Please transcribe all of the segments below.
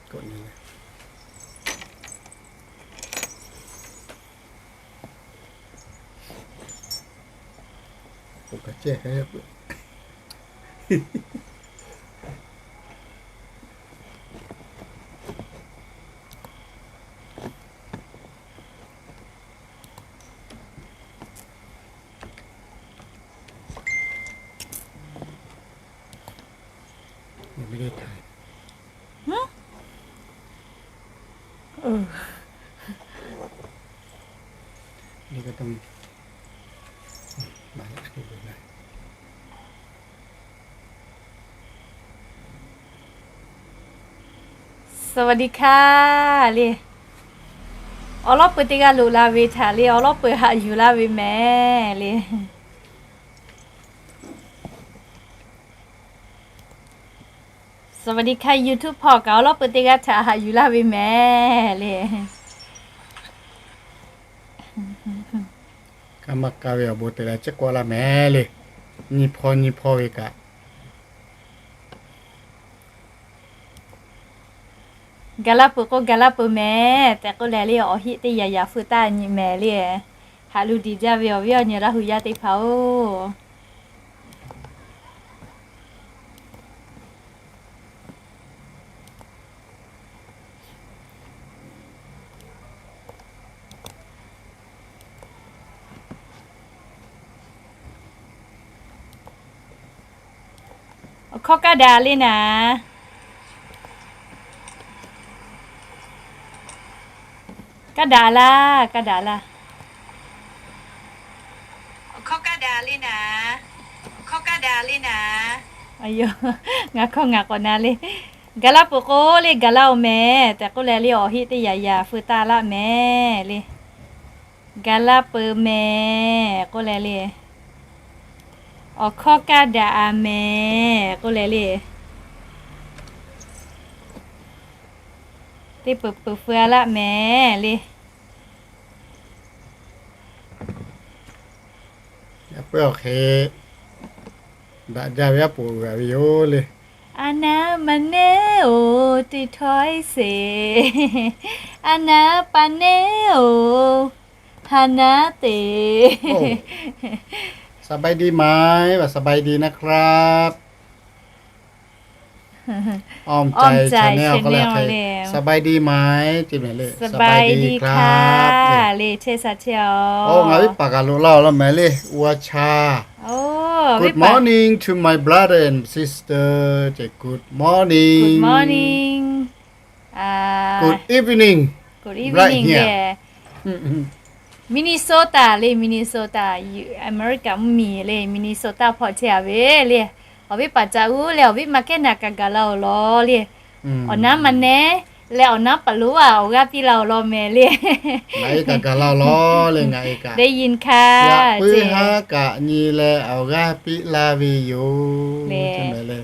K'awꞈ nyi leh, k'oˆ kaꞈ cehˇ hk'e peuˬ. Saˍ vaˍ diˆ hkaˇ le. Awˬ lawˉ peuˬ teˇ g'aˇ loꞈ la ve htaꞈ le, awˬ lawˉ peuˬ haꞈ yuˬ laˇ ve mehˍ le. Saˍ vaˍ diˆ hkaˇ, YouTube hpawˇ kaꞈ awˬ lawˉ peuˬ teˇ g'aˇ htaꞈ haꞈ yuˬ laˇ ve mehˍ le. Kaˇ maˇ kaˇ ve awˬ bon te leh chiˇ k'oˆ laˇ mehˍ le. Nyi hpawˇ nyi hpawˇ ve kaꞈ, gaˬ laˇ peuˬ k'o gaˬ laˇ peuˬ mehˍ tehꞈ k'oˆ leh le, awˬ heˆ teˇ yaꞈ yaꞈ feu taˇ nyi mehˍ le. Haꞈ lu diˬ jaˇ ve awˬ viˉ awˬ nyi Laˇ hu yaˇ teˇ hpaˍ-oˬ, awˬ hkawˇ kaˇ daꞈ le naˍ. Kaˇ daꞈ laˇ, kaˇ daꞈ laˇ. Awˬ hkawˇ kaˇ daꞈ le naˍ. Awˬ hkawˇ kaˇ daꞈ le naˍ. Aˬ yoˬ, ngaˬ hkawˇ ngaˬ k'awꞈ na le. Gaˬ laˇ peuˬ k'o le gaˬ laˇ-oˬ mehˍ tehꞈ k'oˆ leh le, awˬ heˆ teˇ yaꞈ yaꞈ feu taˇ laˇ mehˍ le. Gaˬ laˇ peuˬ mehˍ k'oˆ leh le. Awˬ hkawˇ kaˇ daꞈ-a mehˍ k'oˆ leh le. Teˇ peuˬ peuˬ feu-a laˇ mehˍ le. Yaꞈ puiˉ awˬ hk'e daꞈ jaˇ ve aˉ poꞈ g'a ve yoˬ le. A naˉ ma nehˉ-oˬ, teˇ htawˇ-e sheˍ. A naˉ pa nehˉ-oˬ, ha naˉ te. สบายดีไหม ว่า สบายดีนะครับ อ้อมใจ Channel ก็แล้วกัน สบายดีไหม เจ๊แม่เล่ สบายดีครับ สบายดีค่ะ เล่ เทศะ เท อ๋อ โอ้ งาวิปากาลุเล่าแล้วแม่เล่ อัวชา โอ้ Good morning to my brother and sister เจ๊ Good morning Good morning อ่า Good evening Good evening right here เล่ Minnesota เล่ Minnesota อยู่อเมริกา มี เล่ Minnesota พอเชียร์ เว้ย เล่ awˬ viˉ paˍ ca uˉ leh awˬ viˉ ma kehˉ naˍ kaꞈ gaˬ la-oˬ law le. Awˬ naˉ ma nehˉ leh awˬ naˉ paˍ lonˉ-a awˬ g'aˇ piˇ la-oˬ law mehˍ le. Ngaˬ e kaꞈ gaˬ la-oˬ law le ngaˬ e kaꞈ. ได้ยินค่ะ Yaꞈ puiˉ haˉ kaꞈ nyi leh awˬ g'aˇ piˇ laˇ ve yoˬ le.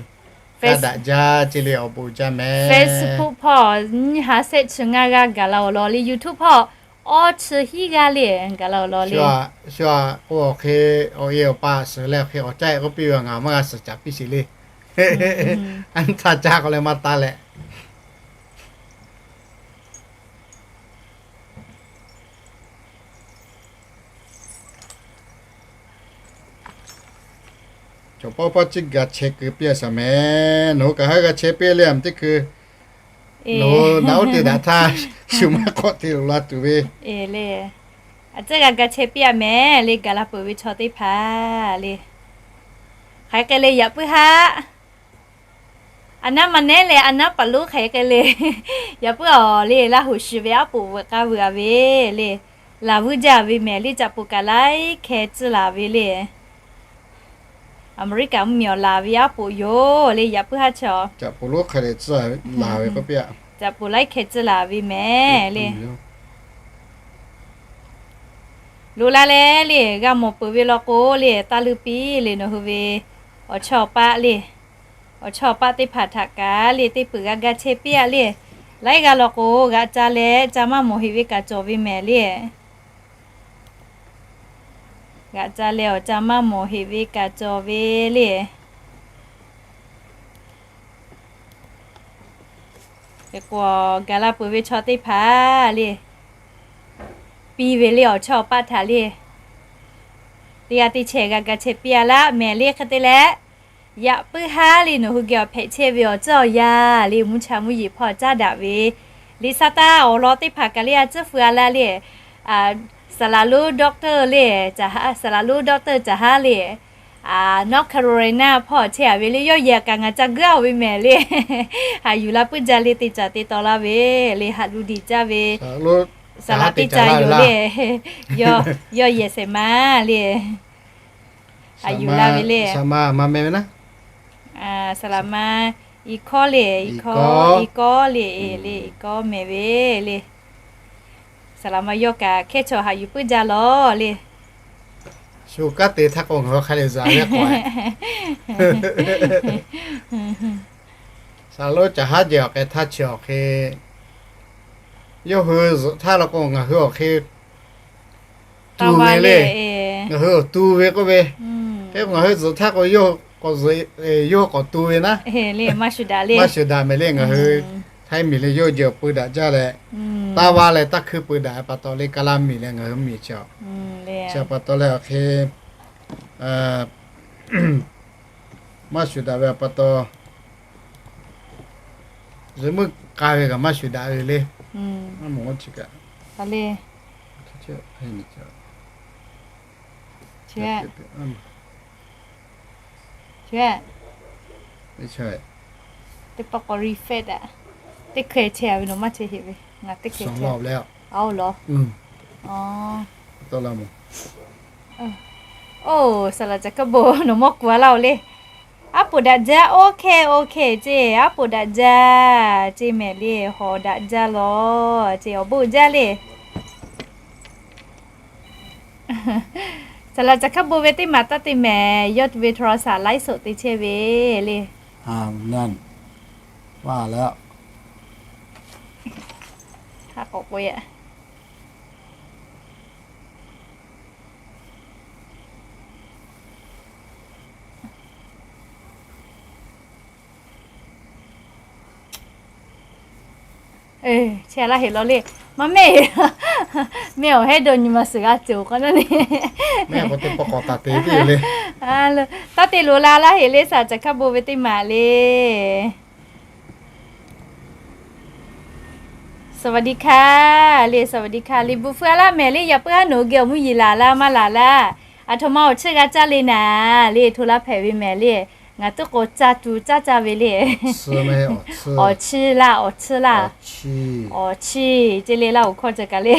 Kaˇ daꞈ jaˇ ce le awˬ bon jaˇ mehˍ. Facebook พอ nyiˇ ha shehˆ chi ngaˇ g'aˇ gaˬ la-oˬ law le. YouTube พอ awˇ chi hiˉ g'aˇ le gaˬ la-oˬ law le. Shu-a, shu-a k'o awˬ hk'e awˬ e awˬ pa suhˍ leh awˬ hk'e awˬ caˇ-e k'oˆ piˇ ve ngaˬ maˇ g'a suhˍ caˍ piˇ sheˍ le. Anˇ htaˇ caˇ k'o leh maˇ taˇ leh. Cawˬ pawˇ pawˇ ciˇ g'a chehˇ keu piˇ-a shaˍ mehˍ. Nawˬ hui kaꞈ haˉ g'a chehˇ piˇ le, a teˇ keu nawˬ hui naꞈ oˉ te daꞈ htaˇ shu maˇ k'awꞈ te loꞈ la tuˬ ve le. A tcuhˉ g'a ga chehˇ piˇ-a mehˍ le, gaˬ la peuˬ ve chaw teˇ hpaˍ le. Hk'aˬ hk'e le yaꞈ puiˉ haˉ a naˉ ma nehˉ leh a naˉ paˍ lonˉ hk'aˬ hk'e le. Yaꞈ puiˉ awˬ le Laˇ huˍ shiˍ ve aˉ poꞈ veuꞈ k'aˇ veuꞈ-a ve le. Laˬ vuiˇ jaˇ ve mehˍ le, caꞈ poˍ kaꞈ laiˉ hkeh tcuhˇ laˬ ve le. Aˍmeˍriˆkaˍ mvuhˇmiˬ awˬ laˬ ve aˉ poꞈ yoˬ le, yaꞈ puiˉ haˉ chaw. Caꞈ poˍ lonˉ hk'aˬ hk'e le tcuhˇ laˬ ve k'oˆ piˇ-a. Caꞈ poˍ laiˉ hkeh tcuhˇ laˬ ve mehˍ le. Loꞈ la leh le, g'a mawˬ peuˬ ve law k'o le, taˇ leuˇ piˇ le, nawˬ hui ve awˬ chawˇ awˬ paˆ le, awˬ chawˇ awˬ paˆ teˇ hpaˍ htaꞈ kaꞈ le, teˇ peuˬ g'a ga chehˇ piˇ-a le. Laiˉ g'aˇ law k'o, g'aꞈ ca leh ca maˇ mawˬ heꞈ ve kaꞈ cawˬ ve mehˍ le. G'aꞈ ca leh awˬ ca maˇ mawˬ heꞈ ve kaꞈ cawˬ ve le. K'o, gaˬ la peuˬ ve chaw teˇ hpaˍ le, piˇ ve le awˬ chawˇ awˬ paˆ htaꞈ le, teˇ g'aˇ teˇ chehˇ g'a ga chehˇ piˇ a laˇ mehˍ le hk'e te leh, yaꞈ puiˉ haˉ le nawˬ hui geh awˬ hpehꞈ chehˇ ve awˬ tcuhˇ awˬ yanˇ le mvuhˇ cha mvuhˇ yeˬ hpawˇ caˉ daꞈ ve, Liꞈ hk'aˇ taˇ awˬ lawn teˇ hpaˍ kaꞈ le a tcuhˉ feu a laˇ le, saˍ laˍ lonˉ doctor le, saˍ laˍ lonˉ doctor caˬ haˉ le, North Carolina hpawˇ chehˇ a ve le, yawˇ yehˬ kaꞈ ngaˬ ca guiˇ a ve mehˍ le. Haꞈ yuˬ la puiˉ jaˇ le te caˍ te taw laˇ ve le, haꞈ lu diˬ caˇ ve, saˍ laˍ teˇ caˍ yoˬ le, yawˇ yehˬ shehˍ ma le. Haꞈ yuˬ la ve le. Saˍ laˍ ma, i hkawˇ le, i hkawˇ le, le i hkawˇ mehˍ ve le. Saˍ laˍ ma yawˇ kaꞈ hkehˇ chaw haꞈ yuˬ puiˉ jaˇ lawˬ le. Shu kanˉ te htaˇ k'o ngaˬ hui hk'a leh zaꞈ ve k'o, saˍ laˍ lonˉ caˬ haˉ jehˬ awˬ hk'e htaˇ chi awˬ hk'e, yawˇ hui zuhꞈ htaˇ la k'o ngaˬ hui awˬ hk'e tu ve le. Ngaˬ hui awˬ tu ve k'oˆ ve, hk'e k'o ngaˬ hui zuhꞈ htaˇ k'o, yawˇ k'awꞈ tu ve naˉ, maˇ shuˍ daꞈ mehˍ le. Ngaˬ hui Htaiˇ miˬ leh yawˇ jehˬ awˬ peu daꞈ jaˇ leh, taˇ vaˇ leh taˇ hkui peu daꞈ pa taw le, Kaˍlaˇ miˬ leh ngaˬ hui miˬ chi, chi pa taw leh awˬ hk'e maˇ shuˍ daꞈ ve pa taw, zuhꞈ meuˇ k'a ve kaꞈ maˇ shuˍ daꞈ ve le. Maˇ moˍ chi kaꞈ le. Teˇ pawˆ k'awꞈ refresh daꞈ. Teˇ hkeh chehˇ ve nawˬ maˇ chehˇ heˆ ve, ngaˬ teˇ hkeh chehˇ. Aˬ, lawˬ. Oˇ, saˍ laˍ caˬ hkaˇ bon nawˬ mawˇ kuˬ a laˇ oˬ le. Aˉ poꞈ daꞈ jaˇ, OK, OK ceˇ, aˉ poꞈ daꞈ jaˇ ceˇ mehˍ le, hawˍ daꞈ jaˇ lawˬ ceˇ, awˬ bon jaˇ le. Saˍ laˍ caˬ hkaˇ bon ve teˇ maˬ taˇ te mehˍ, yawˇ ve โทรศัพท์ ไลฟ์สด te chehˇ ve le. Haꞈ k'awꞈ k'oˆ e. Chehˇ laˇ heˍ law le. Maˇ mehˆ, mehˆ awˬ hehˉ dawˇ nyi ma suhˍ g'a cawˬ k'o naˉ le. Taˇ te loˍ la laˇ heˍ le, saˍ laˍ caˬ hkaˇ bon ve teˇ maˬ le. สวัสดีค่ะ le, สวัสดีค่ะ le, bon feu a laˇ mehˍ le, yaꞈ puiˉ haˉ nawˬ hui geh awˬ mvuhˇ yeˬ laˬ laˇ maˇ laˬ laˇ. Aˬ htoꞈ ma awˬ chiˇ g'a caˇ le naˍ le, hto laˇ hpehꞈ ve mehˍ le. Ngaˬ tuˉ k'o caˇ tu caˇ caˇ ve le. Awˬ chiˇ laˇ, awˬ chiˇ laˇ, awˬ chiˇ ceˇ le, Laˇ huˍ hkawˇ ceh kaꞈ le.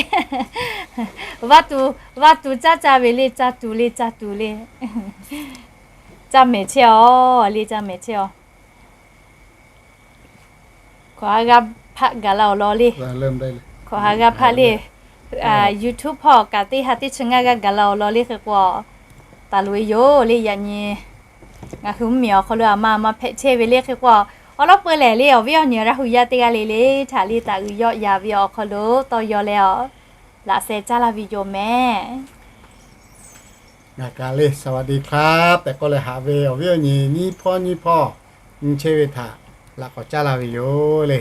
Vaˇ tu, vaˇ tu caˇ caˇ ve le, caˇ tu le, caˇ tu le. Caˇ mehˍ chehˇ aw le, caˇ mehˍ chehˇ aw. Hkawꞈ ha g'aˇ hpaˆ gaˬ la awˬ lawn le. Hkawꞈ ha g'aˇ hpaˆ le. YouTube hpawˇ kaꞈ teˇ ha teˇ chi ngaˇ g'aˇ gaˬ la awˬ lawn le hk'e k'o, taˍ loꞈ e yoˬ le. Yaꞈ nyi ngaˬ hui mvuhˇ miˬ awˬ hk'aw lo aˬ ma aˬ ma hpehꞈ chehˇ ve le hk'e k'o, awˬ lawn peu lehˬ le, awˬ viˉ awˬ nyi Laˇ huˍ yaˇ teˇ g'aˇ le le htaꞈ le taˍ uiˍ yawˆ yaˍ ve awˬ hk'aw lo tawˇ yaw leh awˬ laꞈ sheh caˇ laˇ ve yoˬ mehˍ. Ngaˬ kaꞈ le สวัสดีครับ tehꞈ k'oˆ leh haꞈ ve awˬ viˉ awˬ nyi nyiˇ hpawˇ nyiˇ hpawˇ nyi chehˇ ve htaꞈ laꞈ k'awꞈ caˉ laˇ ve yoˬ le.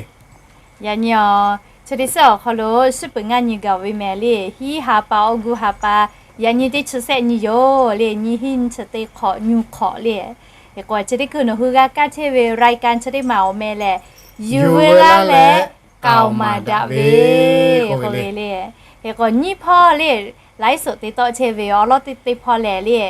Yaꞈ nyi awˬ, chi teˇ suhˉ awˬ hk'aw lo shiˉ peuˬ ngaˇ nyi gaˬ ve mehˍ le. Hiˉ ha pa, August ha pa, yaꞈ nyi teˇ chi sehˆ nyi yoˬ le. Nyi hiˉ nyi chi teˇ hk'awꞈ nyi hk'awꞈ le. Hk'e k'o chi teˇ hkui nawˬ hui g'a kaˇ chehˇ ve รายการ chi teˇ maˬ awˬ meh lehˬ, yuˬ veu laˇ leh k'aoˍ maˍ daꞈ ve k'oˆ ve le. Hk'e k'o nyiˇ hpawˇ le, ไลฟ์สด te tawˆ chehˇ ve awˬ lawn teˇ teˇ hpawˇ lehˬ le,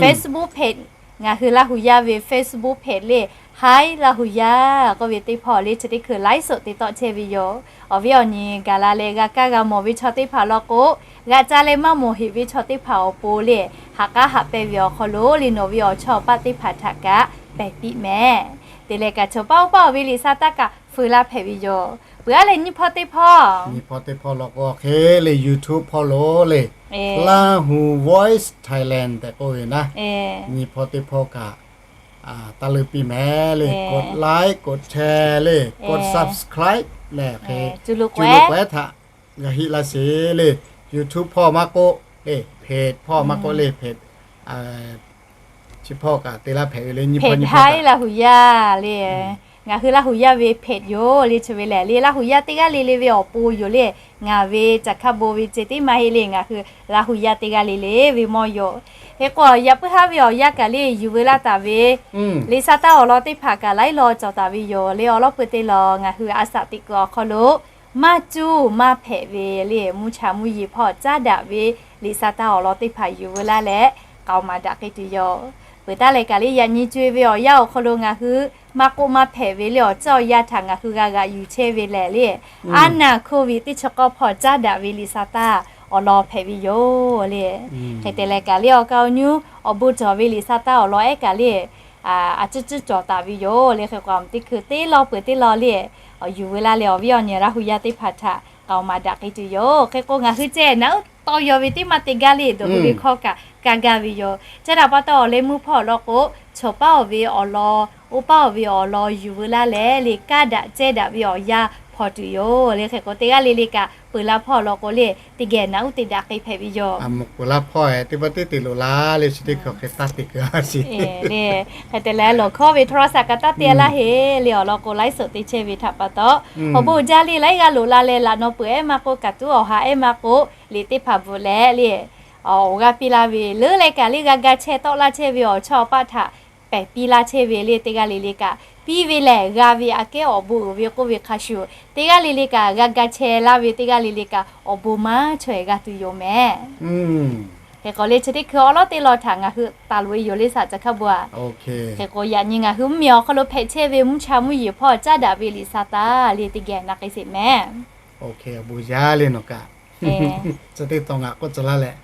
Facebook page, ngaˬ hui Laˇ huˍ yaˇ ve Facebook page le, Hi Laˇ huˍ yaˇ k'oˆ ve teˇ hpawˇ le, chi teˇ hkui ไลฟ์สด te tawˆ chehˇ ve yoˬ. Awˬ viˉ awˬ nyi gaˬ la leh g'a kaˇ g'a mawˬ ve chaw teˇ hpaˍ law k'o, g'a caˇ leh maˇ mawˬ heꞈ ve chaw teˇ hpaˍ awˬ pon le, ha k'aˉ haꞈ pehnˇ ve awˬ hk'aw lo le nawˬ ve awˬ chawˇ awˬ paˆ teˇ hpaˍ htaꞈ kaꞈ pehˬ piˇ mehˍ. Te leh kaꞈ chaw paˆ oˇ paˆ awˬ ve liꞈ sa taˇ kaꞈ feu laˇ hpehꞈ ve yoˬ. Peuˬ aˉ leh nyiˇ hpawˇ teˇ hpawˇ, nyiˇ hpawˇ teˇ hpawˇ law k'o hk'e le, YouTube hpawˇ lo le, Laˇ huˍ Voice Thailand tehꞈ k'oˆ ve naˉ, nyiˇ hpawˇ teˇ hpawˇ kaꞈ taˇ leuˇ piˇ mehˍ le. กดไลค์ กดแชร์ le, กด subscribe leh hk'e, cuˇ lo k'awehˉ htaꞈ g'a hiˆ laˇ sheˍ le. YouTube hpawˇ maˇ k'oˆ le, page hpawˇ maˇ k'oˆ le, page chi hpawˇ kaꞈ te laˇ hpehꞈ ve le. Nyiˇ hpawˇ nyiˇ hpawˇ Hi Laˇ huˍ yaˇ le. ngaˬ hui Laˇ huˍ yaˇ ve hpehꞈ yoˬ le. Chi ve lehˬ le, Laˇ huˍ yaˇ teˇ g'aˇ le le ve awˬ pon yoˬ le. Ngaˬ ve caˬ hkaˇ bon ve ceh tiˉ maˇ heˆ le, ngaˬ hui Laˇ huˍ yaˇ teˇ g'aˇ le le ve mawˇ yoˬ. Hk'e k'o, yaꞈ puiˉ haˉ ve awˬ yanˇ kaꞈ le yuˬ veu laˇ taˍ ve liꞈ sa taˇ awˬ lawn teˇ hpaˍ kaꞈ laiˉ law cawˬ taˍ ve yoˬ le. Awˬ lawn pui teˇ lawn ngaˬ hui a shaꞈ teꞈ kuiˬ awˬ hk'aw lo maˇ cuˇ maˇ hpehꞈ ve le, mvuhˇ cha mvuhˇ yeˬ hpawˇ caˉ daꞈ ve liꞈ sa taˇ awˬ lawn teˇ hpaˍ yuˬ veu laˇ leh k'aoˍ maˍ daꞈ k'ai tuˬ yoˬ. Peuˬ taˉ leh kaꞈ le yaꞈ nyi co-e ve awˬ yanˇ awˬ hk'aw lo ngaˬ hui maˇ k'oˆ maˇ hpehꞈ ve le awˬ ceuˬ awˬ yanˇ htaꞈ ngaˬ hui g'a g'aꞈ yuˬ chehˇ ve lehˬ le, aˉ naˬ hk'oˆ ve teˇ chi k'awˇ hpawˇ caˉ daꞈ ve liꞈ sa taˇ awˬ lawn hpehꞈ ve yoˬ le. Hk'e te leh kaꞈ le awˬ ka awˬ nyi awˬ bon cawˬ ve liꞈ sa taˇ awˬ lawn ehˉ kaꞈ le a ciˉ ciˉ cawˬ taˍ ve yoˬ le. Hk'e k'o, teˇ hkui teˇ lawn peuˬ teˇ lawn le awˬ yuˬ veu laˇ leh awˬ viˉ awˬ nyi Laˇ huˍ yaˇ teˇ hpaˍ htaꞈ k'aoˍ maˍ daꞈ k'ai tuˬ yoˬ. Hk'e k'o, ngaˬ hui ceh naꞈ uˉ tawˇ yaw ve teˇ maˇ te gaˇ le dawˬ hui ve hkawˇ kaꞈ ka gaˇ ve yoˬ. Chi htaꞈ pa taw awˬ leh mvuhˇ hpawˇ awˬ lawn k'o, chawˬ paˉ awˬ ve awˬ lawn, oˇ paˉ awˬ ve awˬ lawn yuˬ veu laˇ leh le kaˇ daꞈ cehˇ daꞈ ve awˬ yanˇ hpawnˬ tuˬ yoˬ le. Hk'e k'o, teˇ g'aˇ le le kaꞈ peuˬ la hpawˇ awˬ lawn k'o le teˇ geh naꞈ uˉ te daꞈ k'ai hpehꞈ ve yoˬ. Peuˬ la hpawˇ teˇ pa teˇ te loꞈ la le chi teˇ hkui hk'e taˇ te kuiˬ a sheˍ le. Hk'e te leh lawˬ hkawˇ ve โทรศัพท์ kaꞈ taˇ te laˇ heˆ le awˬ lawn k'o, ไลฟ์สด te chehˇ ve htaꞈ pa taw, awˬ bon jaˇ le laiˉ g'aˇ loꞈ la leh laꞈ naw peuˬ ehˉ maˇ k'oˆ, kaꞈ tuˉ awˬ ha ehˉ maˇ k'oˆ, liꞈ teˇ hpaˍ bvuhꞈ leh le awˬ g'aˇ piˇ laˇ ve leuˉ leh kaꞈ le g'a ga chehˇ tawˆ laˇ chehˇ ve awˬ chawˇ awˬ paˆ htaꞈ pehˬ piˇ laˇ chehˇ ve le teˇ g'aˇ le le kaꞈ piˇ ve lehˬ g'a ve aꞈ kehˉ awˬ bon uiˍ ve k'oˆ ve hk'a shuˍ, teˇ g'aˇ le le kaꞈ g'a ga chehˇ laˇ ve teˇ g'aˇ le le kaꞈ awˬ bon maˇ chaweh g'a tuˬ yoˬ mehˍ. Hk'e k'o le chi teˇ hkui awˉ lawˉ teˇ lawn htaꞈ ngaˬ hui taˍ loꞈ e yoˬ le สาธุ caˬ hkaˇ bon a. Hk'e k'o, yaꞈ nyi ngaˬ hui mvuhˇmiˬ awˬ hk'aw lo hpehꞈ chehˇ ve mvuhˇ cha mvuhˇ yeˬ hpawˇ caˉ daꞈ ve liꞈ sa taˇ le teˇ geh na k'ai sheˍ mehˍ. Awˬ bon jaˇ le nawˬ kaꞈ, chi teˇ taw ngaˬ k'oˆ tcuh laˇ leh,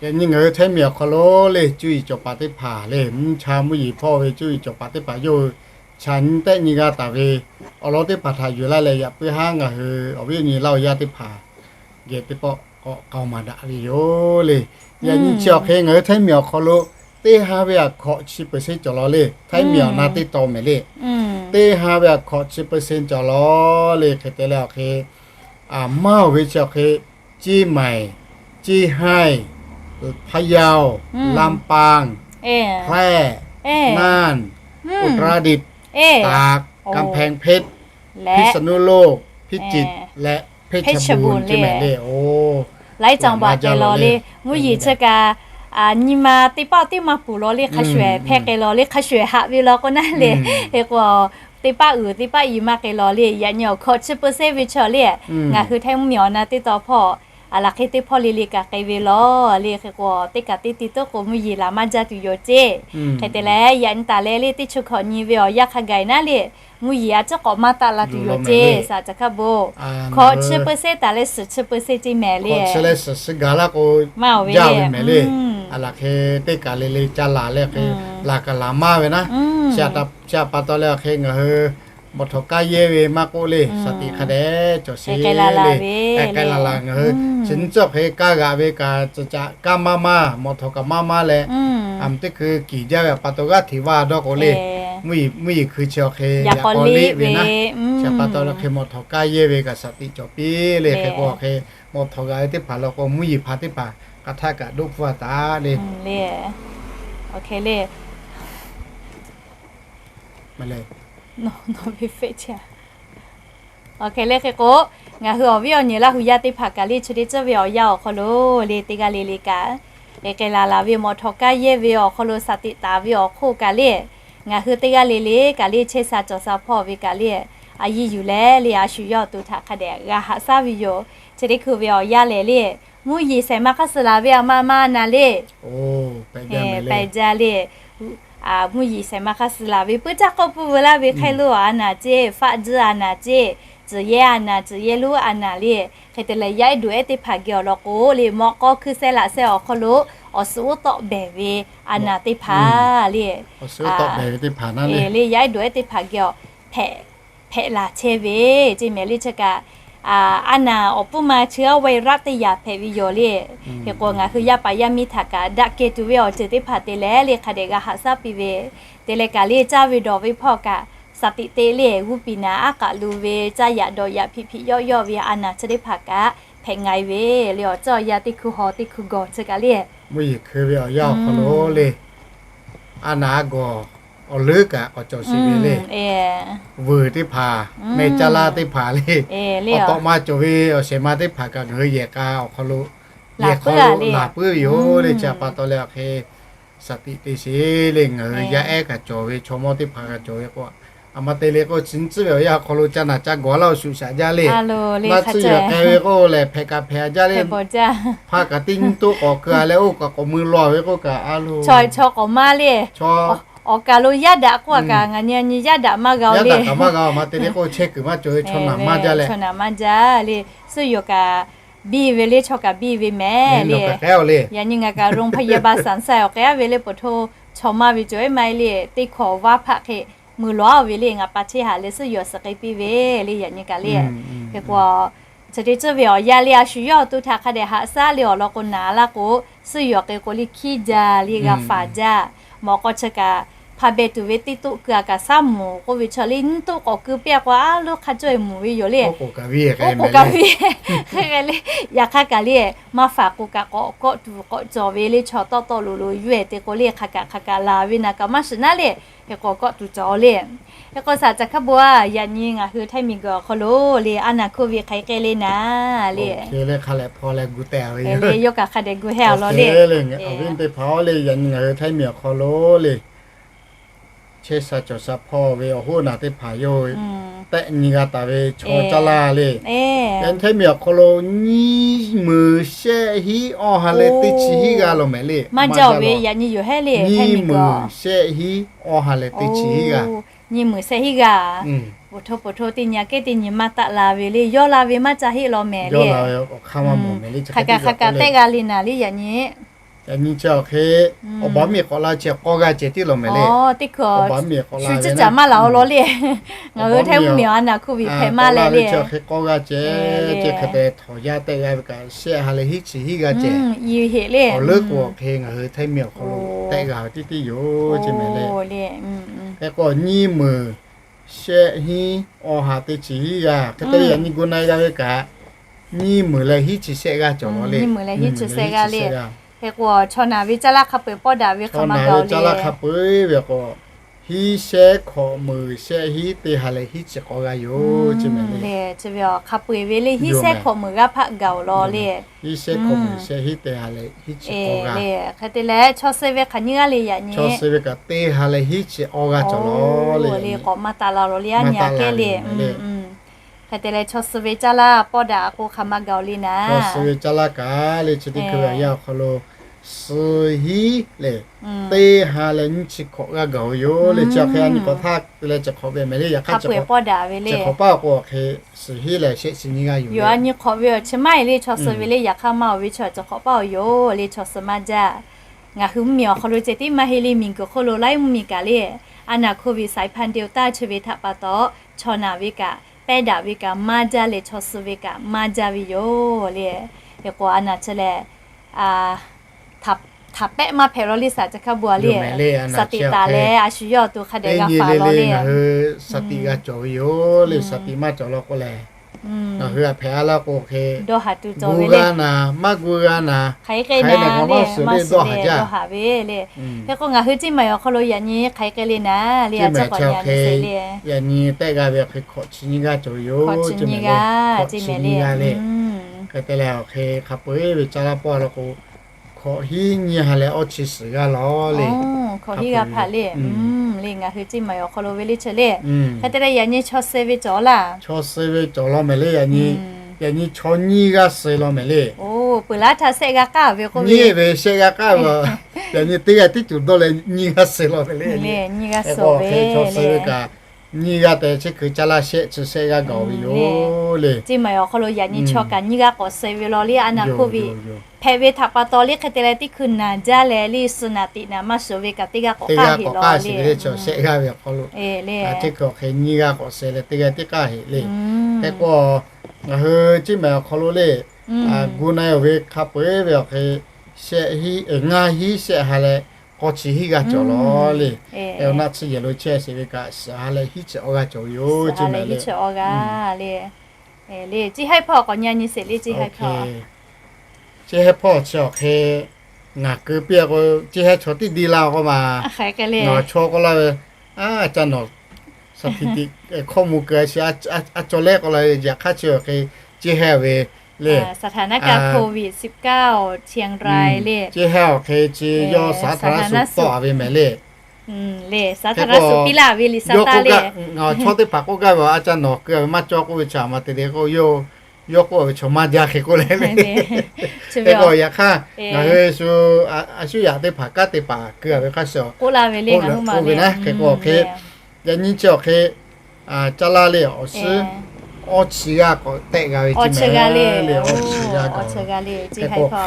yaꞈ nyi ngaˬ hui Htaiˇ miˬ awˬ hk'aw lo le cuˇ yiˍ cawˬ paˍ teˇ hpaˍ le mvuhˇ cha mvuhˇ yeˬ hpawˇ ve cuˇ yiˍ cawˬ paˍ teˇ hpaˍ yawˇ hui chaꞈ nyi tehˆ nyi g'a taˍ ve awˬ lawn teˇ hpaˍ htaꞈ yuˬ laˇ leh yaꞈ puiˉ haˉ ngaˬ hui awˬ viˉ awˬ nyi Laˇ huˍ yaˇ teˇ hpaˍ geh teˇ pawˆ k'awꞈ k'aoˍ maˍ daꞈ ve yoˬ le. Yaꞈ nyi chi awˬ hk'e ngaˬ hui Htaiˇ miˬ awˬ hk'aw lo teˇ ha ve aꞈ hkawꞈ chi เปอร์เซ็นต์ cawˬ law le. Htaiˇ miˬ awˬ na teˇ taw mehˍ le. Teˇ ha ve aꞈ hkawꞈ chi เปอร์เซ็นต์ cawˬ law le. Hk'e te leh awˬ hk'e maˇ oˬ ve chi awˬ hk'e, Ciˇ maiˍ, Ciˇ haiˇ, Hpaˇ yaˇ oˬ, Lamˇ paˇ, Hkehˇ, Nanˇ, Uˍ traˇ diꞈ, Taˍ, กำแพงเพชร, Hpiˇ shaˍ nuˇ loˇ, Hpiˇ ciˍ leh Hpeˇ chaˇ bon ceˇ mehˍ le. Oˬ, laiˉ caˇ baꞈ k'ai law le. Mvuhˇ yeˬ chi kaꞈ nyi ma teˇ paˆ teˇ maˇ puˍ law le hk'a shuˍ ehˍ hpehˇ k'ai law le hk'a shuˍ ehˍ haꞈ ve law k'o naˉ le. Hk'e k'o, teˇ paˆ uiˍ teˇ paˆ i maˇ k'ai law le. Yaꞈ nyi awˬ hkawꞈ chi เปอร์เซ็นต์ ve chaw le, ngaˬ hui Htaiˇ mvuhˇmiˬ awˬ na teˇ taw hpawˇ aˬ laˬ hk'e teˇ hpawˇ le le kaꞈ k'ai ve law le. Hk'e k'o, teˇ kaꞈ teˇ ti tuˉ k'o mvuhˇ yeˬ laˬ maˇ jaˇ tuˬ yoˬ ceˇ. Hk'e te leh yaꞈ nyi taˍ leh le teˇ chi hkawꞈ nyi ve awˬ yanˇ hk'a gaˬ naˉ le, mvuhˇ yeˬ a ciˉ k'awꞈ maˇ taˆ la tuˬ yoˬ ceˇ. สาธุ caˬ hkaˇ bon, hkawꞈ chi เปอร์เซ็นต์ taˍ leh suhˍ chi เปอร์เซ็นต์ ceˇ mehˍ le. Suhˍ gaˬ laˇ k'o, maˇ oˬ ve le. Aˬ laˬ hk'e teˇ kaꞈ le le ca laˬ leh hk'e laˬ kaꞈ laˬ maˇ ve naˉ. Chi pa taw leh awˬ hk'e ngaˬ hui mawˬ htawˍ kaˇ yehˇ ve maˇ k'oˆ le, shaˍ tiꞈ hk'a dehꞈ cawˬ sheˍ le. K'ai la la ngaˬ hui chi nyiˇ cawˬ hk'e kaˇ g'aꞈ ve kaꞈ caꞈ caꞈ kaˇ maˇ maˇ, mawˬ htawˍ kaꞈ maˇ maˇ leh, aˬ teˇ hkui kiˬ jaˇ ve pa taw g'aˇ hteꞈ vaˇ dawˇ k'o le, mvuhˇ yeˬ hkui chi awˬ hk'e yaꞈ k'aw liˆ ve naˉ. Chi pa taw leh hk'e mawˬ htawˍ kaˇ yehˇ ve kaꞈ shaˍ tiꞈ cawˬ piˇ le. Hk'e k'o awˬ hk'e mawˬ htawˍ g'aꞈ ve teˇ hpaˍ law k'o mvuhˇ yeˬ hpaˍ teˇ hpaˍ hk'aˬ htaˆ kaꞈ doˆ hpfuhˇ a taˍ le. Awˬ hk'e le, nawˬ ve feˆ chi a. Awˬ hk'e le hk'e k'o, ngaˬ hui awˬ viˉ awˬ nyi Laˇ huˍ yaˇ teˇ hpaˍ kaꞈ le chi teˇ ceuˬ ve awˬ yanˇ awˬ hk'aw lo le teˇ g'aˇ le le kaꞈ, k'e k'ai la la ve mawˬ htawˍ kaˇ yehˇ ve awˬ hk'aw lo shaˍ tiꞈ taˍ ve awˬ hk'oˆ kaꞈ le, ngaˬ hui teˇ g'aˇ le le kaꞈ le chehˇ sha cawˬ sha hpawˇ ve kaꞈ le, a yiˇ yuˬ leh le a shu yawˇ awˬ to htaꞈ hk'a dehꞈ g'a haꞈ shaˉ ve yoˬ. Chi teˇ hkui ve awˬ yanˇ lehˬ le, mvuhˇ yeˬ shehˍ ma hk'aˇ suh laˬ ve a ma ma naˍ le. Pehˬ jaˇ le. Mvuhˇ yeˬ shehˍ ma hk'aˇ suh laˬ ve puiˉ caˇ k'awˇ puˇ veu laˇ ve hk'aˇ lo a naˍ ceˇ, faˆ juˇ a naˍ ceˇ, tcuhˬ yehˇ a naˍ, tcuhˬ yehˇ lonˉ a naˍ le. Hk'e te leh yaˇ ehˉ doꞈ ehˉ teˇ hpaˍ geh awˬ lawn k'o le mawꞈ k'aw hkui seh laꞈ seh awˬ hk'aw lo awˬ suhˍ oˉ tawˆ behˬ ve a naˍ teˇ hpaˍ le. Le yaˇ ehˉ doꞈ ehˉ teˇ hpaˍ geh awˬ hpehꞈ laˬ chehˇ ve ceˇ mehˍ le chi kaꞈ, a naˍ awˬ puˇ ma chi g'aˇ ไวรัส teˇ yaꞈ hpehꞈ ve yoˬ le. Hk'e k'o ngaˬ hui yaˇ paˍ yaˇ miˇ htaꞈ kaꞈ daꞈ kehˬ tuˬ ve awˬ ceuˬ teˇ hpaˍ te leh le hk'a dehꞈ g'a haꞈ shaˉ piˇ ve, te leh kaꞈ le caˇ ve dawˬ ve hpawˇ kaꞈ shaˍ tiꞈ te le g'uˇ piˍ naˍ aˉ k'aꞈ lu ve caˇ yaꞈ dawˬ yaꞈ hpiꞈ hpiꞈ yawˆ yawˆ ve a naˍ chi teˇ hpaˍ kaꞈ hpehꞈ nga e ve le. Awˬ ceuˬ awˬ yanˇ teˇ hkui haw teˇ hkui gawˬ chi kaꞈ le, mvuhˇ yeˬ hkui ve awˬ yanˇ awˬ hk'aw lo le, a naˍ a gawˬ awˬ leuˉ kaꞈ k'awꞈ cawˬ sheˍ ve le. Vuiˬ teˇ hpaˍ, meh caˇ laˇ teˇ hpaˍ le, awˬ tawꞈ ma cawˬ ve awˬ shehˍ ma teˇ hpaˍ kaꞈ ngaˬ hui yehˬ k'a awˬ hk'aw lo, yehˬ hk'aw lo laˬ puiˉ ve yoˬ le. Chi htaꞈ pa taw leh awˬ hk'e shaˍ tiꞈ te sheˍ le. Ngaˬ hui yaˇ ehˉ kaꞈ cawˬ ve, chaw mawˇ teˇ hpaˍ kaꞈ cawˬ ve k'o, a ma te le k'o, chi nyi tcuhˉ ve awˬ yanˇ awˬ hk'aw lo ca naˬ ca gawˬ laˇ oˬ shuˍ shaꞈ jaˇ le. Maˇ tcuhˉ yaꞈ k'ai ve k'o lehˬ, hpehꞈ kaꞈ hpehꞈ jaˇ le. Hpaˇ kaꞈ teˇ nyi toˆ k'awꞈ keu a leh, oˇ kaꞈ k'awꞈ mui law ve k'oˆ kaꞈ a lo, chaw k'awꞈ maˇ le, awˬ kaˬ lo yaˇ daꞈ k'oˆ a kaꞈ, ngaˬ nyi nyi yaˇ daꞈ maˇ g'a le. Yaˇ daꞈ kaꞈ maˇ g'a, a ma te le k'o, chehˇ kuiˬ maˇ cawˬ ve, chaw naˬ maˇ jaˇ le. Chaw naˬ maˇ jaˇ le. Suhˉ yoˬ kaꞈ biˇ ve le, chaw kaꞈ biˇ ve mehˍ le. Yaꞈ nyi ngaˬ kaꞈ โรงพยาบาล สันทราย awˬ k'ai a ve le, poˬ htoˇ chaw maˇ ve cawˬ eˉ maˇ e le, teˇ hkawꞈ vaˇ hpaˆ hk'e mui lawˬ a ve le, ngaˬ pa cheˇ haꞈ leh suhˉ yoˬ suhˍ k'ai piˇ ve le. Yaꞈ nyi kaꞈ le, hk'e k'o, chi teˇ ceuˬ ve awˬ yanˇ le, a shu yawˇ awˬ to htaꞈ hk'a dehꞈ haꞈ shaˉ le awˬ lawn k'o, naˍ laˇ k'o, suhˉ yoˬ k'ai k'o le, hkiˉ jaˇ le, g'a faˍ jaˇ. Mawꞈ k'aw chi kaꞈ hpa beh tuˬ ve teˇ toˆ keu a kaꞈ shaˉ moˍ k'oˆ ve chaw le, nyiˇ toˆ k'awꞈ keu piˇ a k'o, a loˉ hk'a cawˇ e moˍ ve yoˬ le. Oˉ k'oˍ kaˍ viˇ hk'e le, yaꞈ hk'aˇ kaꞈ le, maˇ faˍ k'o kaꞈ k'awꞈ kawˆ tuˬ k'awꞈ cawˬ ve le. Chaw tawˆ tawˆ loꞈ loꞈ yuˇ ehˍ te k'o le, hk'a kaꞈ hk'a kaꞈ laˬ ve naˍ kaꞈ maˇ shiˍ naˉ le. Hk'e k'o kawˆ tuˬ cawˬ le. Hk'e k'o shaˍ caˬ hkaˇ bon a, yaꞈ nyi ngaˬ hui Htaiˇ miˬ guiˬ awˬ hk'aw lo le, a naˍ hkuˇ ve hk'aˬ hk'e le naˍ le, hk'e le hk'a leh hpaw leh gu teh ve le, yawˇ kaꞈ hk'a dehꞈ gu heh awˬ lawn le. Awˬ viˉ teˇ hpaˍ-oˬ le, yaꞈ nyi ngaˬ hui Htaiˇ miˬ awˬ hk'aw lo le, chehˇ sha cawˬ sha hpawˇ ve awˬ hoˉ naˬ teˇ hpaˍ yawˇ hui tehˆ nyi g'a taˍ ve chaw caˇ laˇ le. Yaꞈ nyi Htaiˇ miˬ awˬ hk'aw lo nyiˇ meunˍ shehˆ hinˉ awˇ ha leh teˇ chi hinˉ g'aˇ lo mehˍ le. Maˇ jaˇ-oˬ ve, yaꞈ nyi yoˬ hehˉ le. Nyiˇ meunˍ shehˆ hinˉ awˇ ha leh teˇ chi hinˉ g'aˇ. Nyiˇ meunˍ shehˆ hinˉ g'aˇ. Poˬ htoˇ poˬ htoˇ teˇ nyi a kehˉ teˇ nyi maˇ taˆ la ve le. Yawˇ la ve maˇ ca heˆ law mehˍ le. Hk'aˬ kaꞈ hk'aˬ kaꞈ tehˆ g'a le naˍ le yaꞈ nyi. Yaꞈ nyi chi awˬ hk'e, awˬ baˬ miˬ k'awꞈ la chi k'awˇ g'aˇ ceh tiˉ law mehˍ le. Awˬ baˬ miˬ k'awꞈ la ve maˇ laˬ awˬ lawn le. Ngaˬ hui Htaiˇ mvuhˇ miˬ a naˍ hkuˇ ve hpehꞈ maˇ leh le. Chi awˬ hk'e k'awˇ g'aˇ ceh, chi hk'e te htawnˍ yaˇ tehˆ g'a ve kaꞈ shehˆ ha leh hiˉ chi hiˉ g'aˇ ceh. Awˬ leuˉ k'o awˬ hk'e ngaˬ hui Htaiˇ miˬ awˬ hk'aw lo tehˆ g'a ve tiˉ tiˉ yoˬ ce mehˍ le. Hk'e k'o nyiˇ meunˍ shehˆ hinˉ awˇ ha teˇ chi hiˉ g'aˇ. Hk'e te yaꞈ nyi gu na g'a ve kaꞈ, nyiˇ meunˍ leh hiˉ chi shehˆ g'aˇ cawˬ law le. Hk'e k'o chaw naˬ ve caˇ laˇ hk'a peu-eˬ pawˆ daꞈ ve hk'aˬ ma g'a le. Caˇ laˇ hk'a peu-eˬ ve k'o, hiˉ shehˆ hkawꞈ meunˍ shehˆ hinˉ teˇ ha leh hiˉ chi k'awˇ g'aˇ yoˬ ce mehˍ le. Hk'a peu-eˬ ve le hiˉ shehˆ hkawꞈ meunˍ g'aˇ hpaˆ gaˬ awˬ lawn le. Hiˉ shehˆ hkawꞈ meunˍ shehˆ hinˉ teˇ ha leh hiˉ chi k'awˇ g'aˇ. Hk'e te leh chaw suh ve hk'aˬ nyiˇ g'aˇ le yaꞈ nyi. Chaw suh ve kaꞈ teˇ ha leh hiˉ chi awˇ g'aˇ cawˬ law le. K'awꞈ maˇ taˆ la law le a nyi a kehˉ le. Hk'e te leh chaw suh ve caˇ laˇ pawˆ daꞈ k'o hk'aˬ ma gaˬ le naˍ. Chaw suh ve caˇ laˇ kaꞈ le chi teˇ hkui ve awˬ yanˇ awˬ hk'aw lo suh hinˉ leh teˇ ha leh nyiˇ chi hkawꞈ g'aˇ gaˬ ve yoˬ le. Chi awˬ hk'e a nyi k'awꞈ htaˇ te leh chi hk'awꞈ ve mehˍ le. Yaꞈ hk'aˇ chi k'awꞈ paˇ k'o awˬ hk'e suh hinˉ leh shehˆ chi nyiˇ g'aˇ yoˬ. Yoˬ a nyi hk'awꞈ ve awˬ chi maˇ heˆ le. Chaw suh ve le yaꞈ hk'aˇ maˇ awˬ ve chi awˬ chi hk'awꞈ paˇ awˬ yoˬ le. Chaw suh maˇ jaˇ. Ngaˬ hui mvuhˇ miˬ awˬ hk'aw lo ceh tiˉ maˇ heˆ le. Miˬ guiˬ hk'oˆ lo laiˉ mvuhˇ miˬ kaꞈ le, a naˍ hkuˇ ve สายพันธุ์ เดลต้า chi ve htaꞈ pa taw, chaw naˬ ve kaꞈ pehˇ daꞈ ve kaꞈ maˇ jaˇ leh chaw suh ve kaꞈ maˇ jaˇ ve yoˬ le. Hk'e k'o a naˍ chi lehˬ, htaꞈ pehˆ maˇ hpehꞈ law le shaˍ caˇ hkaˇ bon a le. Shaˍ tiꞈ taˍ leh a shu yawˇ awˬ to hk'a dehꞈ g'a faˍ law le. Ngaˬ hui shaˍ tiꞈ g'a cawˬ ve yoˬ le. Shaˍ tiꞈ maˇ cawˬ law k'o lehˬ, ngaˬ hui a hpehꞈ a laˇ k'o hk'e, gu g'a naˍ maˇ gu g'a naˍ, hk'aˬ hk'e naˍ le maˇ suhˍ le dawˇ haˍ jaˇ ve le. Hk'e k'o ngaˬ hui Ciˇ Maiˍ awˬ hk'aw lo yaꞈ nyi hk'aˬ hk'e le naˍ le, a chi hk'awꞈ nyi a le, yaꞈ nyi tehˆ g'a ve hk'e hkawꞈ chi nyiˇ g'aˇ cawˬ ve yoˬ ce mehˍ le. Hk'e te leh awˬ hk'e hk'a peu-eˬ ve caˇ laˇ pawˆ law k'o, hkawꞈ hiˉ nyiˇ ha leh awˇ chi suhˍ g'aˇ law le. Hkawꞈ hiˉ g'aˇ hpaˆ le. Le ngaˬ hui Ciˇ Maiˍ awˬ hk'aw lo ve le chi le. Hk'e te leh yaꞈ nyi chaw suh ve cawˬ laˇ. Chaw suh ve cawˬ law mehˍ le yaꞈ nyi. Yaꞈ nyi chaw nyiˇ g'aˇ suh law mehˍ le. Peuˬ laˇ htaˇ shehˆ g'aˇ k'aˇ ve k'oˆ ve, nyiˇ ve shehˆ g'aˇ k'aˇ ve. Yaꞈ nyi teˇ g'aˇ tiˉ cuˬ dawˇ leh nyiˇ g'aˇ suh law mehˍ le. Nyiˇ g'aˇ suh ve kaꞈ, nyiˇ g'aˇ tehꞈ chi hkui caˇ laˇ shehˆ chi shehˆ g'aˇ gaˬ ve yoˬ le. Ciˇ Maiˍ awˬ hk'aw lo yaꞈ nyi chaw kaꞈ nyiˇ g'aˇ k'awꞈ suh ve law le. A naˍ hkuˇ ve hpehꞈ ve htaꞈ pa taw le hk'e te leh teˇ hkui naˍ jaˇ leh le suh naˍ tiꞈ naˍ maˇ suhˍ ve kaꞈ teˇ g'aˇ k'awꞈ k'aˇ heˆ law le. Shehˆ g'aˇ ve awˬ hk'aw lo le, chi hkui awˬ hk'e nyiˇ g'aˇ k'awꞈ suh leh teˇ g'aˇ teˇ k'aˇ heˆ le. Hk'e k'o ngaˬ hui Ciˇ Maiˍ awˬ hk'aw lo le, gu na-e awˬ ve hk'a peu-eˬ ve awˬ hk'e shehˆ hiˉ, ngaˇ hiˉ shehˆ ha leh k'awˇ chi hiˉ g'aˇ cawˬ law le. Awˬ naˆ tsuhˇ yehˬ lo chehˇ sheˍ ve kaꞈ suhˍ ha leh hiˉ chi awˇ g'aˇ cawˬ ve yoˬ ce mehˍ le. Le Ciˇ Haiˉ hpawˇ k'awꞈ nyi nyi sheˍ le Ciˇ Haiˉ hpawˇ. Ciˇ Haiˉ hpawˇ chi awˬ hk'e ngaˬ keu piˇ k'o, Ciˇ Haiˉ chaw tiˉ di la k'o ma, ngaˬ chaw k'oˆ laˇ ve, A ca nawˬ สถิติ hkawˇ mvuh keu a chi a cawˬ leh k'oˆ la ve, yaꞈ hk'aˇ chi awˬ hk'e ceˇ hehˇ ve le, สถานการณ์โควิดสิบเก้าเชียงราย le ceˇ hehˇ awˬ hk'e chi yawˇ สาธารณสุข tawˆ a ve mehˍ le. Hk'e k'o, yawˇ k'oˆ gaˇ, chaw teˇ hpaˍ k'oˆ gaˇ ve, a ca nawˬ keu a ve maˇ cawˬ k'oˆ ve chi a ma te le k'o, yawˇ k'oˆ ve chaw maˇ jaˇ hk'e k'oˆ leh le. Hk'e k'o yaꞈ hk'aˇ ngaˬ hui shu a shu yaꞈ teˇ hpaˍ kanˉ teˇ hpaˍ keu a ve hk'a shuˍ k'oˆ la ve le, ngaˬ hui ma ve naˉ hk'e k'o hk'e, yaꞈ nyi chi awˬ hk'e caˇ laˇ le, awˬ suhˉ awˇ chi g'aˇ k'awꞈ tehˆ g'a ve chi mehˍ le, awˇ chi g'aˇ k'awꞈ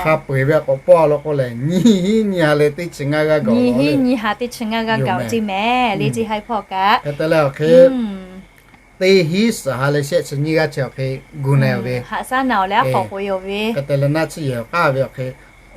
hk'a peu-eˬ ve k'awꞈ pawˇ a law k'o lehˬ, nyiˇ hinˉ nyiˇ ha leh teˇ chi ngaˇ g'aˇ gawˬ, nyiˇ hinˉ nyiˇ ha teˇ chi ngaˇ g'aˇ gawˬ chi mehˍ le, chi haiˉ hpawˇ kaꞈ. Hk'e te leh awˬ hk'e teˇ hinˉ suhˍ ha leh shehˆ chi nyiˇ g'aˇ chi awˬ hk'e gu na ve, haꞈ shaˉ na awˬ leh aˉ hk'awꞈ k'oꞈ e-oˬ ve, hk'e te leh naˆ tsuhˇ yehˬ awˬ k'aˉ ve awˬ hk'e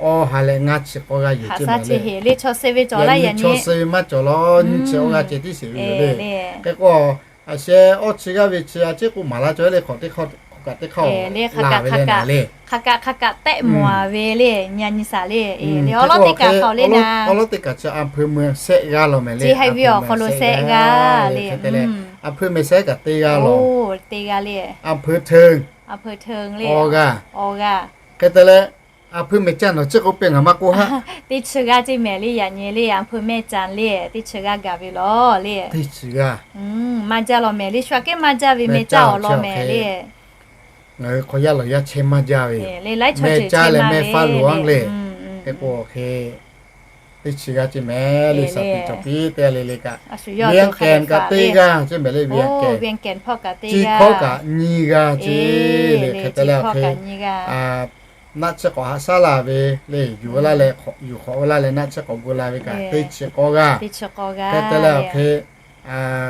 awˇ ha leh ngaˇ chi k'awˇ g'aˇ yoˬ chi mehˍ le. Chaw suh ve cawˬ laˇ yaꞈ nyi, chaw suh ve maˇ cawˬ law, nyiˇ chi awˇ g'aˇ ceh tiˉ sheˍ ve yoˬ le. Hk'e k'o, a sheh awˇ chi g'aˇ ve chi a ciˉ k'oˆ maˍ laˇ cawˬ le, hk'awꞈ teˇ hk'awꞈ kaꞈ teˇ hk'awꞈ la ve le naˍ le. Hk'aˬ kaꞈ hk'aˬ kaꞈ tehˆ mawˬ a ve le, yaꞈ nyi shaˍ le. Awˉ lawˉ teˇ kaꞈ k'awꞈ le naˍ, awˉ lawˉ teˇ kaꞈ chi a hpui meuˇ shehˆ g'aˇ law mehˍ le, chi haiˉ ve awˬ hk'aw lo shehˆ g'aˇ le. Hk'e te leh a hpui meuˇ shehˆ kaꞈ teˇ g'aˇ law, teˇ g'aˇ le. A hpui hteˇ, awˇ g'aˇ, awˇ g'aˇ. Hk'e te leh a hpui mehˍ caˇ nawˬ ciˉ k'oˆ piˇ ngaˬ maˇ k'oˆ haˆ. Teˇ chi g'aˇ ceˇ mehˍ le, yaꞈ nyi le a hpui mehˍ caˇ le, teˇ chi g'aˇ gaˬ ve law le. Teˇ chi g'aˇ maˇ jaˇ law mehˍ le, shu aꞈ kehˉ maˇ jaˇ ve mehˍ caˇ awˬ lawn mehˍ le. Ngaˬ hui hk'aw yaˇ lawˬ yaˇ chehˇ maˇ jaˇ ve, mehˍ caˇ leh mehˍ faˉ loꞈ-anˉ le. Hk'e k'o hk'e teˇ chi g'aˇ ceˇ mehˍ le, shaˍ tiꞈ cawˬ piˇ teˇ g'aˇ le le kaꞈ, Vientiane kaꞈ teˇ g'aˇ ceˇ mehˍ le, Vientiane, Vientiane hpawˇ kaꞈ teˇ g'aˇ, Cikhote kaꞈ nyiˇ g'aˇ ceˇ le. Hk'e te leh awˬ hk'e naˆ tsuhˇ k'awꞈ haꞈ shaˉ la ve le, yuˬ laˇ leh yuˬ hk'awꞈ ve laˇ leh naˆ tsuhˇ k'awꞈ gu la ve kaꞈ teˇ chi k'awˇ g'aˇ. Hk'e te leh awˬ hk'e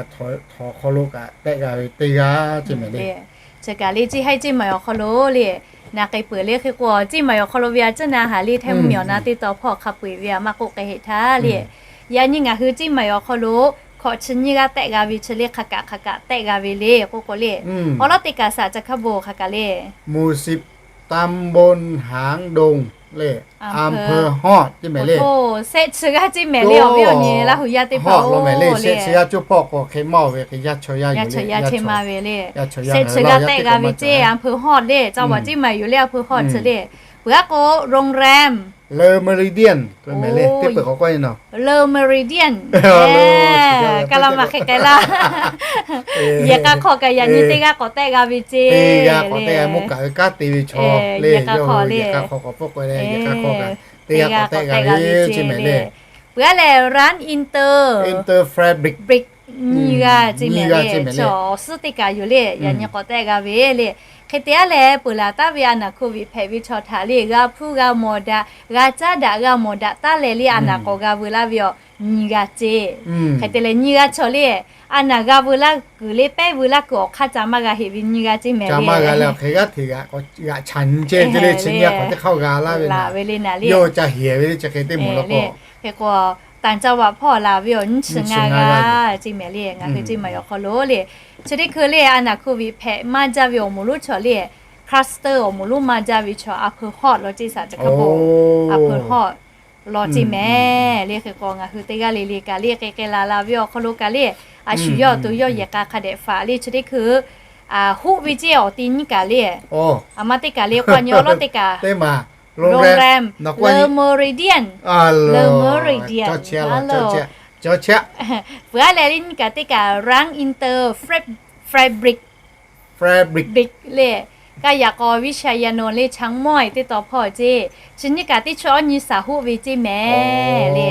htawnˍ hk'aw lo kaꞈ tehˆ g'a ve teˇ g'aˇ ceˇ mehˍ le. Chi kaꞈ le ceˇ haiˉ ceˇ maˬ awˬ hk'aw lo le, naˍ k'ai peuˬ le. Hk'e k'o ceˇ maˬ awˬ hk'aw lo ve a ciˉ na haˍ le, hteˇ mvuhˇ miˬ awˬ na teˇ taw hpawˇ hk'a peu-eˬ ve a maˇ k'oˆ k'ai heˆ htaˇ le. Yaꞈ nyi ngaˬ hui ceˇ maˬ awˬ hk'aw lo hkawꞈ chi nyiˇ g'aˇ tehˆ g'a ve chi le, hk'aˬ kaꞈ hk'aˬ kaꞈ tehˆ g'a ve le k'oˆ k'o le, awˉ lawˉ teˇ kaꞈ shaˍ ca hk'a bvuhˬ hk'a kaꞈ le, หมู่สิบ ตำบลหางดง le, อำเภอฮอด ceˇ mehˍ le. Shehˆ chi g'aˇ ceˇ mehˍ le, awˬ viˉ awˬ nyi Laˇ huˍ yaˇ teˇ hpaˍ lo mehˍ le. Shehˆ chi g'aˇ cawˇ hpawˇ k'o hk'e maˇ oˬ ve hk'e yaˇ chaw yaˇ yoˬ le, yaˇ chaw yaˇ chehˇ ma ve le. Shehˆ chi g'aˇ tehˆ g'a ve ceˇ อำเภอฮอด le, caˇ baˬ ceˇ maˬ yoˬ le, อำเภอฮอด chi le. Peuˬ aˉ k'o โรงแรม Le Méridien, Le Méridien, kaˇ laˇ maˬ hk'e k'ai laˇ. Yehˬ k'a hk'aw kaꞈ yaꞈ nyi teˇ g'aˇ k'awꞈ tehˆ g'a ve ceˇ le. Yehˬ k'a hk'aw le, yehˬ k'a hk'aw k'awꞈ pfuhˆ k'ai leh yehˬ k'a hk'aw kaꞈ teˇ g'aˇ k'awꞈ tehˆ g'a ve ceˇ mehˍ le. Peuˬ aˉ leh Run Inter, Inter Fabric, nyiˇ g'aˇ ceˇ mehˍ le. Chaw awˬ suhˉ teˇ kaꞈ yoˬ le, yaꞈ nyi k'awꞈ tehˆ g'a ve le. Hk'e te aˉ leh peuˬ laˬ taˉ ve a naˍ โควิด hpehꞈ ve chaw htaꞈ le g'a hpuˇ g'a mawˬ daꞈ, g'a caˉ daꞈ g'a mawˬ daꞈ taˉ leh le a naˍ k'awꞈ g'a veu laˇ ve awˬ nyiˇ g'aˇ ceˇ. Hk'e te leh nyiˇ g'aˇ chaw le, a naˍ g'a veu laˇ kuiˬ le pehˉ veu laˇ kuiˬ awˬ hk'aˇ ca maˇ g'a heˆ ve nyiˇ g'aˇ ceˇ mehˍ le. Hk'e g'aˇ hteꞈ g'aꞈ chaꞈ nyi ceˇ le, chi nyiˇ g'aˇ k'awꞈ teˇ hk'aˇ g'a laˇ ve naˍ, yawˇ ca heˍ ve le chi hk'e teˇ moˍ law k'o, hk'e k'o ต่างจังหวัด hpawˇ laˬ ve awˬ nyiˇ chi ngaˇ g'aˇ ceˇ mehˍ le. Ngaˬ hui ceˇ maˬ awˬ hk'aw lo le, chi teˇ hkui le a naˍ โควิด hpehꞈ maˇ jaˇ ve awˬ moˍ lonˉ chaw le, cluster awˬ moˍ lonˉ maˇ jaˇ ve chaw a hpeu hawˆ law ceˇ shaˍ ca hk'a bo, a hpeu hawˆ law ceˇ mehˍ le. Hk'e k'o ngaˬ hui teˇ g'aˇ le le kaꞈ le k'ai k'ai la la ve awˬ hk'aw lo kaꞈ le, a shu yawˇ awˬ to yawˇ yehˬ k'a hk'a dehꞈ faꞈ le chi teˇ hkui huˆ ve ceˇ awˬ ti nyiˇ kaꞈ le, a ma teˇ kaꞈ le k'o a nyi awˉ lawˉ teˇ kaꞈ โรงแรม Le Méridien, Le Méridien, peuˬ aˉ leh le nyiˇ kaꞈ teˇ kaꞈ Run Inter Fabric, Fabric le, kaˇ yaꞈ k'aw วิชยานนท์ le ช้างม้อย teˇ taw hpawˇ ceˇ, chi nyiˇ kaꞈ teˇ chaw awˬ nyi shaˍ huˆ ve ceˇ mehˍ le.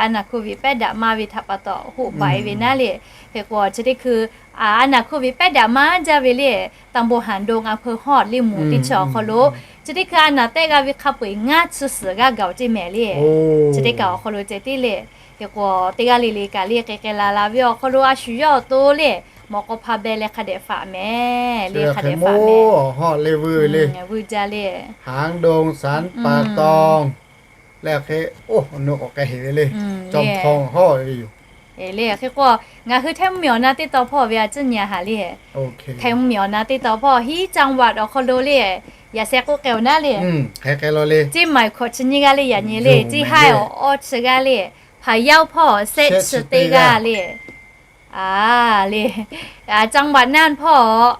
A naˍ โควิด pehˉ daꞈ maˇ ve htaꞈ pa taw huˆ baˬ e ve naˉ le. Hk'e k'o chi teˇ hkui a naˍ โควิด pehˉ daꞈ maˇ jaˇ ve le, ตำบลหางดง อำเภอฮอด le moˍ teˇ chi awˬ hk'aw lo chi teˇ hkui a naˍ tehˆ g'a ve hk'a peu-eˬ ngaˇ chi suhˍ g'aˇ gaˬ ceˇ mehˍ le. Chi teˇ kaꞈ awˬ hk'aw lo ceh tiˉ le. Hk'e k'o teˇ g'aˇ le le kaꞈ le k'ai k'ai la la ve awˬ hk'aw lo a shu yawˇ awˬ to le, mawꞈ k'aw hpa beh leh hk'a dehꞈ faꞈ mehˍ le, hk'a dehꞈ faꞈ mehˍ. Vuiˇ jaˇ le, หางดง สันป่าตอง leh hk'e, oˇ, awˬ nu k'awꞈ k'ai heˍ ve le, จอมทอง hawˇ ve yoˬ. Le hk'e k'o ngaˬ hui hteˇ mvuhˇ miˬ awˬ na teˇ taw hpawˇ ve a ciˉ nyi a haˍ le. Hteˇ mvuhˇ miˬ awˬ na teˇ taw hpawˇ hiˉ จังหวัด awˬ hk'aw lo le, yaꞈ sheh k'oˆ k'ai awˬ naˉ le, ceˇ maˬ hkawꞈ chi nyiˇ g'aˇ le yaꞈ nyi le, ceˇ haiˉ awˬ awˇ chi g'aˇ le Phayao hpawˇ shehˆ chi teˇ g'aˇ le. A le, จังหวัดน่าน hpawˇ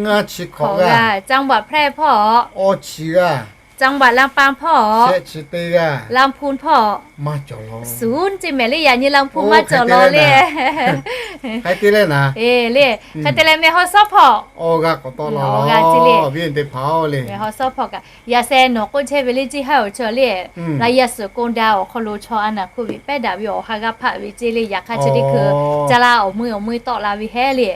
ngaˇ chi hkawꞈ g'aˇ, จังหวัดแพร่ hpawˇ awˇ chi g'aˇ, จังหวัดลำปาง hpawˇ shehˆ chi teˇ g'aˇ, ลำพูน hpawˇ maˇ cawˬ law. Suˉ ceˇ mehˍ le, yaꞈ nyi ลำพูน maˇ cawˬ law le. Hk'e te leh naˍ, e le, hk'e te leh แม่ฮ่องสอน hpawˇ awˬ g'aˇ k'awꞈ tawˆ law. Awˬ g'aˇ ceˇ le, awˬ viˉ teˇ hpaˍ-oˬ le. แม่ฮ่องสอน hpawˇ kaꞈ yaꞈ sheh nawˬ k'oˆ chehˇ ve le ceˇ, haiˉ awˬ chi le, laꞈ yaꞈ suhˍ โกดัง awˬ hk'aw lo chaw a naˍ hkuˇ ve pehˉ daꞈ ve awˬ ha g'aˇ hpaˆ ve ceˇ le. Yaꞈ hk'aˇ chi teˇ hkui caˇ laˇ awˬ meuˇ awˬ meuˇ tawˆ la ve hehˉ le.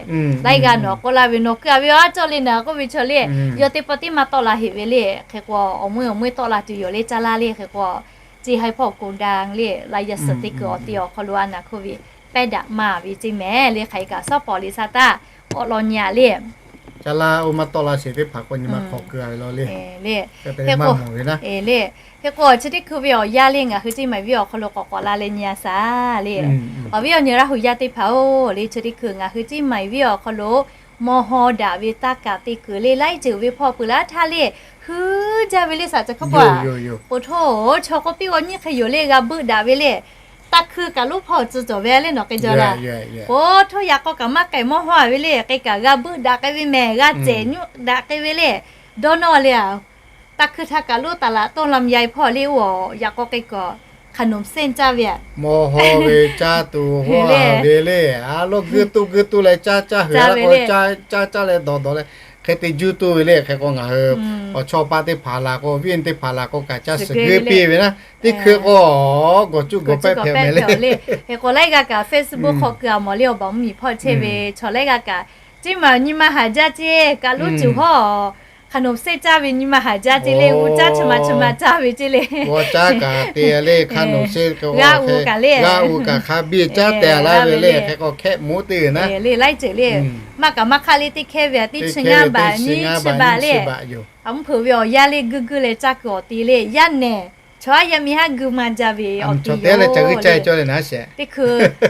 Laiˉ g'aˇ nawˬ k'oˆ laˇ ve, nawˬ keu a ve awˬ a cawˇ le naˍ k'oˆ ve chaw le, yawˇ teˇ pawˆ tiˉ maˇ tawˆ la heꞈ ve le. Hk'e k'o awˬ meuˇ awˬ meuˇ tawˆ la tuˬ yoˬ le, caˇ laˇ le. Hk'e k'o ceˇ haiˉ hpawˇ โกดัง le, laꞈ yaꞈ suhˍ teˇ kuiˬ awˬ ti awˬ hk'aw lo a naˍ hkuˇ ve pehˉ daꞈ maˇ ve ceˇ mehˍ le. Hk'aˬ hk'e kaꞈ shawˉ pawˍ liꞈ sha taˇ k'awꞈ law nyi a le. Caˇ laˇ oˇ maˇ tawˆ la sheˍ teˇ hpaˍ k'o nyi ma hk'aw keu a ve law le. Le, hk'e k'o chi teˇ hkui ve awˬ yanˇ le ngaˬ hui ceˇ maˍ viˉ awˬ hk'aw lo k'awꞈ k'awꞈ la leh nyi a shaˍ le. Awˬ viˉ awˬ nyi Laˇ hu yaˇ teˇ hpaˍ-oˬ le, chi teˇ hkui ngaˬ hui ceˇ maˍ viˉ awˬ hk'aw lo mawˇ hawˇ daꞈ ve taˇ kaꞈ te kuiˬ le, laiˉ ceuˬ ve hpawˇ peuˬ laˇ htaˇ le, huiˉ jaˇ ve le. Saˍ ca hk'oˆ pa, k'o htoˇ chaw k'oˆ piˇ g'aw nyiˇ hk'e yoˬ le, g'a beuˆ daꞈ ve le. Taˇ hkui kaꞈ lonˉ hpawˇ tcuh cawˬ ve le nawˬ k'ai jaw la. K'o htoˇ yaꞈ k'aw kaꞈ maˇ k'ai mawˇ hawˇ a ve le, k'ai kaꞈ g'a beuˆ daꞈ k'ai ve mehˍ, g'a cehˬ nyoˆ daꞈ k'ai ve le. Dawˇ nawˇ le a, taˇ hkui htaˇ kaꞈ lonˉ taˍ laꞈ tawˇ lam yai hpawˇ le, oˇ yaꞈ k'aw k'ai kaꞈ ขนมเส้น caˇ ve a, mawˇ hawˇ ve caˇ tuˬ hawˇ ve le. A, lawˇ g'uiˇ tuˇ g'uiˇ tuˇ leh caˇ caˇ hui a la k'o, caˇ caˇ leh dawˬ dawˬ leh hk'e te juˇ tuˬ ve le. Hk'e k'o ngaˬ hui awˬ chawˇ paˆ teˇ hpaˍ laˬ k'o, viˉ teˇ hpaˍ laˬ k'o kaꞈ caˇ suhˍ g'uiˇ piˇ ve naˉ, teˇ hkui k'o gawˬ cuˇ gawˬ pehˇ hpehꞈ mehˍ le. Hk'e k'o laiˉ g'aˇ kaꞈ Facebook hk'aw keu a mawˬ le, awˬ baˬ mvuhˇ miˬ hpawˇ chehˇ ve chaw laiˉ g'aˇ kaꞈ, ceˇ maˍ nyi ma haˍ jaˇ ceˇ, kaꞈ lonˉ cuˬ hawˇ ขนมเส้น caˇ ve nyi ma haˍ jaˇ ceˇ le, g'uˇ caˇ chi ma chi ma caˇ ve ceˇ le. G'aˇ u kaꞈ le, g'aˇ u kaꞈ hk'a biˇ caˇ tehˬ laˇ ve le. Hk'e k'o hkehˆ moˉ teˇ g'uiˬ naˉ le, laiˉ ceuˬ le, maˇ kaꞈ maˇ hk'aˇ le, teˇ hkehˇ ve a teˇ chi ngaˇ baˬ nyiˇ chi baˬ le. A mvuhˇ hpeuꞈ ve awˬ yanˇ le g'uiˇ g'uiˇ leh caˇ kuiˬ awˬ te le, yaˇ nehˬ chaw aˉ yaˇ miˇ haˉ g'uiˇ maˇ jaˇ ve awˬ te yoˬ.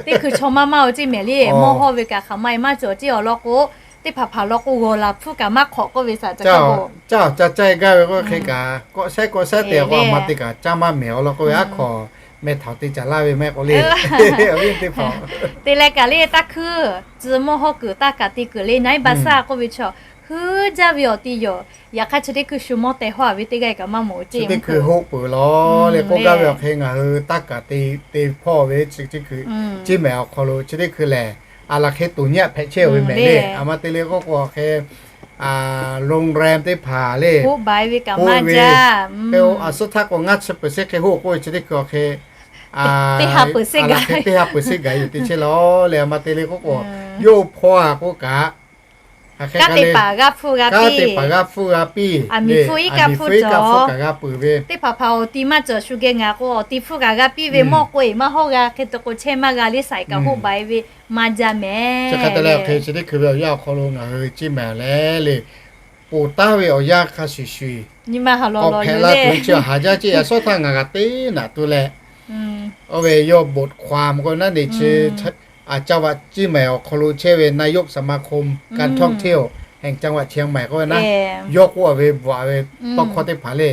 Teˇ hkui chaw maˇ maˇ-oˬ ceˇ mehˍ le, mawˇ hawˇ ve kaꞈ hk'aˬ ma e maˇ cawˬ ceˇ. Awˬ lawn k'o, teˇ hpaˍ hpaˍ lawn k'o g'awˬ laˬ hpfuhˇ kaꞈ maˇ hk'awꞈ k'oˆ ve saˍ ca k'o, caˇ caˇ caˇ gaˇ ve k'o hk'e kaꞈ kawˆ sehˉ kawˆ sehˉ te k'o a ma te kaꞈ caˇ maˇ mehˍ. Awˬ lawn k'oˆ ve aˉ hk'aw meh htaoˍ te caˍ laˇ ve mehˆ k'o le, awˬ viˉ teˇ hpaˍ te leh kaꞈ le, taˇ hkui tcuh mawˇ hawˇ kuiˬ taˇ kaꞈ te kuiˬ le, naˉ baˬ saˇ k'oˆ ve chaw huiˉ jaˇ ve awˬ ti yoˬ. Yaꞈ hk'aˇ chi teˇ hkui shu mawˇ teh hawˇ a ve teˇ g'aˇ kaꞈ maˇ mawˬ ceˇ. Chi teˇ hkui hoˆ peuˬ law le k'oˆ gaˇ ve awˬ hk'e ngaˬ hui taˇ kaꞈ te te hpawˇ ve chi teˇ hkui, ceˇ mehˍ awˬ hk'aw lo chi teˇ hkui lehˬ, a laˬ hk'e toˬ nyi a hpehꞈ chehˇ ve mehˍ le. A ma te le k'oˆ k'o awˬ hk'e โรงแรม teˇ hpaˍ le, hoˆ baˬ ve kaꞈ maˇ jaˇ. Aˬ suhˉ htaˇ k'o ngaˇ chi peuˬ sheˆ hk'e hoˆ k'oˆ ve chi teˇ hkui awˬ hk'e teˇ ha peuˬ sheˆ gaˬ yoˬ te chehˇ law le. A ma te le k'oˆ k'o, yawˇ hpawˇ a k'oˆ kaꞈ, kanˉ te paˍ g'a hpfuhˇ g'a piˇ, kanˉ te paˍ g'a hpfuhˇ g'a piˇ, aˬ miˍ hpfuhˇ iˉ kaˆ hpfuhˇ kaꞈ g'a peuˬ ve, teˇ hpaˍ hpaˍ awˬ ti maˇ cawˬ shu geh ngaˬ k'o awˬ ti hpfuhˇ kaꞈ g'a piˇ ve, mawˇ k'o e maˇ hawˇ g'a hk'e te k'o chehˇ maˇ g'a le, saiˍ kaꞈ hoˆ baˬ e ve maˇ jaˇ mehˍ. Chi hk'e te leh awˬ hk'e chi teˇ hkui ve awˬ yanˇ awˬ hk'aw lo ngaˬ hui ceˇ mehˍ leh le, ponˬ taˍ ve awˬ yanˇ hk'a shuˍ shuˍ nyi ma haˍ law law hpehꞈ la tuˬ ve chi haˍ jaˇ ceˇ. Yaꞈ shawˉ htaˇ ngaˬ g'a teˇ naꞈ tuˬ leh, oˇ ve yawˇ บทความ k'oˆ ve naˉ ne chi จังหวัดเชียงใหม่ awˬ hk'aw lo chehˇ ve นายกสมาคมการท่องเที่ยวแห่งจังหวัดเชียงใหม่ k'oˆ ve naˉ, yawˇ k'oˆ a ve bvuhꞈ ve tawˇ hkawˇ teˇ hpaˍ le.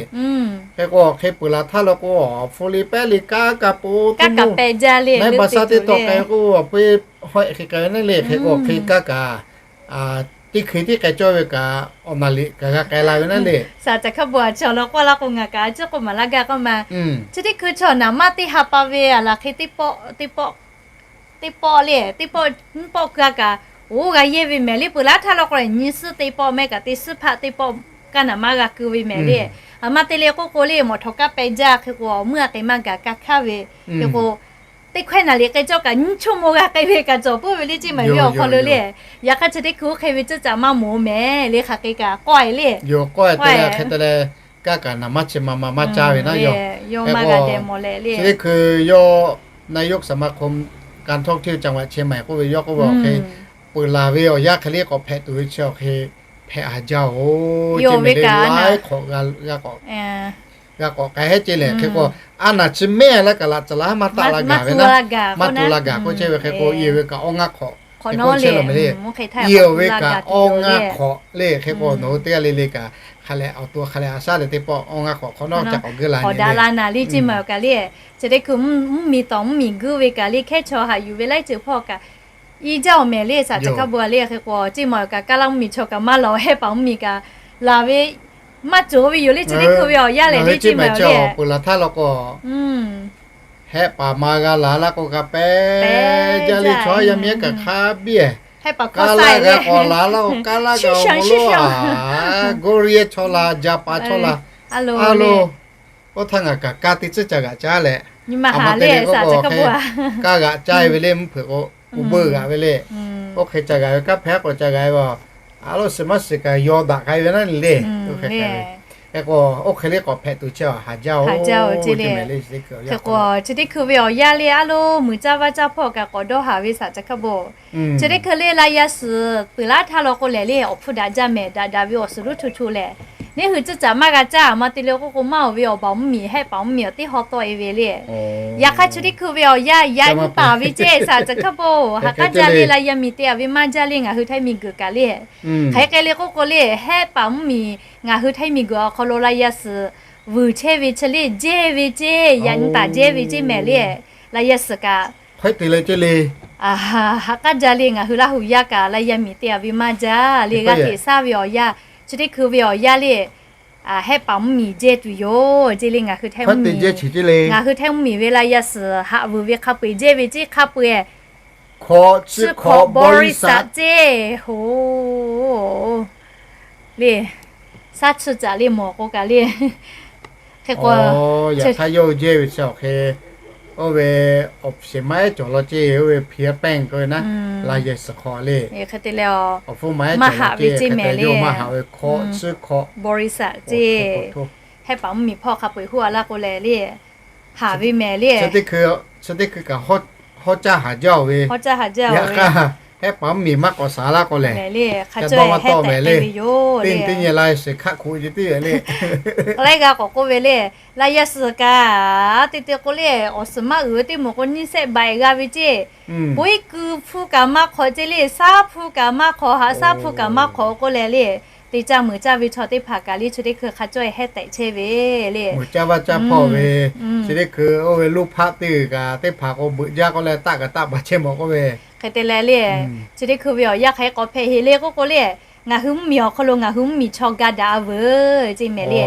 Hk'e k'o hk'e peuˬ laˬ htaˇ law k'o, hpu le pehˉ le kaˇ kaꞈ po, kaˇ kaꞈ pehˬ jaˇ le, naˉ baˬ saˇ teˇ tawˬ k'ai k'o, awˬ pe hawehˆ hk'e k'ai ve naˉ le. Hk'e k'o hk'e kaˇ kaꞈ teˇ hkui tiˉ k'ai cawˇ ve kaꞈ awˬ naˍ liꞈ kaꞈ g'a k'ai la ve naˉ le. Saˍ ca hk'a bvuhꞈ a chaw law k'oˆ laˇ k'o ngaˬ kaꞈ a ciˉ k'oˆ maˍ laˇ gaˇ k'oˆ ma, chi teˇ hkui chaw naˍ maˇ teˇ ha pa ve a laˬ hk'e teˇ pawˆ teˇ pawˆ teˇ pawˆ le, teˇ pawˆ nyiˇ pawˆ keu a kaꞈ, oˇ g'a yehˇ ve mehˍ le. Peuˬ laˇ htaˇ law k'o nyiˇ suhˉ teˇ pawˆ mehˆ kaꞈ teˇ suhˉ hpaˆ teˇ pawˆ kaˇ naˍ maˇ g'a keu ve mehˍ le. A ma te le k'oˆ k'o le, mawˬ htawnˍ kaˇ pehˬ jaˇ hk'e k'o, meuˇ a k'e maˇ gaˬ kaˇ hkaˇ ve, hk'e k'o teˇ hkawehˇ naˍ liꞈ k'ai cawˇ kaꞈ nyiˇ ชั่วโมง g'a k'ai ve kaꞈ cawˬ puiˉ ve le ceˇ mehˍ ve awˬ hk'aw lo le. Yaꞈ hk'aˇ chi teˇ hkui oˇ hk'e ve ceuˇ caꞈ maˇ mawˬ mehˍ le. Hk'aˬ hk'e kaꞈ k'awehˇ le, k'awehˇ te leh hk'e te leh kaˇ kaꞈ naˍ maˇ chi ma ma maˇ caˇ ve naˉ yoˬ. Chi teˇ hkui yawˇ นายกสมาคมการท่องเที่ยวจังหวัดเชียงใหม่ k'oˆ ve yawˇ k'oˆ ve awˬ hk'e peuˬ laˬ ve awˬ yanˇ hk'e le k'awꞈ hpehꞈ tuˬ ve chi awˬ hk'e hpehꞈ a jaˇ-oˬ. Ceˇ mehˍ le, laiˉ hk'awꞈ g'a k'awꞈ g'a k'awꞈ k'ai heˆ ceˇ lehˬ. Hk'e k'o a naˍ chi mehˆ laˇ kaꞈ laꞈ caˬ laˇ maˇ taˆ la gaˬ ve naˉ, maˇ tu la gaˬ k'oˆ chehˇ ve. Hk'e k'o i ve kaꞈ awˇ ngaˇ hk'awꞈ Hk'awꞈ nawˉ le, i awˬ ve kaꞈ awˇ ngaˇ hk'awꞈ le. Hk'e k'o nawˬ hui teˇ g'aˇ le le kaꞈ hk'a leh awˬ to hk'a leh a shaˉ leh teˇ pawˆ awˇ ngaˇ hk'awꞈ hk'awꞈ nawˉ ca k'awꞈ geuˇ la le. Hk'awꞈ daꞈ la naˍ le, ceˇ maˬ kaꞈ le. Chi teˇ hkui mvuhˇmiˬ tawˍ mvuhˇmiˬ guiˇ ve kaꞈ le, hkehˉ chaw haꞈ yuˬ ve laiˉ ceuˬ hpawˇ kaꞈ i jaˇ awˬ mehˍ le, saˍ caˬ hkaˇ bon a le. Hk'e k'o ceˇ maˬ kaꞈ kaˇ laˇ mvuhˇmiˬ chaw kaꞈ maˇ lawˬ, hehˆ paˍ mvuhˇmiˬ kaꞈ laˬ ve maˇ cawˬ ve yoˬ le. Chi teˇ hkui ve awˬ yanˇ lehˬ le, ceˇ maˬ le, peuˬ laˬ htaˇ law k'o hehˆ paˍ ma g'a laˬ laˇ k'o kaꞈ pehˇ jaˇ le. Chaw yaˇ miˇ ehˉ kaꞈ hk'a biˇ, kaˇ laˇ g'a k'awꞈ laˬ laˇ k'o kaˇ laˇ g'a awˬ lo a, Korea chaw la, Japan chaw la, a lo, oˇ htaˇ ngaˬ kaꞈ kaˇ teˇ tcuhˉ ca g'aꞈ caˇ leh, a ma te le k'o kaˇ g'aꞈ caˇ ve le, mvuhˇ hpeuꞈ k'o uˇ beuˆ g'aꞈ ve le. Oˇ hk'e ca g'aꞈ ve, kanˉ hpehˇ k'awꞈ ca g'aꞈ ve a, a lo suhˍ maˇ suhˍ kaꞈ yaw daꞈ k'ai ve naˉ le. Hk'e k'o oˇ hk'e le k'awꞈ hpehꞈ tuˬ chi a haˍ jaˇ oˬ, ceˇ le. Hk'e k'o chi teˇ hkui ve awˬ yanˇ le, a lo muiˬ caˇ vaˇ caˇ hpawˇ kaꞈ k'awꞈ dawˇ haˍ ve saˍ caˬ hkaˇ bon. Chi teˇ hkui le la yaˇ suhˍ peuˬ laˇ htaˇ law k'o lehˬ le, awˬ hpfuhˇ daꞈ jaˇ mehˍ, daꞈ daꞈ ve awˬ suhˍ lonˉ cho cho lehˬ, neˇ hui tcuhˇ caꞈ maˇ g'a caˇ a ma te le k'oˆ k'o, maˇ oˬ ve awˬ baˬ mvuhˇmiˬ hehˆ paˍ mvuhˇmiˬ awˬ teˇ haw tawˆ e ve le. Yaꞈ hk'aˇ chi teˇ hkui ve awˬ yanˇ yaꞈ nyi paˍ ve ceˇ saˍ caˬ hkaˇ bon. Haꞈ k'aˉ jaˇ le, la yaˇ miˬ te a ve maˇ jaˇ le, ngaˬ hui Htaiˇ miˬguiˬ kaꞈ le. Hk'aˬ hk'e le k'oˆ k'o le, hehˆ paˍ mvuhˇmiˬ ngaˬ hui Htaiˇ miˬguiˬ awˬ hk'aw lo la yaˇ suhˍ vuiˬ chehˇ ve chi le, jehˇ ve ceˇ, yaꞈ nyi taˍ jehˇ ve ceˇ mehˍ le. La yaˇ suhˍ kaꞈ hk'e te le ceˇ le. Haꞈ k'aˉ jaˇ le, ngaˬ hui Laˇ huˍ yaˇ kaꞈ la yaˇ miˬ te a ve maˇ jaˇ le, g'a teꞈ shaˉ ve awˬ yanˇ, chi teˇ hkui ve awˬ yanˇ le, hehˆ paˍ mvuhˇmiˬ jehˇ tuˬ yoˬ ceˇ le. Ngaˬ hui Htaiˇ mvuhˇmiˬ, ngaˬ hui Htaiˇ mvuhˇmiˬ ve la yaˇ suhˍ haꞈ vuiˬ ve hk'a peu eˬ jehˇ ve ceˇ, hk'a peu eˬ chi hkawꞈ bawˇ riˍ saꞈ ceˇ hoꞈ le. Shaˉ chi caꞈ le mawˬ k'o kaꞈ le. Hk'e k'o, yaꞈ hk'aˇ yawˇ hui jehˇ ve chi awˬ hk'e, oˇ ve awˬ shiˍ maˇ ehˉ cawˬ law ceˇ, oˇ ve hpiˍ a pehnˇ k'oˆ ve naˉ, la yaˇ suhˍ hk'awꞈ le. Hk'e te leh, awˬ hpfuhˇ maˇ ehˉ cawˬ ve ceˇ mehˍ le, hkawꞈ chi hkawꞈ bawˇ riˍ saꞈ ceˇ. Hehˆ paˍ mvuhˇmiˬ hpawˇ hk'a peu eˬ huˉ a laˇ k'o lehˬ le, haˍ ve mehˍ le. Chi teˇ hkui kaꞈ hawˉ caˇ haˍ jaˇ oˬ ve, yaꞈ hk'aˇ hehˆ paˍ mvuhˇmiˬ maˇ k'awꞈ shaˍ laˇ k'o lehˬ, hehˆ paˍ mvuhˇmiˬ maˇ k'awꞈ mehˍ le. Teˇ nyi la suhˍ hkaˆ hkuꞈ ce tiˉ ve le. Laiˉ g'a k'awꞈ k'oˆ ve le, la yaˇ suhˍ kaꞈ te te k'o le, awˬ suhˍ maˇ uiˍ ve teˇ moˍ k'o nyiˇ shehˆ baꞈ g'a ve ceˇ. Bawehˇ kuiˬ hpu kaꞈ maˇ hk'awꞈ ceˇ le, shaˉ hpu kaꞈ maˇ hk'awꞈ, haꞈ shaˉ hpu kaꞈ maˇ hk'awꞈ k'oˆ lehˬ le, te caˇ meuꞈ caˇ ve chaw teˇ hpaˍ kaꞈ le, chi teˇ hkui hk'a cawˇ hehˉ tehꞈ chehˇ ve le. Meuꞈ caˇ vaˇ caˇ hpawˇ ve, chi teˇ hkui oˇ ve luˇ hpaˆ teˇ g'uiˬ kaꞈ teˇ hpaˍ k'o beuꞈ jaˇ k'oˆ leh taˆ kaꞈ taˆ baˬ chehˇ mawˬ k'oˆ ve. Hk'e te leh le, chi teˇ hkui ve awˬ yanˇ hk'aˬ hk'e k'awꞈ hpehꞈ heˍ le k'oˆ k'o le, ngaˬ hui mvuhˇmiˬ awˬ hk'aw lo ngaˬ hui mvuhˇmiˬ chaw ga daꞈ a veuˬ ceˇ mehˍ le.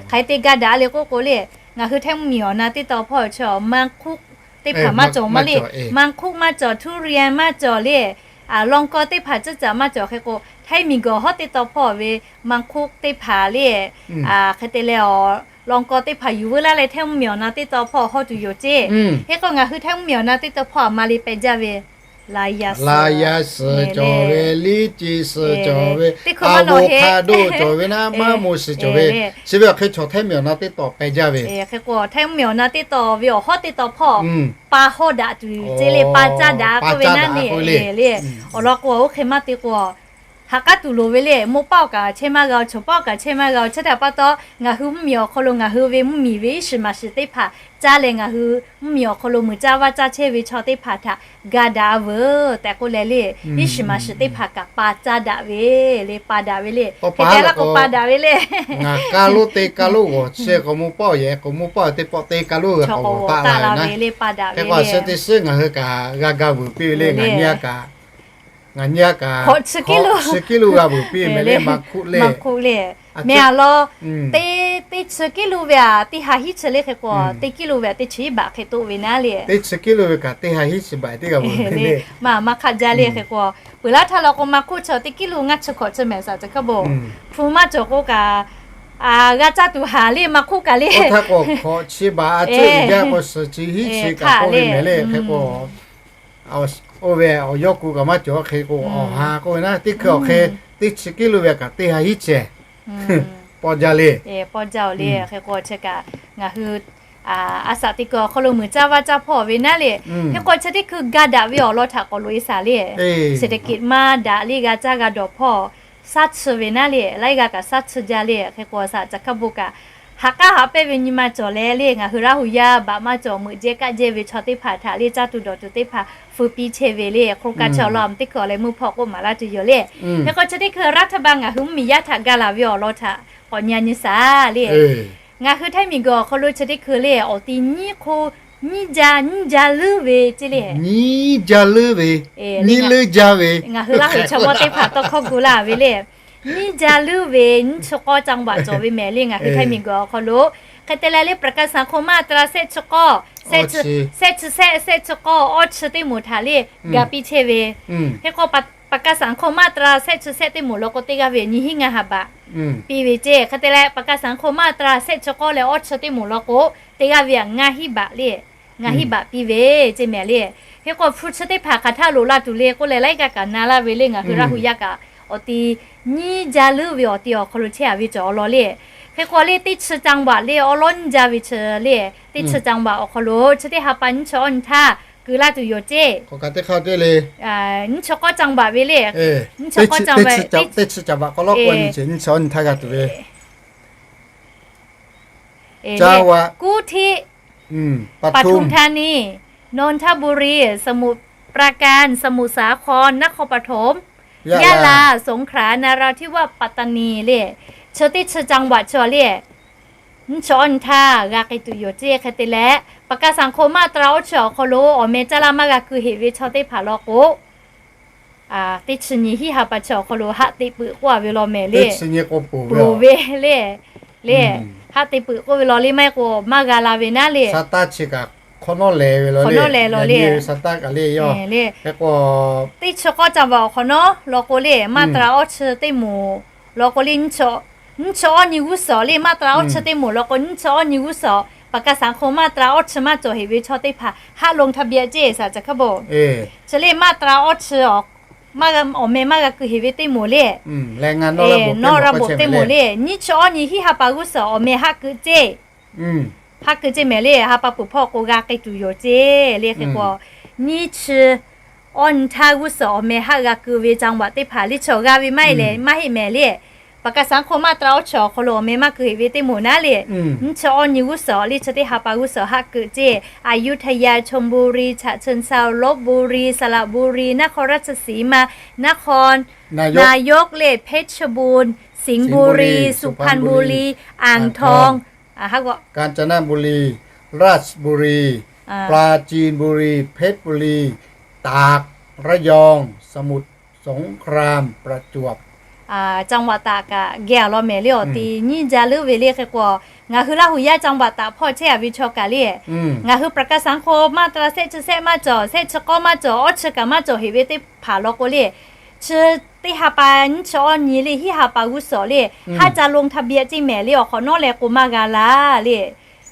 Hk'aˬ hk'e te ga daꞈ le k'oˆ k'o le, ngaˬ hui Htaiˇ mvuhˇmiˬ awˬ na teˇ taw hpawˇ chi maˇ hkuˆ teˇ hpaˍ maˇ cawˬ maˇ le, maˇ hkuˆ maˇ cawˬ, ทุเรียน maˇ cawˬ le, lawn kaw teˇ hpaˍ tcuhˉ caꞈ maˇ cawˬ. Hk'e k'o Htaiˇ miˬguiˬ hawˉ teˇ taw hpawˇ ve maˇ hkuˆ teˇ hpaˍ le, hk'e te leh awˬ lawn kaw teˇ hpaˍ yuˬ veuˬ laˇ leh Htaiˇ mvuhˇmiˬ awˬ na teˇ taw hpawˇ hawˉ tuˬ yoˬ ceˇ. Hk'e k'o ngaˬ hui Htaiˇ mvuhˇmiˬ awˬ na teˇ taw hpawˇ a ma le peh jaˇ ve, la yaˇ suhˍ cawˬ ve, liˇ ci suhˍ cawˬ ve, teˇ hkui maˇ lo heˆ, dawˇ cawˬ ve naˉ maˇ moˍ suhˍ cawˬ ve, chi ve awˬ hk'e chaw Htaiˇ mvuhˇmiˬ awˬ na teˇ taw peh jaˇ ve. Hk'e k'o Htaiˇ mvuhˇmiˬ awˬ na teˇ taw ve awˬ hawˉ teˇ taw hpawˇ pa hawˇ daꞈ tuˬ ceˇ le, pa caˇ daꞈ k'oˆ ve naˉ le, le. Awˬ lawn k'o oˇ hk'e maˇ te k'o haꞈ k'aˉ tuˬ loˍ ve le, mawˇ paˆ awˬ kaꞈ chehˇ maˇ g'a oˬ, chawˬ paˆ awˬ kaꞈ chehˇ maˇ g'a oˬ. Chi htaꞈ pa taw ngaˬ hui mvuhˇmiˬ awˬ hk'aw lo ngaˬ hui ve mvuhˇmiˬ ve iˉ shiˍ maˍ shiˍ teˇ hpaˍ caˇ leh ngaˬ hui mvuhˇmiˬ awˬ hk'aw lo meuꞈ caˇ vaˇ caˇ chehˇ ve chaw teˇ hpaˍ htaꞈ ga daꞈ a veuˬ tehꞈ k'oˆ leh le, iˉ shiˍ maˍ shiˍ teˇ hpaˍ kaꞈ pa caˇ daꞈ ve le, pa daꞈ ve le. Hk'e te laˇ k'o pa daꞈ ve le. Ngaˬ kaˇ loˉ te kaˇ loˉ g'awˬ chi k'awꞈ mawˇ paˆ awˬ yehˬ k'awꞈ mawˇ paˆ teˇ pawˆ te kaˇ loˉ g'a k'awꞈ g'awˬ taˆ la ve naˉ. Hk'e k'o a suh teˇ suhˉ ngaˬ hui kaꞈ g'a ga vuiˬ piˇ ve le, ngaˬ nyi a kaꞈ ngaˬ nyi a kaꞈ chi kiˉ lo g'a vuiˬ piˇ mehˍ le, maˇ hkuˆ le. Mehˍ a law, teˇ chi kiˉ lo ve a teˇ ha hiˉ chi le. Hk'e k'o teˇ kiˉ lo ve a teˇ chi hiˉ baꞈ hk'e toˆ ve naˉ le. Teˇ chi kiˉ lo ve kaꞈ teˇ ha hiˉ chi baꞈ teˇ g'a vuiˬ le. Maˇ maˇ hk'aˆ jaˇ le. Hk'e k'o peuˬ laˇ htaˇ law k'o maˇ hkuˆ chi teˇ kiˉ lo ngaˇ chi hkawꞈ chi mehˍ saˍ caˬ hkaˇ bon. Hpu maˇ cawˬ k'o kaꞈ g'a caˇ tuˬ haˍ le, maˇ hkuˆ kaꞈ le. Oˇ htaˇ k'o hkawꞈ chi baꞈ a ciˉ uiˍ jaˇ k'o suhˍ chi hiˉ chi kaꞈ k'oˆ ve mehˍ le. Hk'e k'o oˇ ve awˬ yawˇ ku kaꞈ maˇ cawˬ. Hk'e k'o awˬ ha k'oˆ ve naˉ teˇ hkui awˬ hk'e teˇ chi kiˉ lo ve kaꞈ teˇ ha hiˉ chi pawˇ jaˇ le. Pawˇ jaˇ oˬ le. Hk'e k'o chi kaꞈ ngaˬ hui a shaꞈ teꞈ kuiˬ awˬ hk'aw lo meuꞈ caˇ vaˇ caˇ hpawˇ ve naˉ le. Hk'e k'o chi teˇ hkui ga daꞈ ve awˬ lawn htaꞈ k'awꞈ loꞈ e shaˍ le. เศรษฐกิจ maˇ daꞈ le, g'a caˇ g'a dawˬ hpawˇ shaˉ chi ve naˉ le, laiˉ g'aˇ kaꞈ shaˉ chi jaˇ le. Hk'e k'o shaꞈ caˬ hkaˇ bon kaꞈ Haꞈ k'aˉ haꞈ pehnˇ ve nyi ma cawˬ leh le, ngaˬ hui Laˇ huˍ yaˇ baꞈ maˇ cawˬ meuꞈ jehˇ kaˆ jehˇ ve chaw teˇ hpaˍ htaꞈ le caˇ tuˬ dawˬ tuˬ teˇ hpaˍ feu piˇ chehˇ ve le. Hk'oˆ kaꞈ chi awˬ lawn teˇ hkui awˬ leh meuˇ hpawˇ k'oˆ maˍ laˇ tuˬ yoˬ le. Hk'e k'o chi teˇ hkui รัฐบาล ngaˬ hui mvuhˇmiˬ yaˇ htaꞈ ga laˬ ve awˬ lawn htaꞈ k'awꞈ nyi nyi shaˍ le. Ngaˬ hui Htaiˇ miˬguiˬ awˬ hk'aw lo chi teˇ hkui le awˬ ti nyiˇ hk'oˆ nyiˇ ja nyiˇ ja leuˉ ve ceˇ le. Nyiˇ ja leuˉ ve, nyiˇ leuˉ ja ve, ngaˬ hui Laˇ huˍ chaw mawˇ teˇ hpaˍ tawˇ hkawˇ gu laˇ ve le. Nyiˇ ja leuˉ ve nyiˇ chi k'awˇ จังหวัด cawˬ ve mehˍ le ngaˬ hui Htaiˇ miˬguiˬ awˬ hk'aw lo. Hk'e te leh le ประกันสังคม มาตรา shehˆ chi k'awˇ, shehˆ chi shehˆ, shehˆ chi k'awˇ awˇ chi teˇ moˍ htaꞈ le ga piˇ chehˇ ve. Hk'e k'o ประกันสังคม มาตรา shehˆ chi shehˆ teˇ moˍ law k'o teˇ g'aˇ ve nyi hiˉ ngaˇ ha baꞈ piˇ ve ceˇ. Hk'e te leh ประกันสังคม มาตรา shehˆ chi k'awˇ leh awˇ chi teˇ moˍ law k'o teˇ g'aˇ ve ngaˇ hiˉ baꞈ le, ngaˇ hiˉ baꞈ piˇ ve ceˇ mehˍ le. Hk'e k'o hpu chi teˇ hpaˍ hk'aˬ htaˇ loꞈ la tuˬ le k'oˆ leh laiˉ g'aˇ kaꞈ na laˇ ve le ngaˬ hui Laˇ huˍ yaˇ kaꞈ awˬ ti nyiˇ ja leuˉ ve awˬ ti awˬ hk'aw lo chehˇ a ve cawˬ awˬ lawn le. Hk'e k'o le teˇ chi จังหวัด le awˉ lawˉ nyiˇ ja ve chi le, teˇ chi จังหวัด awˬ hk'aw lo chi teˇ ha pa nyiˇ chi awˇ nyi htaˇ keu laˇ tuˬ yoˬ ceˇ. Nyiˇ chi k'awˇ จังหวัด ve le, nyiˇ chi k'awˇ จังหวัด teˇ chi จังหวัด k'awꞈ lawˉ k'o nyi chi nyiˇ chi awˇ nyi htaˇ g'a tuˬ ve จังหวัด กรุงเทพ ปทุมธานี นนทบุรี สมุทรปราการ สมุทรสาคร นครปฐม ยะลา สงขลา นราธิวาส ปัตตานี le. Chi teˇ chi จังหวัด chi le nyiˇ chi awˇ nyi htaˇ g'a k'ai tuˬ yoˬ ceˇ. Hk'e te leh ประกันสังคม มาตรา awˇ chi awˬ hk'aw lo awˬ meh caˇ laˇ maˇ g'a keu heꞈ ve chaw teˇ hpaˍ law k'o, teˇ chi nyi hiˉ ha pa chi awˬ hk'aw lo haˆ te peuˬ k'oˆ a ve law mehˍ le. Peuˬ ve le, le, haˆ te peuˬ k'oˆ ve law le maˇ heˆ k'o maˇ g'a la ve naˉ le. Hk'awꞈ nawˉ leh law le, le, teˇ chi k'awˇ จังหวัด awˬ hk'awꞈ nawˉ law k'o le มาตรา awˇ chi teˇ moˍ law k'o le nyiˇ chi awˇ nyi g'uˇ suhˍ le มาตรา awˇ chi teˇ moˍ law k'o nyiˇ chi awˇ nyi g'uˇ suhˍ ประกันสังคม มาตรา awˇ chi maˇ cawˬ heꞈ ve chaw teˇ hpaˍ haˆ ลงทะเบียน ceˇ shaˍ caꞈ hkaˉ bo. Chi le มาตรา awˇ chi awˬ meh maˇ g'a keu heꞈ ve teˇ moˍ le, nawˇ ระบบ teˇ moˍ le nyiˇ chi awˇ nyi hiˉ ha pa g'uˇ suhˍ awˬ meh haˆ keu ceˇ. Haˆ keu ceˇ mehˍ le, ha pa peuˬ hpawˇ k'o g'a k'ai tuˬ yoˬ ceˇ le. Hk'e k'o nyiˇ chi awˇ nyi htaˇ g'uˇ suhˍ awˬ meh haˆ g'a keu ve จังหวัด teˇ hpaˍ le chi awˬ g'a ve maˇ heˆ leh maˇ heˆ mehˍ le. ประกันสังคม มาตรา awˇ chi awˬ hk'aw lo awˬ meh maˇ keu heꞈ ve teˇ moˍ naˉ le, nyiˇ chi awˇ nyi g'uˇ suhˍ le chi teˇ ha pa g'uˇ suhˍ haˆ keu ceˇ. อยุธยา ชลบุรี ฉะเชิงเทรา ลพบุรี สระบุรี นครราชสีมา นครนายก le เพชรบูรณ์ สิงห์บุรี สุพรรณบุรี อ่างทอง กาญจนบุรี ราชบุรี ปราจีนบุรี เพชรบุรี ตาก ระยอง สมุทรสงคราม ประจวบ จังหวัดตาก kaꞈ geh a law mehˍ le awˬ ti nyiˇ ja leuˉ ve le. Hk'e k'o ngaˬ hui Laˇ huˍ yaˇ จังหวัดตาก hpawˇ chehˇ a ve chaw kaꞈ le, ngaˬ hui ประกันสังคม มาตรา shehˆ chi shehˆ maˇ cawˬ, shehˆ chi k'awˇ maˇ cawˬ, awˇ chi kaꞈ maˇ cawˬ heꞈ ve teˇ hpaˍ law k'o le, chi teˇ ha pa nyiˇ chi awˇ nyi le hiˉ ha pa g'uˇ suhˍ le haˆ ca ลงทะเบียน ceˇ mehˍ le awˬ hk'awꞈ nawˉ leh k'o maˇ g'a la le.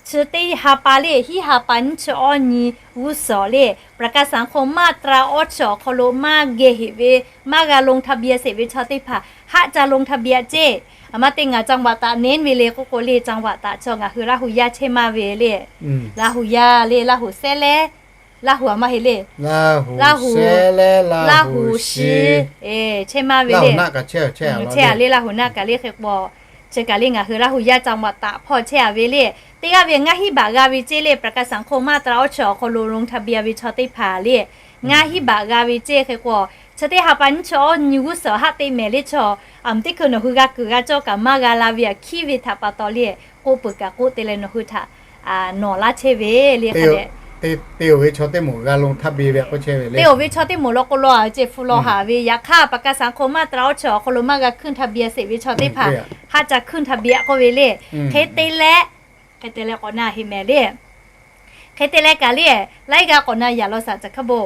Chi teˇ ha pa le hiˉ ha pa nyiˇ chi awˇ nyi g'uˇ suhˍ le ประกันสังคม มาตรา awˇ chi awˬ hk'aw lo maˇ geh heꞈ ve, maˇ g'a ลงทะเบียน sheˍ ve chaw teˇ hpaˍ haˆ ca ลงทะเบียน ceˇ. A ma te ngaˬ จังหวัดตาก neˉ ve le k'oˆ k'o le จังหวัดตาก chi ngaˬ hui Laˇ huˍ yaˇ chehˇ maˇ ve le. Laˇ huˍ yaˇ le Laˇ huˍ sehˉ leh, Laˇ huˍ a maˇ heˆ le, Laˇ huˍ, Laˇ huˍ shiˍ, chehˇ maˇ ve le. Chehˇ a le Laˇ huˍ naˆ kaꞈ le. Hk'e k'o chi kaꞈ le ngaˬ hui Laˇ huˍ yaˇ จังหวัดตาก hpawˇ chehˇ a ve le. Teˇ g'aˇ ve ngaˇ hiˉ baꞈ g'a ve ceˇ le ประกันสังคม มาตรา awˇ chi awˬ hk'aw lo ลงทะเบียน ve chaw teˇ hpaˍ le ngaˇ hiˉ baꞈ g'a ve ceˇ. Hk'e k'o chi teˇ ha pa nyiˇ chi awˇ nyi g'uˇ suhˍ haˆ te mehˍ le chaw, a meuꞈ teˇ hkui nawˬ hui g'a kuiˬ g'a cawˇ kaꞈ maˇ g'a la ve aꞈ hkiˉ ve htaꞈ pa taw le k'oˆ peuˬ kaꞈ k'oˆ te leh nawˬ hui htaꞈ nawˬ laˇ chehˇ ve le. Te oˬ ve chaw teˇ moˍ g'a ลงทะเบียน ve k'oˆ chehˇ ve le. Te oˬ ve chaw teˇ moˍ law k'o law a ceˇ hpu law haˍ ve yaꞈ hk'aˇ ประกันสังคม มาตรา awˇ chi awˬ hk'aw lo maˇ g'a ขึ้นทะเบียน sheˍ ve chaw teˇ hpaˍ haˆ ca ขึ้นทะเบียน k'oˆ ve le. Hk'e te leh, hk'e te leh k'awꞈ na heꞈ mehˍ le. Hk'e te leh kaꞈ le, laiˉ g'aˇ k'awꞈ na yaꞈ law shaˍ caꞈ hkaˉ bo.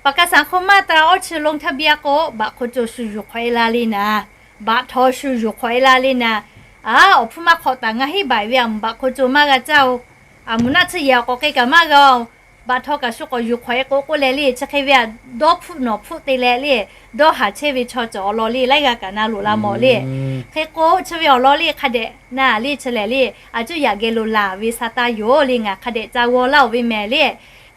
ประกันสังคม มาตรา awˇ chi ลงทะเบียน k'o baꞈ hk'aw co shu yuˬ hk'awꞈ e la le naˍ, baꞈ htaw shu yuˬ hk'awꞈ e la le naˍ. A, awˬ hpfuhˇ maˇ hk'awꞈ taˍ ngaˇ hiˉ baꞈ ve aꞈ baꞈ hk'aw co maˇ g'a caˇ oˬ. A, mvuhˇ naˆ tsuhˇ yehˬ awˬ k'awꞈ k'e kaꞈ maˇ g'a oˬ. Baꞈ htaw kaꞈ shu k'awꞈ yuˬ hk'awꞈ e k'o k'oˆ leh le chi hk'e ve aꞈ dawˇ hpfuhˆ nawˬ hpfuhˆ te leh le, dawˇ haˍ chehˇ ve chaw cawˬ awˬ lawn le laiˉ g'aˇ kaꞈ na loꞈ la mawˬ le. Hk'e k'o chi ve awˬ lawn le hk'a dehꞈ na le chi lehˬ le, a cuˇ yaꞈ geh lo laˬ ve sa taˇ yoˬ le ngaˬ hk'a dehꞈ ca g'aw laˇ oˬ ve mehˍ le.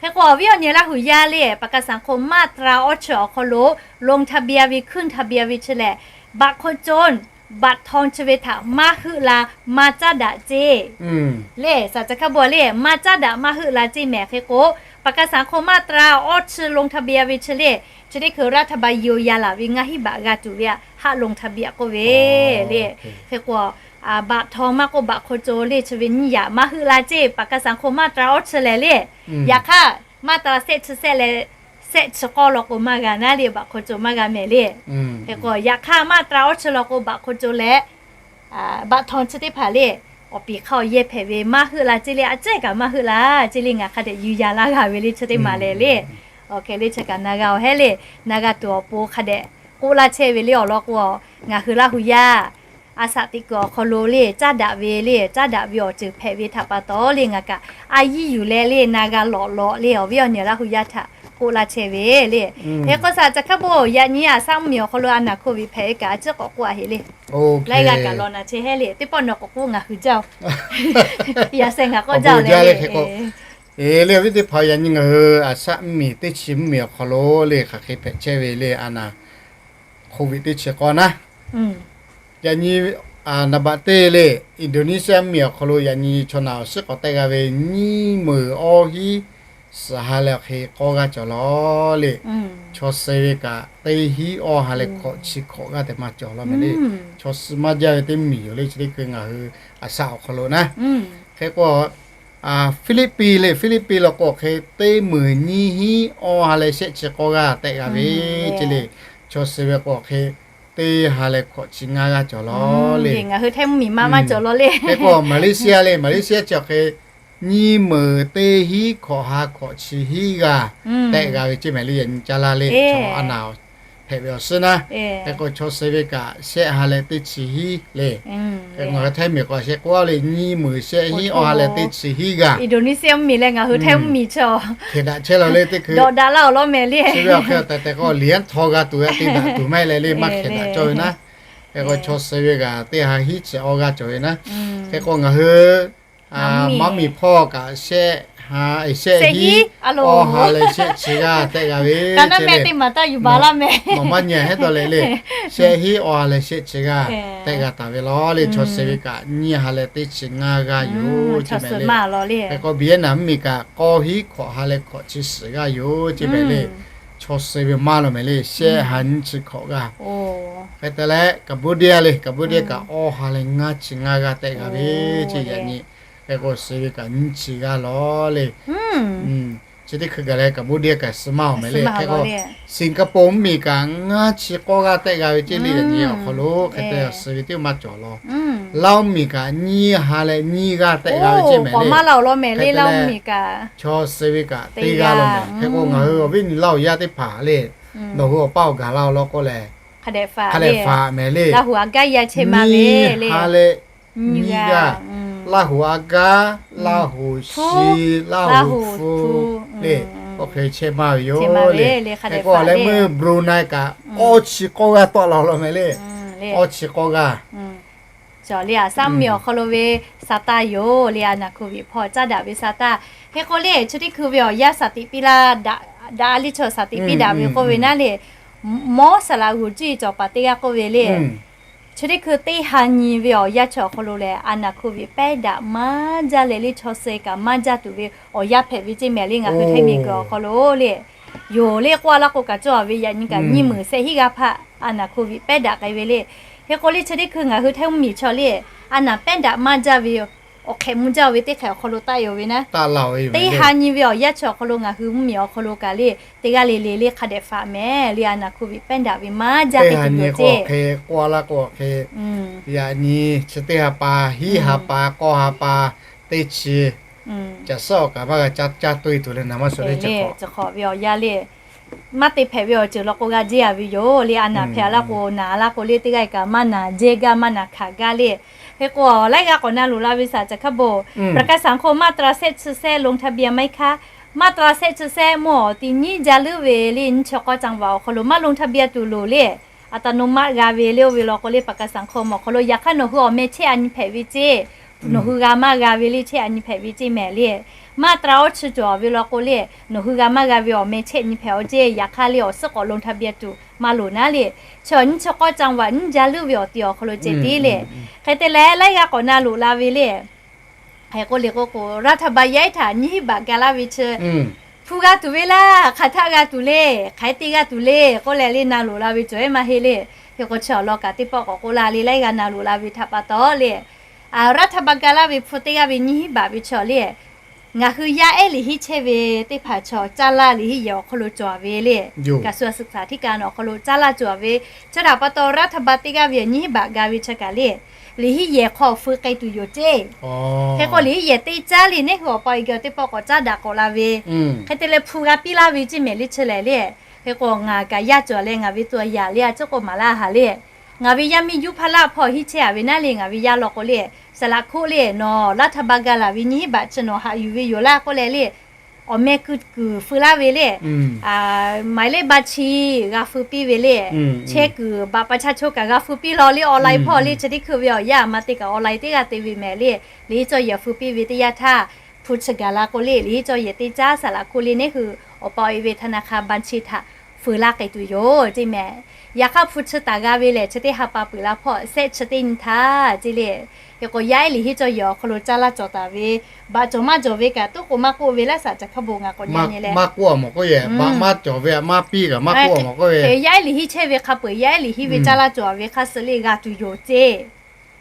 Hk'e k'o awˬ viˉ awˬ nyi Laˇ huˍ yaˇ le ประกันสังคม มาตรา awˇ chi awˬ hk'aw lo ลงทะเบียน ve ขึ้นทะเบียน ve chi lehˬ, baꞈ hk'aw co บัตรทอง chi ve htaꞈ maˇ heuˆ la, maˇ caˉ daꞈ ceˇ le. Saˍ caˬ hkaˇ bon le, maˇ caˉ daꞈ maˇ heuˆ la ceˇ mehˍ. Hk'e k'o, ประกันสังคม มาตรา awˇ chi ลงทะเบียน ve chi le, chi teˇ hkui รัฐบาล เยียวยา laˬ ve ngaˇ hinˉ baꞈ g'a tuˬ ve htaꞈ haˆ ลงทะเบียน k'oˆ ve le. Hk'e k'o, บัตรทอง maˇ k'oˆ บัตรคนจน le, chi ve nyiˇ yaꞈ maˇ heuˆ la ceˇ, ประกันสังคม มาตรา awˇ chi lehˬ le. Yaꞈ hk'aˇ, มาตรา shehˆ chi shehˆ leh shehˆ chi k'awˇ law k'o maˇ g'a naˉ le, บัตรคนจน maˇ g'a mehˍ le. Hk'e k'o, yaꞈ hk'aˇ มาตรา awˇ chi law k'o บัตรคนจน leh บัตรทอง chi teˇ hpaˍ le, awˬ piˍ hk'aˇ awˬ yehˇ hpehꞈ ve maˇ heuˆ la ceˇ le, a ciˉ kaꞈ maˇ heuˆ la ceˇ le, ngaˬ hk'a dehꞈ ยืนยัน laˇ g'a ve le chi teˇ maˍ lehˬ le. Awˬ hk'e le chi kaꞈ na g'a awˬ hehˉ le, na g'a tuˬ awˬ pon hk'a dehꞈ k'oˆ laˇ chehˇ ve le. Awˬ lawn k'o, ngaˬ hui Laˇ hu yaˇ a shaꞈ teꞈ kuiˬ awˬ hk'aw lo le, caˉ daꞈ ve le, caˉ daꞈ ve awˬ ceuˬ hpehꞈ ve htaꞈ pa taw le, ngaˬ kaꞈ a yiˇ yuˬ leh le, na g'a lawꞈ lawꞈ le, awˬ viˉ awˬ nyi Laˇ hu yaˇ htaꞈ k'oˆ laˇ chehˇ ve le. Hk'e k'o, saˍ caˬ hkaˇ bon, yaꞈ nyi a shaꞈ mvuhˇmiˬ awˬ hk'aw lo a naˍ โควิด hpehꞈ ve kaꞈ a ciˉ k'awꞈ k'oˆ a heꞈ le. Laiˉ g'aˇ kaꞈ law na chehˇ hehˉ le, teˇ pawˆ nawˬ k'awꞈ k'oˆ ngaˬ hui jaˇ-oˬ. Yaꞈ sheh ngaˬ k'awꞈ jaˇ-oˬ le. Hk'e k'o, le awˬ viˉ teˇ hpaˍ, yaꞈ nyi ngaˬ hui a shaꞈ mvuhˇmiˬ teˇ chi mvuhˇmiˬ awˬ hk'aw lo le, hk'aˬ hk'e hpehꞈ chehˇ ve le, a naˍ โควิด teˇ chi k'awˇ naˉ. Yaꞈ nyi naˍ baꞈ teˇ le, Indonesia mvuhˇmiˬ awˬ hk'aw lo yaꞈ nyi chaw naˬ awˬ shiˉ k'awꞈ tehˆ g'a ve nyiˇ meunˍ awˇ hiˉ suhˍ ha leh awˬ hk'e k'awˇ g'aˇ cawˬ law le. Chaw suh ve kaꞈ teˇ hinˉ awˇ ha leh hkawꞈ chi hkawꞈ g'aˇ tehꞈ maˇ cawˬ law mehˍ le. Chaw suh maˇ jaˇ ve teˇ mvuhˇmiˬ yoˬ le, chi teˇ hkui ngaˬ hui a shaꞈ awˬ hk'aw lo naˉ. Hk'e k'o, Philippines le, Philippines law k'o hk'e teˇ meunˍ nyiˇ hinˉ awˇ ha leh shehˆ chi k'awˇ g'aˇ tehˆ g'a ve ceˇ le. Chaw suh ve k'o hk'e teˇ ha leh hkawꞈ chi ngaˇ g'aˇ cawˬ law le. Ngaˬ hui hteˇ mvuhˇmiˬ maˇ maˇ cawˬ law le. Hk'e k'o, Malaysia le, Malaysia chi awˬ hk'e nyiˇ meunˍ teˇ hinˉ hkawꞈ ha hkawꞈ chi hiˉ g'aˇ tehˆ g'a ve ceˇ mehˍ le, yaꞈ nyi caˇ laˇ le, chaw a naˍ hpehꞈ ve awˬ suhˉ naˉ. Hk'e k'o, chaw suh ve kaꞈ shehˆ ha leh teˇ chi hiˉ le. Hk'e ngaˬ hui hteˇ mvuhˇmiˬ k'o shehˆ k'oˆ le, nyiˇ meunˍ shehˆ hinˉ awˇ ha leh teˇ chi hiˉ g'aˇ. Indonesia mvuhˇmiˬ leh ngaˬ hui hteˇ mvuhˇmiˬ chaw hk'e daꞈ chehˇ law le, teˇ hkui dawꞈ daꞈ laˇ awˬ lawn mehˍ le. Chi ve awˬ hk'e tehˬ tehˬ k'o, liꞈ htaw g'a tuˬ g'a te daꞈ tuˬ maˇ heˆ leh le, maˇ hk'e daꞈ cawˇ ve naˉ. Hk'e k'o, chaw suh ve kaꞈ teˇ ha hiˉ chi awˇ g'aˇ cawˬ ve naˉ. Hk'e k'o, ngaˬ hui mvuhˇmiˬ hpawˇ kaꞈ shehˆ ha, shehˆ hinˉ awˇ ha leh shehˆ chi g'aˇ tehˆ g'a ve. Kaꞈ naˉ mehˆ teˇ maˬ taˇ yuˬ baˬ laˇ mehˍ. Nawˬ maˇ nyi heˆ dawˇ leh le, shehˆ hinˉ awˇ ha leh shehˆ chi g'aˇ tehˆ g'a taˍ ve law le. Chaw suh ve kaꞈ nyiˇ ha leh teˇ chi ngaˇ g'aˇ yoˬ ceˇ mehˍ le. Hk'e k'o, Vietnam mvuhˇmiˬ kaꞈ k'awˇ hinˉ hkawꞈ ha leh hkawꞈ chi suhˍ g'aˇ yoˬ ceˇ mehˍ le. Chaw suh ve maˇ law mehˍ le, shehˆ ha nyiˇ chi hkawꞈ g'aˇ. Hk'e te leh Cambodia le, Cambodia kaꞈ awˇ ha leh ngaˇ chi ngaˇ g'aˇ tehˆ g'a ve ceˇ, yaꞈ nyi. Hk'e k'o, suh ve kaꞈ nyiˇ chi g'aˇ law le. Chi teˇ hkui gaˬ leh Cambodia kaꞈ suh maˇ awˬ mehˍ le. Hk'e k'o, Singapore mvuhˇmiˬ kaꞈ ngaˇ chi k'awˇ g'aˇ tehˆ g'a ve ceˇ le, yaꞈ nyi awˬ hk'aw lo hk'e te suh ve teˇ maˇ cawˬ law. Laˇ mvuhˇmiˬ kaꞈ nyiˇ ha leh nyiˇ g'aˇ tehˆ g'a ve ceˇ mehˍ le. Chaw suh ve kaꞈ teˇ g'aˇ law mehˍ. Hk'e k'o, ngaˬ hui awˬ viˉ nyi Laˇ huˍ yaˇ teˇ hpaˍ le, nawˬ hui awˬ paˇ awˬ gaˬ la awˬ lawn k'oˆ lehˬ, hk'a dehꞈ faˍ mehˍ le. Nyiˇ ha leh nyiˇ g'aˇ, Laˇ huˍ a gaˉ, Laˇ huˍ shi, Laˇ huˍ hpu le, k'oˆ hk'e chehˇ maˇ ve yoˬ le. Hk'e k'o, leh meuˇ Brunei kaꞈ awˇ chi k'awˇ g'aˇ tawˆ la law mehˍ le. Awˇ chi k'awˇ g'aˇ cawˬ le. A shaꞈ mvuhˇmiˬ awˬ hk'aw lo ve sa taˇ yoˬ le, a naˍ โควิด hpawˇ caˇ daꞈ ve sa taˇ. Hk'e k'o le, chi teˇ hkui ve awˬ yanˇ shaˍ tiꞈ piˇ laˇ, daꞈ daꞈ a le chaw shaˍ tiꞈ piˇ daꞈ ve k'oˆ ve naˉ le, mawˇ saˍ laꞈ g'uˬ cuˇ yiˍ cawˬ paˍ teˇ g'aˇ k'oˆ ve le. Chi teˇ hkui teˇ ha nyi ve awˬ yanˇ chi awˬ hk'aw lo lehˬ, a naˍ โควิด pehˉ daꞈ maˇ jaˇ leh le, chaw suh kaꞈ maˇ jaˇ tuˬ ve awˬ yanˇ hpehꞈ ve ceˇ mehˍ le. Ngaˬ hui hteˇ miˬ guiˬ awˬ hk'aw lo le, yoˬ le k'oˆ a laˇ k'o kaꞈ cawˇ ve, yaꞈ nyi kaꞈ nyiˇ meunˍ shehˆ hinˉ g'aˇ hpaˆ a naˍ โควิด pehˉ daꞈ k'ai ve le. Hk'e k'o le, chi teˇ hkui ngaˬ hui hteˇ mvuhˇmiˬ chaw le, a naˍ pehˉ daꞈ maˇ jaˇ ve awˬ hk'ehꞈ mvuh jaˇ ve teˇ hk'ehꞈ awˬ hk'aw lo taˆ yoˬ ve naˉ. Teˇ ha nyi ve awˬ yanˇ chi awˬ hk'aw lo ngaˬ hui mvuhˇmiˬ awˬ hk'aw lo kaꞈ le, teˇ g'aˇ le le le hk'a dehꞈ faˍ mehˍ le, a naˍ โควิด pehˉ daꞈ ve maˇ jaˇ teˇ hkui yoˬ ceˇ. Hk'e k'oˆ a laˇ k'o hk'e, yaꞈ nyi chi teˇ ha pa, hiˉ ha pa, k'awˇ ha pa, teˇ chi caˬ suhˉ awˬ kaˍ maˇ g'a caˇ tuˬ e tuˬ le, naˍ maˇ shuˍ le, chi hk'awꞈ ve awˬ yanˇ le. Maˇ te hpehꞈ ve awˬ ceuˬ law k'o g'a jehˇ a ve yoˬ le. A naˍ hpehꞈ a laˇ k'o naˍ a laˇ k'o le, teˇ g'aˇ kaꞈ maˇ naˍ jehˇ gaˇ, maˇ naˍ hkanˍ gaˇ le. Hk'e k'o, laiˉ g'aˇ k'awꞈ na loꞈ la ve saˍ caˬ hkaˇ bon, ประกันสังคม มาตรา shehˆ chi shehˆ ลงทะเบียนไหมคะ มาตรา shehˆ chi shehˆ mawˇ awˬ ti nyiˇ jaˇ leuˉ ve le, nyiˇ chi k'awˇ จังหวัด awˬ hk'aw lo maˇ ลงทะเบียน tuˬ loˍ le. A taˍ no maˆ g'a ve le, oˇ ve law k'o le ประกันสังคม awˬ hk'aw lo yaꞈ hk'aˇ nawˬ hui awˬ meh chehˇ a nyi hpehꞈ ve ceˇ, nawˬ hui g'a maˇ g'a ve le, chehˇ a nyi hpehꞈ ve ceˇ mehˍ le. Maˇ tra awˇ chi cawˬ ve law k'o le, nawˬ hui g'a maˇ g'a ve awˬ meh chehˇ nyi hpehꞈ awˬ ceˇ, yaꞈ hk'aˇ le awˬ suhˉ k'awꞈ ลงทะเบียน tuˬ maˇ loˍ naˉ le. Chi awˬ nyiˇ chi k'awˇ จังหวัด nyiˇ jaˇ leuˉ ve awˬ ti awˬ hk'aw lo ceh tiˉ le. Hk'e te leh laiˉ g'aˇ k'awꞈ na loꞈ la ve le. Hk'e k'o le k'o k'o, รัฐบาล yaˇ ehˉ htaꞈ nyiˇ hinˉ baꞈ ga laˇ ve chi hpu g'a tuˬ ve laˇ, hk'aˬ htaˆ g'a tuˬ le, hk'aˬ hk'e te g'a tuˬ le k'oˆ leh le na loꞈ la ve cawˬ ehˉ maˇ heˆ le. Hk'e k'o chi awˬ lawn kaꞈ teˇ pawˆ k'awꞈ k'oˆ la le, laiˉ g'aˇ na loꞈ la ve htaꞈ pa taw le, รัฐบาล ga laˇ ve hpu teˇ g'aˇ ve nyiˇ hinˉ baꞈ ve chi awˬ le, ngaˬ hui yaˇ ehˉ liꞈ hinˉ chehˇ ve teˇ hpaˍ chaw caˇ laˇ liꞈ hinˉ yehˬ awˬ hk'aw lo cawˬ ve le. กระทรวงศึกษาธิการ awˬ hk'aw lo caˇ laˇ cawˬ ve, chi htaꞈ pa taw รัฐบาล teˇ g'aˇ ve awˬ nyiˇ hinˉ baꞈ ga ve chi kaꞈ le, liꞈ hinˉ yehˬ hk'aw feu k'ai tuˬ yoˬ ceˇ. Hk'e k'o liꞈ hinˉ yehˬ teˇ caˉ le neˉ hui awˬ pa awˬ g'aˇ teˇ pawˆ k'awꞈ caˉ daꞈ k'awꞈ la ve, hk'e te leh hpu g'a piˇ laˇ ve ceˇ mehˍ le chi lehˬ le. Hk'e k'o ngaˬ kaꞈ yaˇ cawˬ leh ngaˬ ve tuˬ yaꞈ le a ciˉ k'o maˍ laˇ haˍ le. Ngaˬ ve yaˇ miˇ yuˇ hpaˇ laˇ hpawˇ hinˉ chehˇ a ve naˉ le, ngaˬ ve yaˇ law k'o le, สระคุ le nawˬ รัฐบาล ga laˬ ve nyiˇ hinˉ baꞈ chi nawˬ haꞈ yuˬ ve yoˬ laˇ k'oˆ leh le, awˬ meh kuiˬ kuiˬ feu laˇ ve le, หมายเลขบัญชี g'a feu piˇ ve le. Chehˇ kuiˬ บัตรประชาชน kaꞈ g'a feu piˇ law le, online hpawˇ le chi teˇ hkui ve awˬ yaˇ aˬ ma te kaꞈ online teˇ g'aˇ te ve mehˍ le. Liꞈ hinˉ cawˬ yehˬ feu piˇ ve teˇ yanˇ htaˇ, hpu chi gaˬ la k'o le liꞈ hinˉ cawˬ yehˬ teˇ caˉ สระคุ le neˉ hui awˬ pa awˬ e ve ธนาคาร บัญชี htaꞈ feu laˇ k'ai tuˬ yoˬ ceˇ mehˍ. Yaꞈ hk'aˇ hpu chi taˍ g'a ve lehˬ chi teˇ ha pa peuˬ la hpawˇ shehˆ chi teˇ nyi htaˇ ceˇ le. Hk'e k'o yaˇ ehˉ liꞈ hinˉ cawˬ yehˬ awˬ hk'aw lo caˇ laˇ cawˬ taˍ ve, baꞈ cawˬ maˇ cawˬ ve kaꞈ tuˉ k'o maˇ k'oˆ ve laˇ saꞈ ca hk'a bon ngaˬ k'awꞈ nyi nyi leh, maˇ k'oˆ a mawˬ k'oˆ yehˬ, baꞈ maˇ cawˬ ve maˇ piˇ kaꞈ maˇ k'oˆ a mawˬ k'oˆ ve, yaˇ ehˉ liꞈ hinˉ chehˇ ve hk'a peu-eˬ yaˇ ehˉ liꞈ hinˉ ve caˇ laˇ cawˬ ve hk'a suh le g'a tuˬ yoˬ ceˇ.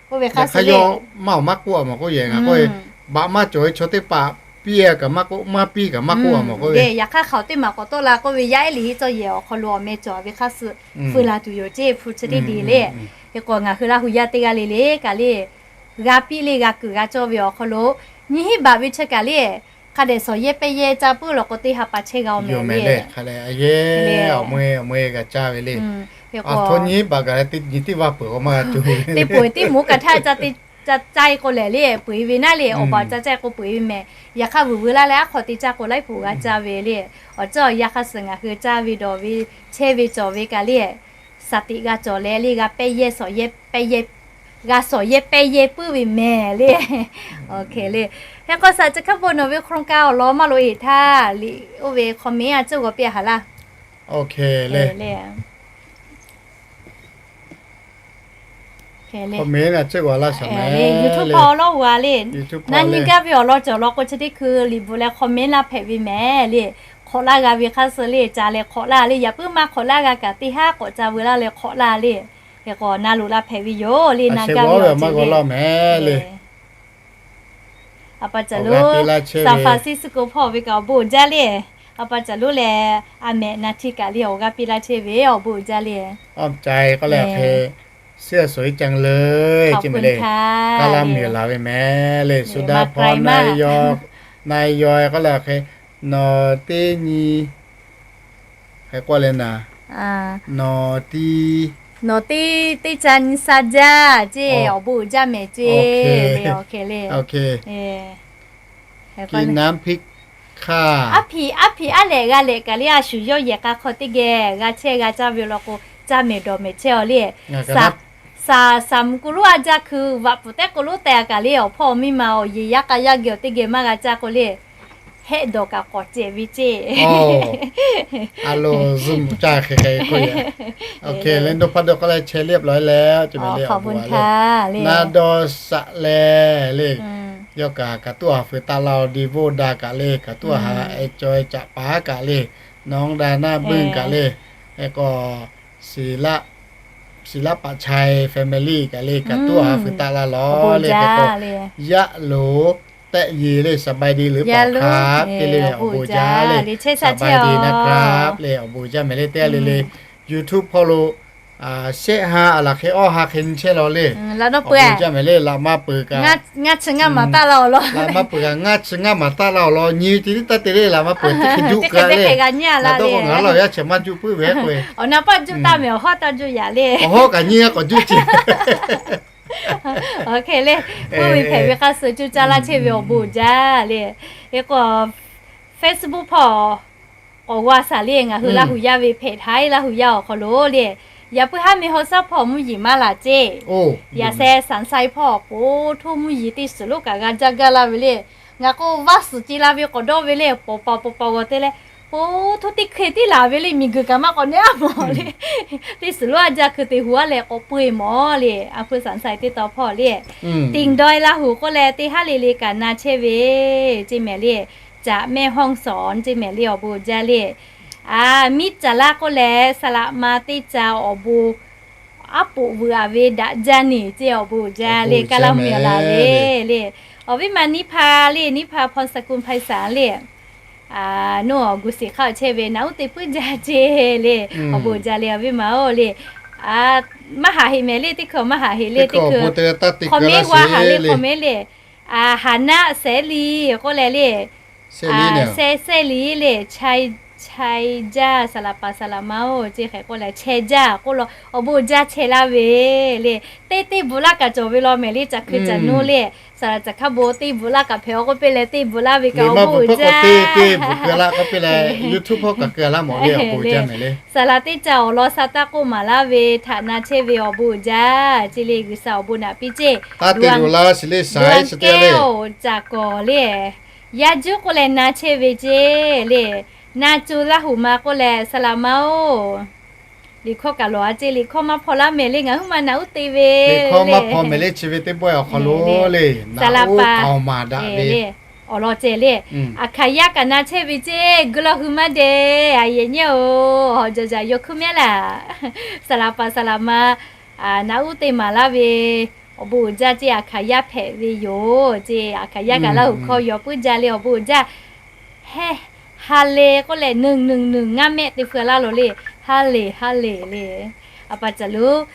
K'oˆ ve hk'a suh le, maˇ awˬ maˇ k'oˆ a mawˬ k'oˆ yehˬ ngaˬ k'oˆ ve, baꞈ maˇ cawˬ ve chaw teˇ hpaˍ piˇ a kaꞈ maˇ k'oˆ, maˇ piˇ kaꞈ maˇ k'oˆ a mawˬ k'oˆ ve, yaꞈ hk'aˇ hk'aoˍ teˇ maˬ k'awꞈ tawˆ la k'oˆ ve yaˇ ehˉ liꞈ hinˉ cawˬ yehˬ awˬ hk'aw lo awˬ meh cawˬ ve hk'a suh feu la tuˬ yoˬ ceˇ hpu chi teˇ diˬ le. Hk'e k'o ngaˬ hui Laˇ hu yaˇ teˇ g'aˇ le le kaꞈ le, g'a piˇ le g'a kuiˬ g'a cawˇ ve awˬ hk'aw lo, nyiˇ hinˉ baꞈ ve chi kaꞈ le, hk'a dehꞈ shawˍ yehˇ pehˇ yehˇ caˇ puiˉ law k'o teˇ ha pa chehˇ g'a oˬ mehˍ le. Hk'a le a yehˇ awˬ meh awˬ meh g'a caˇ ve le. Hk'e k'o nyiˇ hinˉ baꞈ kaꞈ le teˇ nyi teˇ vaˇ peuˬ k'o maˇ g'a tuˬ ve, teˇ peuˬ teˇ moˍ kaꞈ htaˇ ca te ca caˇ e k'o lehˬ le peuˬ e ve naˉ le, awˬ baˬ ca caˇ e k'o peuˬ e ve mehˍ. Yaꞈ hk'aˇ vuiˬ veu laˇ leh aˉ hk'aw te caˇ k'o laiˉ peuˬ g'a caˇ ve le. Awˬ ceuˬ awˬ yanˇ hk'a suh ngaˬ hui caˇ ve dawˬ ve chehˇ ve cawˬ ve kaꞈ le, shaˍ tiꞈ g'a cawˬ leh le g'a pehˇ yehˇ shawˍ yehˇ pehˇ yehˇ, g'a shawˍ yehˇ pehˇ yehˇ puiˉ ve mehˍ le. Oˇ hk'e le. Hk'e k'o saˍ chi hk'a bon nawˬ ve โครงการ awˬ lawn maˇ loꞈ e htaˇ liꞈ oˇ ve comment a ciˉ g'aw piˇ a haˍ laˇ. Oˇ hk'e le. Comment a ciˉ g'aw laˇ shaˍ mehˍ le. YouTube hpawˇ lawˇ g'a le. Na nyi gaˇ ve awˬ lawn cawˬ law k'o chi teˇ hkui liꞈ bvuhꞈ leh comment laˇ hpehꞈ ve mehˍ le. Hk'awꞈ laˇ g'a ve hk'a suh le ca leh hk'awꞈ laˇ le. Yaꞈ puiˉ maˇ hk'awꞈ laˇ g'a kaꞈ teˇ haˉ k'awꞈ ca veu laˇ leh hk'awꞈ laˇ le. Hk'e k'o na loꞈ la hpehꞈ ve yoˬ le. Na gaˇ ve awˬ ceuˬ le. A pa caˬ lonˉ, San Francisco hpawˇ ve kaꞈ awˬ bon uiˍ jaˇ le. A pa caˬ lonˉ leh a mehꞈ na htiˇ kaꞈ le awˬ g'aˇ piˇ laˇ chehˇ ve awˬ bon uiˍ jaˇ le. Awˬ ca k'oˆ leh hk'e, เสื้อสวยจังเลย ceˇ mehˍ le. Kaˇ laˇ miˬ laˬ ve mehˍ le. Sudaꞈ hpawˇ na yaw, na yaw k'oˆ leh hk'e, nawˬ teˇ nyi hk'e k'oˆ leh naˍ, nawˬ tiˉ, nawˬ tiˉ teˇ ca nyi sha jaˇ ceˇ awˬ bon uiˍ jaˇ mehˍ ceˇ. กินน้ำพริกค่ะ Aˉ hpiꞈ aˉ hpiꞈ aˉ lehꞈ g'a lehꞈ kaꞈ le a shu yawˇ yehˬ k'a hk'aw teˇ geh g'a chehˇ g'a caˇ ve law k'o, caˇ mehˍ dawˬ mehˍ chehˇ aw le. Saˍ, saˍ saˍ mvuhˇ k'o lonˉ a jaˇ hkui vaꞈ puˍ tehˉ k'o lonˉ teh a kaꞈ le awˬ hpawˇ awˬ miˇ ma awˬ yeˬ yaˇ k'a yaˇ geh awˬ teˇ geh maˇ g'a caˇ k'o le, hehˆ dawˬ kaꞈ k'awꞈ cehˬ ve ceˇ. A lo zuhꞈ caˇ hk'e hk'e k'oˆ e. Oˇ hk'e le, นพดล k'oˆ leh เชอรี่ ร้อยแล้ว ceˇ mehˍ le. Awˬ bon uiˍ jaˇ le. Na dawˇ shaꞈ leh le, yawˇ kaꞈ kaꞈ tuˉ a fuiˍ taˆ laˇ oˬ, ดีโว daꞈ kaꞈ le, kaꞈ tuˉ a ha e caweh caꞈ paˍ kaꞈ le, น้องดาน่า เบิ้ง kaꞈ le, hk'e k'o Siˍ laˆ, Siˍ laˆ paˍ chai family kaꞈ le, kaꞈ tuˉ a ha fuiˍ taˆ laˇ lawˬ le. Hk'e k'o yaˇ loˍ tehˆ ye le, สบายดีหรือเปล่าครับ ceˇ le, awˬ bon uiˍ jaˇ le. สบายดีนะครับ le awˬ bon uiˍ jaˇ mehˍ le. Teˇ g'aˇ le le, YouTube hpawˇ lo shehˆ ha a laˬ hk'e awˇ ha hk'e nyi chehˇ law le. Awˬ bon uiˍ jaˇ mehˍ le. Laꞈ maˇ peuˬ kaꞈ ngaˇ chi ngaˇ maˍ taˆ laˇ awˬ lawn, laꞈ maˇ peuˬ kaꞈ ngaˇ chi ngaˇ maˍ taˆ laˇ awˬ lawn, nyi ve te tiˉ taˇ te le. Laꞈ maˇ peuˬ teˇ hk'e juˆ k'ai le. Laꞈ dawˇ k'o ngaˬ hui laˇ awˬ yaˇ chi maˇ juˆ puiˉ ve k'o, awˬ na paˆ juˆ taˇ mehˍ, awˬ hawˉ taˇ juˆ yaꞈ le. Awˬ hawˉ kaꞈ nyi g'a k'awꞈ juˆ ce. Oˇ hk'e le, puiˉ ve hpehꞈ ve hk'a suh cuˇ caˇ laˇ chehˇ ve awˬ bon uiˍ jaˇ le. Hk'e k'o Facebook hpawˇ k'awꞈ g'a shaˍ le. Ngaˬ hui Laˇ hu yaˇ ve hpehꞈ htaˇ Laˇ hu yaˇ awˬ hk'aw lo le, yaꞈ puiˉ haˉ meh haw shaˉ hpawˇ mvuhˇ yeˬ maˇ laˬ ceˇ. Yaꞈ sheh Sanˍ sai hpawˇ k'o htoˇ mvuhˇ yeˬ teˇ suhˍ lonˉ kaꞈ g'a jaˇ gaˇ laˇ ve le. Ngaˬ k'o vaˇ suhˍ ce la ve k'awꞈ dawˇ ve le, pawˍ paˍ pawˍ paˍ g'awˬ te leh Po htoˇ teˇ hkui tiˉ laˬ ve le, miˬguiˬ kaꞈ maˇ k'awꞈ nehˉ a mawˬ le. Teˇ suhˍ lonˉ a jaˇ hkui te hu a leh k'awꞈ peu e mawˬ le. A hpuiˇ saˍ saiˍ teˇ taw hpawˇ le, ติ่งดอยลาหู k'oˆ leh teˇ haˉ le le kaꞈ na chehˇ ve ceˇ mehˍ le. Caꞈ แม่ฮ่องสอน ceˇ mehˍ le awˬ bon uiˍ jaˇ le. A, miˉ caˍ laˇ k'oˆ leh saˍ laꞈ ma teˇ ca awˬ bon aˉ poꞈ vuiˬ aꞈ ve daꞈ jaˇ neˬ ceˇ awˬ bon uiˍ jaˇ le. Kaˇ laˇ mvuh yaꞈ la ve le. Awˬ viˉ ma นิพา le, นิพา พรสกุลไพศาล le. Nawˬ awˬ gu siˍ hk'aˇ chehˇ ve naꞈ uˉ te puiˉ jaˇ ceˇ le. Awˬ bon uiˍ jaˇ le awˬ viˉ ma oˬ le. Maˇ haꞈ heꞈ mehˍ le teˇ hkui maˇ haꞈ heꞈ le teˇ hkui. Hk'awꞈ mehˉ g'a haꞈ le hk'awꞈ mehˉ le. Haˍ naˆ sehˉ liˍ k'oˆ leh le. Sehˉ liˍ le, chai jaˇ saˍ laꞈ paˍ saˍ laꞈ ma oˬ ceˇ hk'e k'oˆ leh chehˇ jaˇ k'oˆ la awˬ bon uiˍ jaˇ chehˇ laˇ ve le. Teˇ teˇ bvuhꞈ laˇ kaꞈ cawˬ ve law mehˍ le. Caꞈ hkui caꞈ nuˇ le. Saˍ laꞈ caꞈ hk'aˇ bon teˇ bvuhꞈ laˇ kaꞈ hpehꞈ a k'oˆ piˇ leh teˇ bvuhꞈ laˇ ve kaꞈ awˬ bon uiˍ jaˇ. Teˇ bvuhꞈ laˇ k'oˆ piˇ leh YouTube hpawˇ kaꞈ keu laˇ mawˬ le awˬ bon uiˍ jaˇ mehˍ le. Saˍ laꞈ teˇ ca awˬ lawn sha taˇ k'oˆ maˍ laˇ ve htaꞈ na chehˇ ve awˬ bon uiˍ jaˇ ceˇ le. G'uiˬsha awˬ bon naꞈ piˇ ceˇ. Taˇ te luˬ la shiˍ le saiˍ chi teˇ g'aˇ le. Caꞈ kawˬ le. Yaˇ juˉ k'oˆ leh na chehˇ ve ceˇ le. Na co laˇ huˍ ma k'oˆ leh saˍ laꞈ ma oˬ. Liꞈ hkawˇ kaꞈ lawˬ a ceˇ. Liꞈ hkawˇ maˇ hpaw laˇ mehˍ le. Ngaˬ huiˉ ma naꞈ uˉ te ve le. Liꞈ hkawˇ maˇ hpaw mehˍ le chi ve teˇ pawehˇ awˬ hk'aw lo le. Saˍ laꞈ paˍ awˬ maˍ daꞈ ve le. Awˬ lawn ceh le. Aˬ hkaˍ yaˇ kaꞈ na chehˇ ve ceˇ. Guiˬ lawˬ hui maˇ de. A yehˬ nyi oˬ, hawˬ jaˬ jaˬ yaw hkuiˉ mehˉ laˬ. Saˍ laꞈ paˍ saˍ laꞈ ma naꞈ uˉ te maˍ laˇ ve awˬ bon uiˍ jaˇ ceˇ. Aˬ hkaˍ yaˇ hpehꞈ ve yoˬ ceˇ. Aˬ hkaˍ yaˇ kaꞈ Laˇ huˍ hkawˇ yaw puiˉ jaˇ le awˬ bon uiˍ jaˇ. Heˆ, ha le k'oˆ leh nuˬ nuˬ nuˬ ngaˇ mehˆ te hpu laˇ lo le. Ha le, ha le le. A pa caˬ lo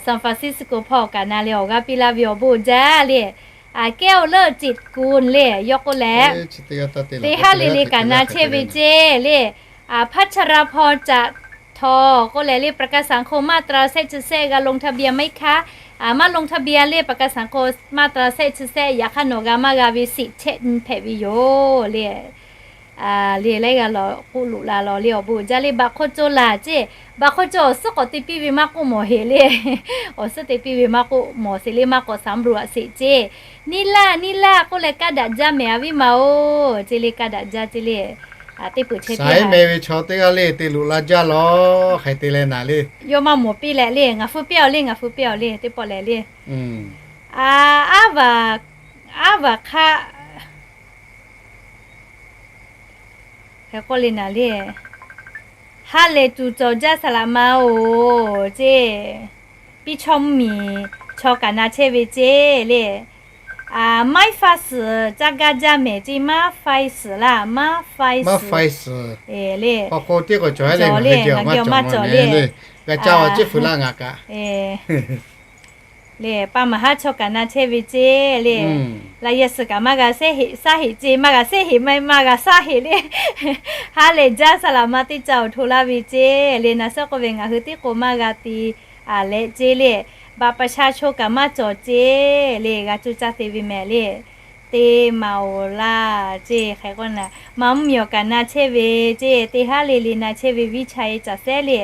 San Francisco hpawˇ kaꞈ na leh awˬ g'aˇ piˇ laˇ ve awˬ bon uiˍ jaˇ le. Kehˉ awˬ leuˆ ceꞈ kuˬ le yawˇ k'oˆ leh, teˇ haˉ le le kaꞈ na chehˇ ve ceˇ le. Hpaˇ cha ra hpawˇ caꞈ htaw k'oˆ leh le ประกันสังคม มาตรา shehˆ chi shehˆ g'a ลงทะเบียน maˇ heˆ hkaˇ, maˇ ลงทะเบียน le ประกันสังคม มาตรา shehˆ chi shehˆ yaꞈ hk'aˇ nawˬ g'a maˇ g'a ve shiˍ chehˇ hpehꞈ ve yoˬ le. Le leh g'a lawˬ k'oˆ loꞈ la lawˬ le awˬ bon uiˍ jaˇ le. Baꞈ hk'aw cawˇ laˬ ceˇ. Baꞈ hk'aw cawˇ awˬ suhˉ k'awꞈ te piˇ ve maˇ k'oˆ mawˬ heˍ le. Awˬ suhˉ te piˇ ve maˇ k'oˆ mawˬ sheˍ le. Maˇ k'awꞈ สำรวจ sheˍ ceˇ. Niˇ laˇ niˇ laˇ k'oˆ leh kaˇ daꞈ jaˇ mehˍ a viˉ ma oˬ ceˇ le. Kaˇ daꞈ jaˇ ceˇ le. Teˇ peuˬ chehˇ teˇ meh ve chaw teˇ g'aˇ le te loꞈ la jaˇ lawˬ hk'e te leh naˍ le. Yawˇ maˇ mawˬ piˇ leh le. Ngaˬ hpu piˇ awˬ le, ngaˬ hpu piˇ awˬ le teˇ pawˆ lehˬ le. Aˉ vaˬ hk'aˆ hk'e k'oˆ le naˍ le. Ha lehˬ tuˬ cawˬ jaˇ saˍ laꞈ ma oˬ ceˇ. Piˇ chaw mvuhˇ miˬ chaw kaꞈ na chehˇ ve ceˇ le. Maˇ faiˍ suhˍ caˇ gaˇ jaˇ mehˍ ceˇ. Maˇ faiˍ suhˍ laˇ, maˇ faiˍ suhˍ le. Ngaˬ geh maˇ cawˬ le. G'a caˇ a ceˇ fuiˍ laˇ ngaˬ kaꞈ le. Pa maˍ haˉ chaw kaꞈ na chehˇ ve ceˇ le. Laˇ yehˬ suhˍ kaꞈ maˇ g'a shehˇ heꞈ shaˉ heꞈ ceˇ. Maˇ g'a shehˇ heꞈ maˇ maˇ g'a shaˉ heꞈ le. Ha lehˬ jaˇ saˍ laꞈ ma teˇ ca awˬ hto laˇ ve ceˇ le. Na shehˆ k'oˆ ve ngaˬ hui teˇ k'o maˇ g'a te a leh ceˇ le. Baꞈ pa sha chaw kaꞈ maˇ cawˬ ceˇ le. G'a coˇ caˇ te ve mehˍ le. Te maˍ oˬ laˇ ceˇ hk'e k'oˆ na. Ma mvuhˇ miˬ awˬ kaꞈ na chehˇ ve ceˇ. Teˇ haˉ le le na chehˇ ve viˇ cha e caˬ sehˉ le.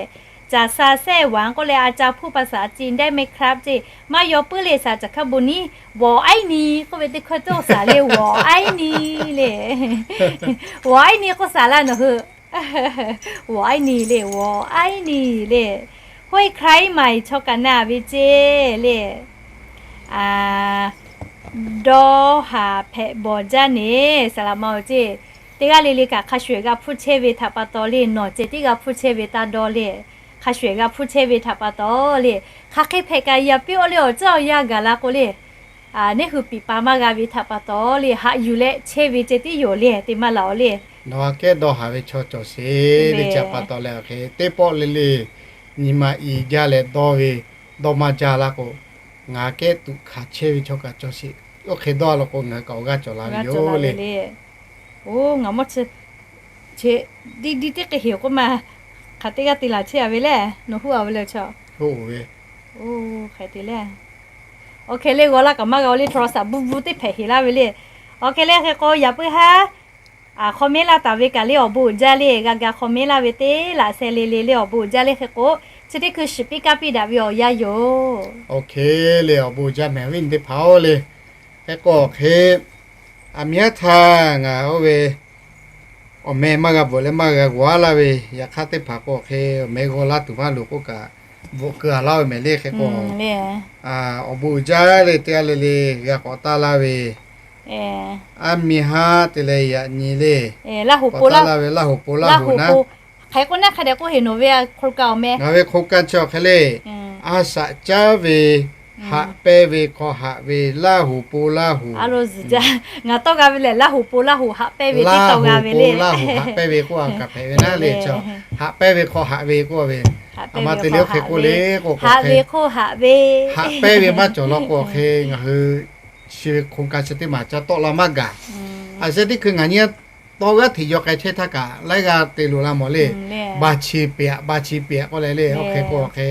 Caˬ sha sehˉ waˍ k'oˆ leh a ca hpuˇ pa shaˍ a ci dehˆ mehˆ hk'aˆ ceˇ. Maˇ yaw puiˉ le shaˍ caˬ hk'aˇ bon niˉ. Wawˬ aiˉ ni k'oˆ ve teˇ hkawˇ cawˇ shaˍ le. Wawˬ aiˉ ni le. Wawˬ aiˉ ni k'oˆ shaˍ laˇ nawˬ hui. Wawˬ aiˉ ni le, wawˬ aiˉ ni le. Hoˆ e hk'aˇ maˍ chaw kaꞈ na ve ceˇ le. Dawˇ haˍ hpehꞈ bawˬ jaˇ neˬ saˍ laꞈ ma oˬ ceˇ. Teˇ g'aˇ le le kaꞈ hk'a shuˍ g'a hpuˇ chehˇ ve htaꞈ pa taw le. Nawˬ ceh tiˉ g'a hpuˇ chehˇ ve taˇ dawˇ le. Hk'a shuˍ g'a hpuˇ chehˇ ve htaꞈ pa taw le. Hk'aˬ hk'e hpehꞈ kaꞈ yaꞈ piˇ awˬ le awˬ ceuˬ awˬ yanˇ gaˬ la k'o le. Neˇ hui piˍ pa maˇ g'a ve htaꞈ pa taw le. Haꞈ yuˬ leh chehˇ ve ceh tiˉ yoˬ le. Te maˇ laˬ oˬ le. Nawˬ aꞈ kehˉ dawˇ haˍ ve chaw cawˬ sheˍ le. Chi htaꞈ pa taw leh awˬ hk'e teˇ pawˆ le le nyi ma i jaˇ leh dawˇ ve dawˇ maˇ jaˇ laˇ k'o, ngaˬ kehˉ tuꞈ hkanˍ chehˇ ve chaw kaꞈ cawˬ sheˍ. Oˇ hk'e dawˇ law k'o ngaˬ hui kaꞈ awˬ g'aˇ cawˬ la ve yoˬ le. Oˬ, ngaˬ mawˇ chi di di teˇ hk'e heˍ k'oˆ ma. Hk'aˬ teˇ g'aˇ te laˬ chehˇ a ve le. Nawˬ huˉ a ve le chaw. Oˇ, hk'e te le. Awˬ hk'e le g'aw laˇ kaꞈ maˇ g'a le. โทรศัพท์ bvuhˇ bvuhˇ teˇ hpehꞈ heˍ laˇ ve le. Awˬ hk'e le hk'e k'o yaꞈ puiˉ haˉ comment laˇ taˍ ve kaꞈ le awˬ bon uiˍ jaˇ le. G'a ga comment laˇ ve teˇ laꞈ sheh le le le awˬ bon uiˍ jaˇ le. Hk'e k'o chi teˇ hkui shiˍ piˇ kaˇ piˇ daꞈ ve awˬ yanˇ yoˬ. Awˬ hk'e le awˬ bon uiˍ jaˇ mehˍ viˉ nyi teˇ hpaˍ oˬ le. Hk'e k'o awˬ hk'e aˬ miˍ haˉ htaˇ ngaˬ oˇ ve Awˬ meh maˇ g'a bvuhꞈ leh maˇ g'a g'awˬ laˇ ve, yaꞈ hk'aˇ teˇ hpaˍ k'o hk'e awˬ meh g'aw laˇ tuˬ maˇ loˍ k'oˆ kaꞈ, bvuhꞈ keu a laˇ ve mehˍ le hk'e k'o, awˬ bon uiˍ jaˇ le teˇ g'aˇ le le g'a k'awꞈ taˇ laˇ ve, aˉ miˇ haˉ te leh yaꞈ nyi le, k'awꞈ taˇ laˇ ve Laˇ huˍ po Laˇ huˍ naˉ, hk'e k'o naˉ hk'a dehꞈ k'oˆ heˍ nawˬ ve, ngaˬ ve โครงการ chi awˬ hk'e le, a shaꞈ caˉ ve, haꞈ pehnˇ ve hk'aw haꞈ ve Laˇ huˍ po Laˇ huˍ, ngaˬ tawˇ g'a ve lehˬ Laˇ huˍ po Laˇ huˍ haꞈ pehnˇ ve teˇ tawˇ g'a ve le. Laˇ huˍ haꞈ pehnˇ ve k'oˆ a kaꞈ hpehꞈ ve naˉ le, haꞈ pehnˇ ve hk'aw haꞈ ve k'oˆ ve, a ma te le oˇ hk'e k'oˆ le k'o, haꞈ ve hk'oˆ haꞈ ve, haꞈ pehnˇ ve maˇ cawˬ law k'o awˬ hk'e ngaˬ hui chi ve โครงการ chi teˇ maˬ ca tawˆ la maˇ gaˬ. A sheh teˇ hkui ngaˬ nyi tawˇ g'aˇ hteꞈ yaw k'ai chehˇ htaˇ kaꞈ laiˉ g'aˇ te loꞈ la mawˬ le. Ba chi pehꞈ, ba chi pehꞈ k'oˆ leh le, oˇ hk'e k'o awˬ hk'e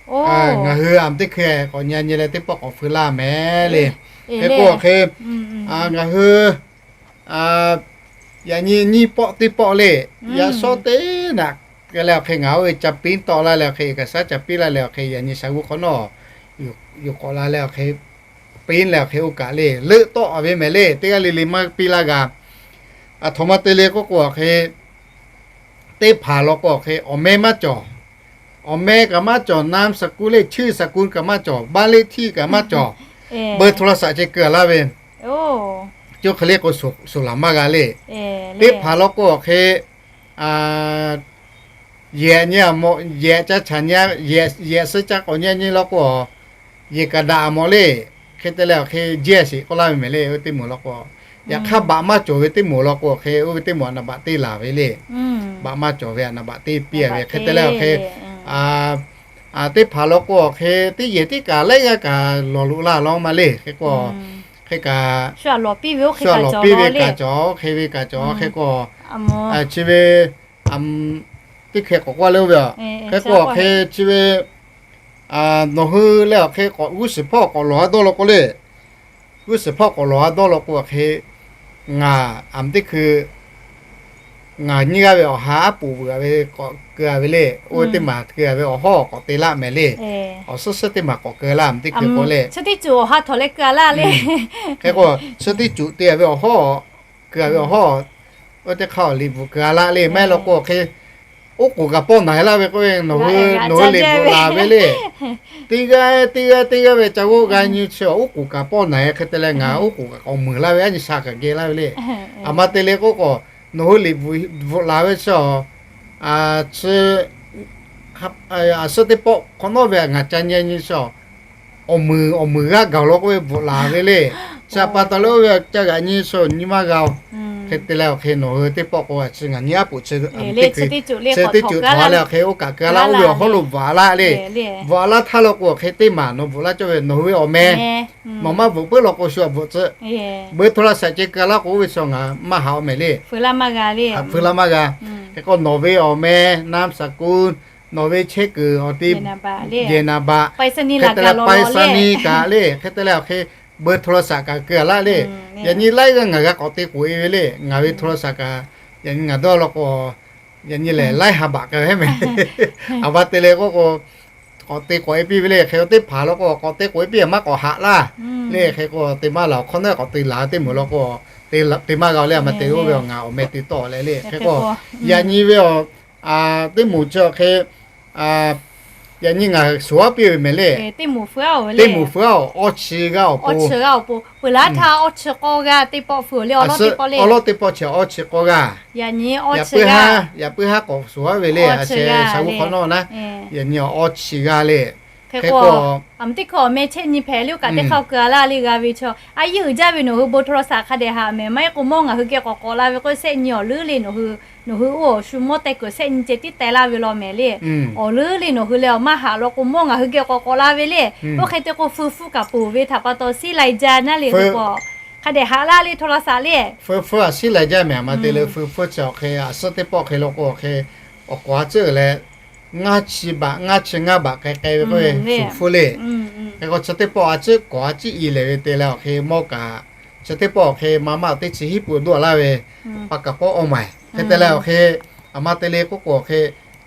ngaˬ hui a teˇ hkui k'awꞈ nyi nyi leh teˇ pawˆ k'awꞈ feu laˇ mehˍ le. Hk'e k'o awˬ hk'e ngaˬ hui yaꞈ nyi nyiˇ pawˆ teˇ pawˆ le, yaꞈ shawˉ teˇ naꞈ k'ai leh awˬ hk'e ngaˬ oˇ ve ca piˉ tawˆ laˇ leh awˬ hk'e, เอกสาร ca piˉ laˇ leh awˬ hk'e yaꞈ nyi shaˍ g'uˇ hk'awꞈ nawˉ yuˬ k'awꞈ la leh awˬ hk'e piˉ leh awˬ hk'e oˇ kaꞈ le leuˆ tawˆ ve mehˍ le, teˇ g'aˇ le le maˇ piˇ laˇ g'a. Aˬ htoꞈ ma te le k'oˆ k'o awˬ hk'e, teˇ hpaˍ law k'o awˬ hk'e awˬ meh maˇ cawˬ. Awˬ meh kaꞈ maˇ cawˬ, นามสกุล le ชื่อสกุล kaꞈ maˇ cawˬ, บ้านเลขที่ kaꞈ maˇ cawˬ, เบอร์โทรศัพท์ ceh keu a laˇ ve, co hk'e le k'o shuˍ laˬ maˇ g'a le. Teˇ hpaˍ law k'o awˬ hk'e yehˬ nyi a mawꞈ, yehˬ ca caˇ nyi, yehˬ suh ca k'awꞈ nyi nyi law k'o, yehˬ kaꞈ daꞈ a mawꞈ le. Hk'e te leh awˬ hk'e jehˇ sheˍ k'oˆ laˇ ve mehˍ le, oˇ ve teˇ moˍ law k'o. Yaꞈ hk'aˇ baꞈ maˇ cawˬ ve teˇ moˍ law k'o awˬ hk'e oˇ ve teˇ moˍ a naˍ baꞈ teˇ laˬ ve le. Baꞈ maˇ cawˬ ve a naˍ baꞈ teˇ piˇ a ve hk'e te leh awˬ hk'e, teˇ hpaˍ law k'o awˬ hk'e teˇ yehˬ tiˉ kaꞈ laiˉ g'aˇ kaꞈ lawˬ loꞈ la law ma le. Hk'e k'o, hk'e kaꞈ shu a lawˬ piˇ ve kaꞈ cawˬ, hk'e ve kaꞈ cawˬ, hk'e k'o chi ve teˇ hkeh k'awꞈ k'oˆ le oˇ ve a. Hk'e k'o awˬ hk'e chi ve nawˬ hui leh awˬ hk'e k'awꞈ g'uˇ suhˍ hpawˇ k'awꞈ lawˬ a dawˇ law k'o le, g'uˇ suhˍ hpawˇ k'awꞈ lawˬ a dawˇ law k'o awˬ hk'e ngaˬ a teˇ hkui ngaˬ nyiˇ g'aˇ ve awˬ ha aˉ poꞈ veuꞈ a ve k'awꞈ keu a ve le. Oˇ ve teˇ maˬ keu a ve awˬ hawˉ k'awꞈ te laˇ mehˍ le. Awˬ suhˉ suhˉ teˇ maˬ k'awꞈ keu laˇ a teˇ hkui k'o le. Hk'e k'o suhˉ teˇ cuꞈ te a ve awˬ hawˉ, keu a ve awˬ hawˉ, oˇ teˇ hk'aˇ awˬ liꞈ bvuhꞈ keu a laˇ le. Maˇ heˆ law k'o awˬ hk'e oˉ k'oˍ kaꞈ pawˆ naˍ e laˇ ve k'oˆ ve nawˬ hui liꞈ bvuhꞈ laˬ ve le. Teˇ g'aˇ teˇ g'aˇ teˇ g'aˇ ve ca g'oˆ g'a nyi chi oˉ k'oˍ kaꞈ pawˆ naˍ e hk'e te leh ngaˬ oˉ k'oˍ kaꞈ k'awꞈ meuˍ laˇ ve a nyi sha kaꞈ geh laˇ ve le. A ma te le k'oˆ k'o, nawˬ hui liꞈ bvuhꞈ laˬ ve chi chi a suhˉ teˇ pawˆ hk'awꞈ nawˉ ve ngaˬ ca nyi nyi chi awˬ muiˬ awˬ muiˬ g'aˇ gaˬ law k'oˆ ve bvuhꞈ laˬ ve le. Chi a pa taw leh oˇ ve ca g'aꞈ nyi chi awˬ nyi maˇ g'a oˬ. Hk'e te leh awˬ hk'e nawˬ hui teˇ pawˆ k'o a chi ngaˬ nyi aˉ poꞈ chi teˇ cuꞈ htaꞈ leh awˬ hk'e oˇ kaꞈ keu a laˇ oˇ ve awˬ hawˉ lo bvuhꞈ a laˇ le. Bvuhꞈ a laˇ htaˇ law k'o awˬ hk'e teˇ maˬ nawˬ bvuhꞈ laˇ cawˇ ve nawˬ hui ve awˬ meh nawˬ maˇ bvuhꞈ puiˉ law k'o shu a bvuhꞈ tcuh. Beuꞈ hto la shaꞈ ceh keu a laˇ k'o oˇ ve chi ngaˬ maˇ haꞈ awˬ mehˍ le. Hpu la maˇ g'a. Hk'e k'o nawˬ ve awˬ meh, นามสกุล, nawˬ ve chehˇ kuiˬ awˬ te, yehˬ naˍ baꞈ, hk'e te leh ไปรษณีย์ kaꞈ le, hk'e te leh awˬ hk'e beuꞈ hto la shaꞈ kaꞈ keu a laˇ le. Yaꞈ nyi laiˉ g'aˇ ngaˬ g'a k'awꞈ te k'oꞈ e ve le. Ngaˬ ve hto la shaꞈ kaꞈ yaꞈ nyi ngaˬ dawˇ law k'o yaꞈ nyi lehˬ laiˉ ha baꞈ keu hehˉ mehˍ. A va te le k'oˆ k'o k'awꞈ te k'oꞈ e piˇ ve le. Hk'e teˇ hpaˍ law k'o k'awꞈ te k'oꞈ e piˇ a maˇ k'awꞈ haꞈ laˇ le. Hk'e k'o te maˇ laˬ awˬ hk'awꞈ nawˉ k'awꞈ te laˬ teˇ moˍ law k'o te maˇ g'a le. A ma te oˇ ve awˬ ngaˬ awˬ meh te tawˆ leh le. Hk'e k'o yaꞈ nyi ve a teˇ moˍ chi awˬ hk'e yaꞈ nyi ngaˬ suˍ aˉ piˇ ve mehˍ le. Teˇ moˍ feu a, awˬ chi g'aˇ awˬ pon, awˬ lawˉ teˇ pawˆ chi awˬ lawˉ teˇ pawˆ chi awˬ chi k'awˇ g'aˇ. Yaꞈ puiˉ haˉ k'awꞈ suˍ aˉ ve le. A sheh sha g'uˇ hk'awꞈ nawˉ naˉ, yaꞈ nyi awˬ chi g'aˇ le. Hk'e k'o a ma teˇ hkui awˬ meh chehˇ nyi hpehꞈ le oˇ kaꞈ teˇ hk'aˇ keu a laˇ le g'a ve chaw. A yehˬ uiˍ jaˇ ve nawˬ hui bon hto la shaꞈ hk'a dehꞈ haꞈ mehˍ. Maˇ heˆ k'o mawˇ ngaˬ hui geh k'awꞈ k'awꞈ la ve k'o shehˆ nyi awˬ leuˉ le nawˬ hui nawˬ hui oˇ awˬ shu mawˇ teh kuiˬ shehˆ nyi ceh tiˉ teh laˇ ve law mehˍ le. Awˬ leuˉ le nawˬ hui leh awˬ maˇ haꞈ law k'o mawˇ ngaˬ hui geh k'awꞈ k'awꞈ la ve le. Oˇ hk'e te k'o feu hpfuhˇ kaꞈ ponˬ ve htaꞈ pa taw siˉ lai jaˇ naˉ le. Hk'e k'o hk'a dehꞈ haꞈ laˇ le hto la shaꞈ le. Feu hpfuhˇ a siˉ lai jaˇ mehˍ. A ma te le feu hpfuhˇ chi awˬ hk'e a suhˉ teˇ pawˆ hk'e law k'o awˬ hk'e awˬ k'awꞈ a ciˉ leh ngaˇ chi baꞈ ngaˇ chi ngaˇ baꞈ k'ai k'ai ve k'oˆ ve feu hpfuhˇ le. Hk'e k'o chi teˇ pawˆ a ciˉ k'awꞈ a ciˉ i lehˬ ve te leh awˬ hk'e mawˇ kaꞈ chi teˇ pawˆ awˬ hk'e ma maˇ teˇ chi hiˉ pui duˆ laˇ ve pa kaˍ pawˆ awˇ maiˬ. Hk'e te leh awˬ hk'e a ma te le k'oˆ k'o awˬ hk'e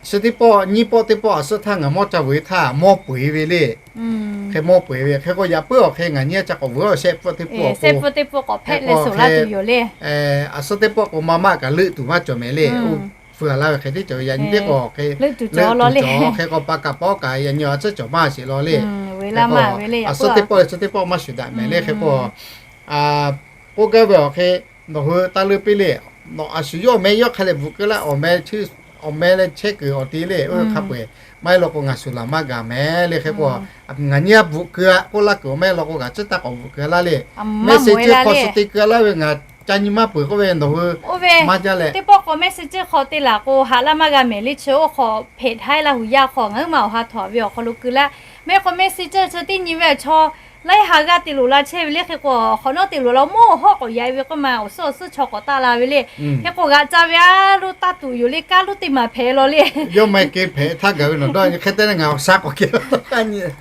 chi teˇ pawˆ nyiˇ pawˆ teˇ pawˆ a suhˉ htaˇ ngaˬ mawˇ ca vuiˬ e htaˇ mawˇ peu eˬ ve le. Hk'e mawˇ peu eˬ ve hk'e k'o, yaꞈ puiˉ awˬ hk'e ngaˬ nyiˇ a ca k'awꞈ vuiˬ-a shehˆ pfuhˆ teˇ pfuhˆ k'o, shehˆ pfuhˆ teˇ pfuhˆ k'awꞈ hpehꞈ leh shuˍ laˇ tuˬ yoˬ le. A suhˉ teˇ pawˆ k'o maˇ maˇ kaꞈ leuˆ tuˬ maˇ cawˬ mehˍ le. Oˇ fuiˍ a laˇ ve hk'e teˇ cawˬ ve yaꞈ nyi teˇ k'awꞈ hk'e leuˆ tuˬ cawˬ hk'e k'o, pa kaꞈ pawˆ kaꞈ yaꞈ nyi a tcuhˉ cawˬ maˇ sheˍ law le. A suhˉ teˇ pawˆ leh suhˉ teˇ pawˆ maˇ shuˍ daꞈ mehˍ le hk'e k'o, k'oˆ gaˇ ve awˬ hk'e, nawˬ hui taˇ leuˆ piˇ le. Nawˬ a shu yawˇ awˬ meh yawˇ hk'a dehꞈ bvuhꞈ keu laˇ, awˬ meh leh chehˇ kuiˬ awˬ ti le, oˇ ve hk'a peu-eˬ maˇ heˆ law k'o ngaˬ shuˍ laˬ maˇ gaˬ mehˍ le hk'e k'o, ngaˬ nyiˇ a bvuhꞈ keu-a k'oˆ laˇ kuiˬ awˬ meh law k'o ngaˬ tcuhˉ taˇ k'awꞈ bvuhꞈ keu laˇ le. Message hk'aw suh te keu laˇ ve ngaˬ ca nyi maˇ peuˬ k'oˆ ve nawˬ hui maˇ jaˇ leh, teˇ pawˆ k'o message hk'aw te laˬ k'o haꞈ laˇ maˇ g'a mehˍ le. Chi oˇ hk'aw hpehꞈ htaˇ Laˇ huˍ yaˇ hk'aw ngaˬ huiˉ ma awˬ ha htawnˍ ve awˬ hk'aw lo keu laˇ. Mehˆ k'o message chi teˇ nyi ve awˬ chaw laiˉ ha g'aˇ te loꞈ la chehˇ ve le hk'e k'o, hk'awꞈ nawˉ te loꞈ la mawˇ hawˉ k'awꞈ yaꞈ ve k'oˆ ma awˬ suhˉ awˬ suhˉ chaw k'awꞈ taˆ la ve le. Hk'e k'o g'aꞈ ca ve a loˇ taˇ tuˬ yoˬ le, kaˇ loˇ teˇ maˬ hpehꞈ law le. Yawˇ maˇ heˆ k'e hpehꞈ htaˇ gaˬ ve nawˬ dawˇ nyi hk'e te leh ngaˬ awˬ shaˉ k'awꞈ kehˬ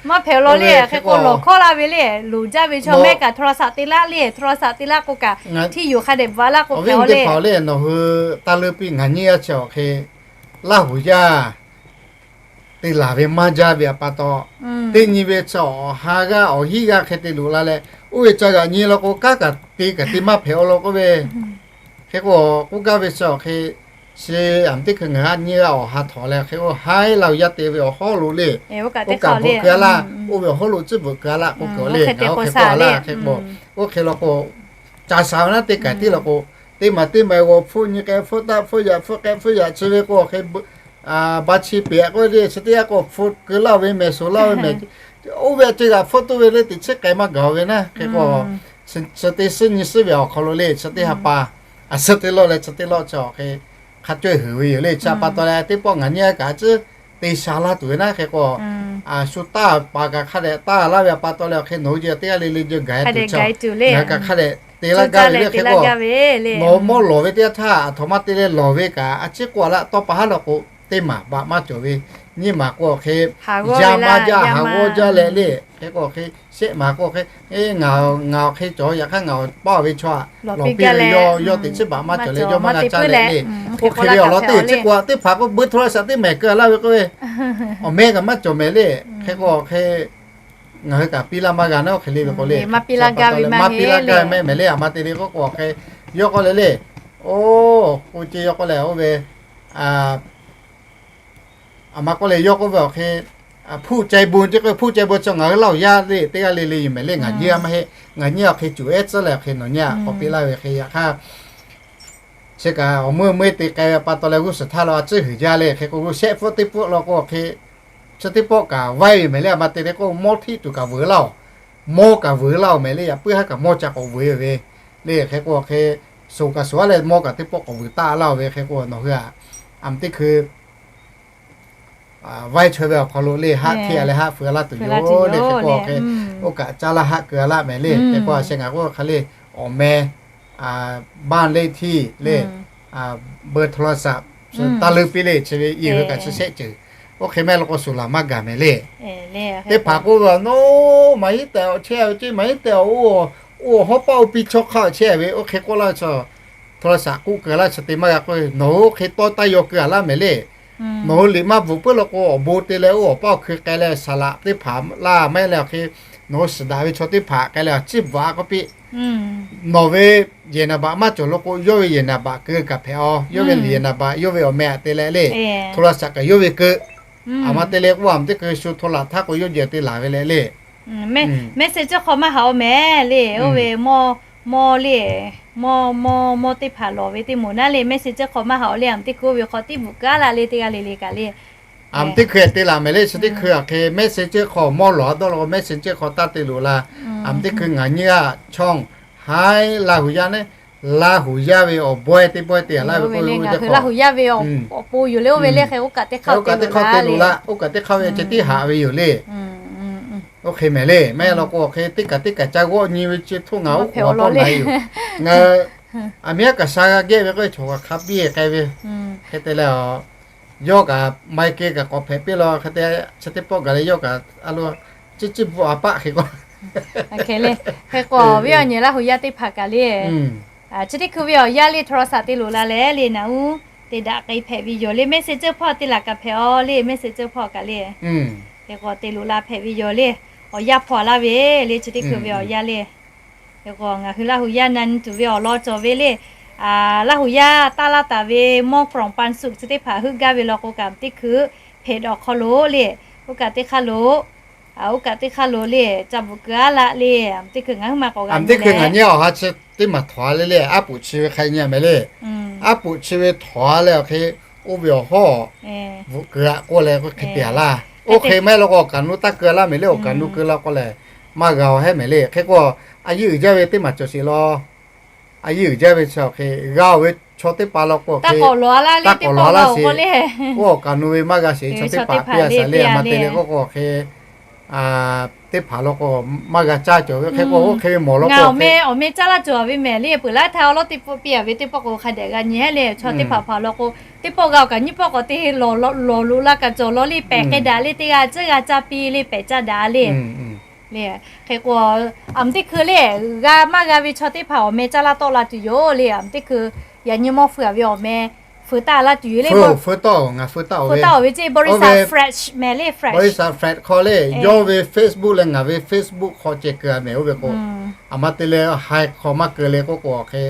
maˇ hpehꞈ law le. Hk'e k'o lawˬ hkawˇ la ve le, loˍ jaˇ ve chaw mehˆ kaꞈ โทรศัพท์ te laˇ le, โทรศัพท์ te laˇ k'o kaꞈ htiˇ yuˬ hk'a dehꞈ bvuhꞈ laˇ k'o hpehꞈ le. Nawˬ hui taˇ leuˆ piˇ ngaˬ nyiˇ a chi awˬ hk'e Laˇ huˍ yaˇ te laˬ ve maˇ jaˇ ve a pa taw, teˇ nyi ve chi awˬ ha g'aˇ awˬ hiˉ g'aˇ hk'e te loꞈ la leh, oˇ ve ca g'aꞈ nyi law k'o kanˉ kaꞈ te kaꞈ te maˇ hpehꞈ-o law k'oˆ ve. Hk'e k'o, k'oˆ gaˇ ve chi awˬ hk'e, chi aˬ teˇ hkui ngaˬ hui nyiˇ g'aˇ awˬ ha htawnˍ leh hk'e k'o, haiˉ Laˇ huˍ yaˇ te ve awˬ hawˉ lo le, oˇ kaꞈ bvuhꞈ keu-a laˇ, oˇ ve awˬ hawˉ lo tcuhˉ bvuhꞈ keu-a laˇ k'oˆ keu le. Ngaˬ oˇ hk'e k'oˆ-a laˇ hk'e k'o, oˇ hk'e law k'o, ca sha ve naˉ teˇ kaˬ tiˉ law k'o, teˇ maˬ teˇ maˬ g'aw hpfuhˆ nyi k'ai hpfuhˆ taˆ hpfuhˆ yaꞈ hpfuhˆ k'ai hpfuhˆ yaꞈ chi ve k'o, hk'e ba chi peꞈ k'oˆ ve le, chi teˇ g'aˇ k'o hpfuhˆ keu laˇ ve mehˍ, shuˍ laˇ ve mehˍ, oˇ ve a ceh g'aꞈ hpfuhˆ toˇ ve le, teꞈ chiˉ k'ai maˇ gaˬ-o ve naˉ hk'e k'o, chi teˇ suhˉ nyi suhˉ ve awˬ hk'aw lo le, chi teˇ ha pa, a suhˉ teˇ lawˆ leh chi teˇ lawˆ chi awˬ hk'e hk'a cawehˇ heuˬ ve yoˬ le. Chi a pa taw leh teˇ pawˆ ngaˬ nyiˇ g'aˇ kaꞈ a ciˉ te sha laˇ tuˬ ve naˉ hk'e k'o, shu taˇ paˍ kaꞈ hk'a dehꞈ taˇ laˇ ve a pa taw leh awˬ hk'e nawˬ hui teˇ g'aˇ le le jaˇ gaˬ tuˬ, ngaˬ hui kaꞈ hk'a dehꞈ te laˇ gaˇ ve le hk'e k'o, nawˬ mawˇ lawˬ ve teˇ g'aˇ htaˇ a htoꞈ ma te leh lawˬ ve kaꞈ a ciˉ k'oˆ-a laˇ, tawˇ pa haˉ law k'o, teˇ maˬ baꞈ maˇ cawˬ ve, nyiˇ maˬ k'o awˬ hk'e, yaˇ maˇ jaˇ, haˍ g'awˇ jaˇ leh le, hk'e k'o awˬ hk'e, shehˆ maˬ k'o awˬ hk'e, ngaˬ ngaˬ awˬ hk'e cawˬ, yaꞈ hk'aˇ ngaˬ awˬ paˇ ve chaw aꞈ lawˬ piˇ gaˇ ve, yawˇ teꞈ chiˉ baꞈ maˇ cawˬ leh yawˇ maˇ g'a caˇ leh le. Oˇ hk'e ve awˬ lawn teˇ chi k'o a teˇ hpaˍ k'o beuꞈ hto la shaꞈ teˇ mehˍ keu-a laˇ ve k'oˆ ve, awˬ meh kaꞈ maˇ cawˬ mehˍ le. Hk'e k'o awˬ hk'e ngaˬ hui kaꞈ piˇ laˇ maˇ g'a naˉ, oˇ hk'e le ve k'o le, maˇ piˇ laˇ gaˇ ve mehˍ le, a ma te le k'oˆ k'o awˬ hk'e, yawˇ k'oˆ leh le, oˇ k'o ce yawˇ k'oˆ leh oˇ ve a ma k'oˆ leh yawˇ k'oˆ ve awˬ hk'e, hpuˆ cai bon ce k'o, hpuˆ cai bon chi ngaˬ hui Laˇ huˍ yaˇ le teˇ g'aˇ le le yoˬ mehˍ le. Ngaˬ nyiˇ a maˇ heˆ, ngaˬ nyiˇ awˬ hk'e cuˬ ehˉ tcuhˉ leh awˬ hk'e nawˬ nyiˇ a k'awꞈ piˇ laˇ ve hk'e yaꞈ hk'aˇ, chi kaꞈ awˬ meuˇ meuˇ te k'ai ve pa taw leh g'uˇ suhˍ htaˇ lo a ciˉ huiˍ jaˇ le. Hk'e k'o g'uˇ shehˆ hpfuhˆ teˇ pfuhˆ law k'o awˬ hk'e, chi teˇ pawˆ kaꞈ vaiˇ ve mehˍ le. A ma te le k'o mawˇ htiˆ tuˬ kaꞈ vuiˬ laˇ-oˬ, mawˇ kaꞈ vuiˬ laˇ-oˬ mehˍ le. Yaꞈ puiˉ haˉ kaꞈ mawˇ ca k'awꞈ vuiˬ ve le. Hk'e k'o awˬ hk'e, shuˍ kaꞈ shuˍ-a leh mawˇ kaꞈ teˇ pawˆ k'awꞈ vuiˬ taˆ laˇ-oˬ ve. Hk'e k'o nawˬ hui a, a ma teˇ hkui vaiˇ chaweh ve awˬ hk'aw lo le haˆ htiˆ-a leh haˆ feu-a laˇ tuˬ yoˬ le. Hk'e k'o awˬ hk'e, oˇ kaꞈ caˇ laˇ haˆ keu-a laˇ mehˍ le. Hk'e k'o a sheh ngaˬ k'oˆ hk'a le, awˬ meh bank เลขที่ le, เบอร์โทรศัพท์ taˇ leuˆ piˇ le, chi ve i ve kaꞈ chi shehˆ ceuˬ. Oˇ hk'e mehˆ law k'o shuˍ laˬ maˇ gaˬ mehˍ le. Teˇ hpaˍ k'oˆ ve, Nawˬ maˇ hiˉ tehꞈ awˬ chehˇ ve ceˇ, maˇ hiˉ tehꞈ oˇ awˬ hawˉ paˇ oˇ piˇ chaw hk'a awˬ chehˇ ve, oˇ hk'e k'oˆ laˇ ve chaw hto la shaꞈ k'oˆ keu laˇ chi te maˇ g'a k'oˆ ve, nawˬ hui oˇ hk'e tawˇ taˇ yaw keu-a laˇ mehˍ le. Nawˬ hui liꞈ maˇ bvuhꞈ puiˉ law k'o, awˬ bon te leh oˇ awˬ paˇ awˬ hkui k'ai leh saˍ laꞈ teˇ hpaˍ laˇ maˇ heˆ leh awˬ hk'e, nawˬ hui shiˍ daꞈ ve chaw teˇ hpaˍ k'ai leh awˬ ciˉ bvuhꞈ-a k'oˆ piˇ. Nawˬ ve yehˬ naˍ baꞈ maˇ cawˬ law k'o, yawˇ ve yehˬ naˍ baꞈ keu kaꞈ hpehꞈ-aw. Yawˇ ve yehˬ naˍ baꞈ yawˇ ve awˬ meh aꞈ te leh le, hto la shaꞈ kaꞈ yawˇ ve keu. A ma te le k'o a ma teˇ hkui shu hto laꞈ htaˇ k'o yawˇ jehˬ te laˬ ve leh le. Messenger hk'aw maˇ haꞈ-o mehˍ le. Oˇ ve mawˇ, mawˇ le, mawˇ mawˇ mawˇ teˇ hpaˍ lawˬ ve teˇ moˍ naˉ le, Messenger hk'aw maˇ haꞈ-o le. A ma teˇ hkui oˇ ve hk'aw tiˉ bvuhꞈ keu-a laˇ le, teˇ g'aˇ le le kaꞈ le. A ma teˇ hkui te laˬ mehˍ le. Chi teˇ hkui a hk'e Messenger hk'aw mawˇ lawˬ-a dawˇ law k'o Messenger hk'aw taˇ te loꞈ la. A ma teˇ hkui ngaˬ nyiˇ g'aˇ chawˇ haiˉ Laˇ huˍ yaˇ neˉ, Laˇ huˍ yaˇ ve awˬ bawehˇ teˇ bawehˇ te-a laˇ ve k'o, Laˇ huˍ yaˇ ve awˬ pon yoˬ le. Oˇ ve le hk'e oˇ kaꞈ teˇ hk'aˇ te loꞈ la le. Oˇ kaꞈ teˇ hk'aˇ ve ceh tiˉ haꞈ ve yoˬ le. Oˇ hk'e mehˍ le. Maˇ heˆ law k'o awˬ hk'e teˇ kaꞈ teˇ kaꞈ ca g'awˆ nyi ve chi htoˇ ngaˬ oˉ k'oˍ a pawˆ na yoˬ. Ngaˬ aˬ miˉ aˉ kaꞈ sha g'a gehˇ ve k'o, chaw kaꞈ hk'a biˇ k'ai ve. Hk'e te leh, yawˇ kaꞈ Michael kaꞈ k'awꞈ hpehꞈ piˇ law hk'e te, chi teˇ pawˆ gaˬ leh yawˇ kaꞈ a lo, ciˉ ciˉ bvuhꞈ a paˆ hk'e k'o, ve awˬ nyi Laˇ huˍ yaˇ teˇ hpaˍ kaꞈ le. Chi teˇ hkui ve awˬ yaˇ le โทรศัพท์ te loꞈ la leh le, naˬ uˉ te daꞈ k'ai hpehꞈ ve yoˬ le. Messenger hpawˇ te laˬ kaꞈ hpehꞈ-aw le, Messenger hpawˇ kaꞈ le. Hk'e k'o te loꞈ la hpehꞈ ve yoˬ le. awˬ yanˇ hpaw laˇ ve le, chi teˇ hkui ve awˬ yanˇ le. Hk'e k'o ngaˬ hui Laˇ huˍ yaˇ na nyi tuˬ ve awˬ lawn cawˬ ve le. Laˇ huˍ yaˇ taˇ laˇ taˍ ve mawˇ กล่องปันสุข chi teˇ hpaˍ heuˆ gaˇ ve law k'o kaꞈ, teˇ hkui เพจ awˬ hk'aw lo le, oˇ kaꞈ teˇ hk'aˇ lo, oˇ kaꞈ teˇ hk'aˇ lo le, ca bvuhꞈ keu-a laˇ le. Teˇ hkui ngaˬ hui ma k'awꞈ g'a nyi leh, teˇ maˬ htawnˍ-a le le, aˉ poꞈ chi ve hk'a nyi-a mehˍ le. Aˉ poꞈ chi ve htawnˍ-a leh awˬ hk'e, oˇ ve awˬ hawˉ bvuhꞈ keu-a k'oˆ leh k'oˆ hk'e te-a laˇ. Oˇ hk'e maˇ heˆ law k'o awˬ kaˍ nu taˇ keu-a laˇ mehˍ le, awˬ kaˍ nu keu laˇ k'oˆ leh, maˇ g'a-oˬ hehˉ mehˍ le. Hk'e k'o, a yehˉ uiˍ jaˇ ve teˇ maˬ cawˬ sheˍ law. A yehˉ uiˍ jaˇ ve chi awˬ hk'e g'a-oˬ ve chaw teˇ hpaˍ law k'o, hk'e taˇ k'awꞈ lawˬ-a laˇ sheˍ. Oˇ awˬ kaˍ nu ve maˇ g'a sheˍ, chaw teˇ hpaˍ piˇ-a shaˍ le, a ma te leh k'oˆ k'o hk'e, teˇ hpaˍ law k'o maˇ g'a caˇ cawˬ ve. Hk'e k'o oˇ hk'e ve mawˬ law k'o, awˬ meh caˇ laˇ cawˬ ve mehˍ le. Peuˬ laˇ htaˇ awˬ lawn teˇ pawˆ piˇ-a ve teˇ pawˆ k'o hk'a dehꞈ g'a nyi hehˉ le. Chaw teˇ hpaˍ hpaˍ law k'o, teˇ pawˆ g'a awˬ kaˍ nyiˇ pawˆ k'awꞈ te lawˬ loꞈ la kaꞈ cawˬ law le, pehˬ k'ai daꞈ le, teˇ g'aˇ tcuhˉ g'a caˇ piˇ le, pehˬ caˇ daꞈ le. Le, hk'e k'o, aˬ teˇ hkui le, g'a maˇ g'a ve chaw teˇ hpaˍ awˬ meh caˇ laˇ tawˆ la tuˬ yoˬ le. Aˬ teˇ hkui yaꞈ nyi mawˇ feu-a ve awˬ meh feu taˇ laˇ tuˬ yoˬ le. Feu taˇ-oˬ ve ceˇ, บริษัท Fresh mehˍ le, Fresh บริษัท Fresh hk'aw le, yawˇ ve Facebook leh ngaˬ ve Facebook hk'aw ceh keu-a mehˍ. Oˇ ve k'o, aˬ ma te leh haiˬ hk'aw maˇ keu le k'oˆ k'o hk'e,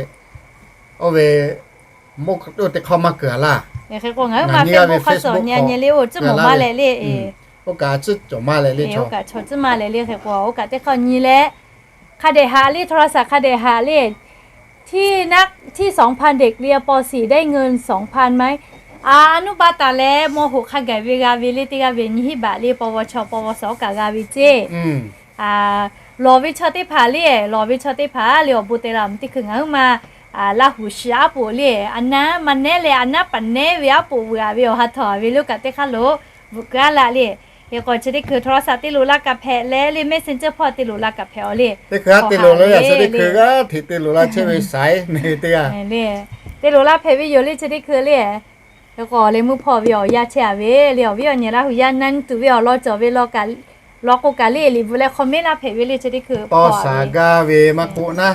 oˇ ve, oˇ teˇ hk'aˇ maˇ keu-a laˇ. Hk'e k'o ngaˬ hui ma Facebook hk'aw suh nyi nyi le, oˇ tcuhˉ mawˬ maˇ leh le. Oˇ kaꞈ tcuhˉ cawˬ maˇ leh le, chaw kaꞈ chaw tcuhˉ maˇ leh le. Hk'e k'o oˇ kaꞈ teˇ hk'aˇ nyi leh, hk'a dehꞈ haꞈ le, โทรศัพท์ hk'a dehꞈ haꞈ le. ที่นัก ที่สองพัน เด็กเรียน ป.สี่ ได้เงินสองพัน ไหม อนุบาล taˍ leh ม.หก hk'a gaˬ ve g'a ve le, teˇ g'aˇ ve nyiˇ hinˉ baꞈ le, ปวช ปวส kaꞈ g'a ve ceˇ. Lawˬ ve chaw teˇ hpaˍ le, lawˬ ve chaw teˇ hpaˍ le awˬ bon te la, aˬ teˇ hkui ngaˬ hui ma Laˇ huˍ shiˍ aˉ poꞈ le, a naˉ maˇ nehˉ leh a naˉ paˍ nehˉ ve aˉ poꞈ vuiˬ-a ve awˬ ha htawnˍ ve le, oˇ kaꞈ teˇ hk'aˇ lo bvuhꞈ keu-a laˇ le. Hk'e k'o chi teˇ hkui โทรศัพท์ te loꞈ la kaꞈ hpehꞈ leh le, Messenger hpawˇ te loꞈ la kaꞈ hpehꞈ-aw le. Teˇ hkui g'aˇ te loꞈ la, teˇ hkui g'aˇ hteꞈ te loꞈ la chehˇ ve saiˉ mehˍ teˇ g'aˇ le, te loꞈ la hpehꞈ ve yoˬ le. Chi teˇ hkui le, hk'e k'o awˬ leh meuˇ hpawˇ ve awˬ yanˇ chehˇ-a ve le, awˬ viˉ awˬ nyi Laˇ huˍ yaˇ na nyi tuˬ ve awˬ lawn cawˬ ve law k'o, kaꞈ le liꞈ bvuhꞈ leh hk'aw mehˉ laˇ hpehꞈ ve le. Chi teˇ hkui tawˇ shaˍ gaˇ ve maˇ k'oˆ naˉ,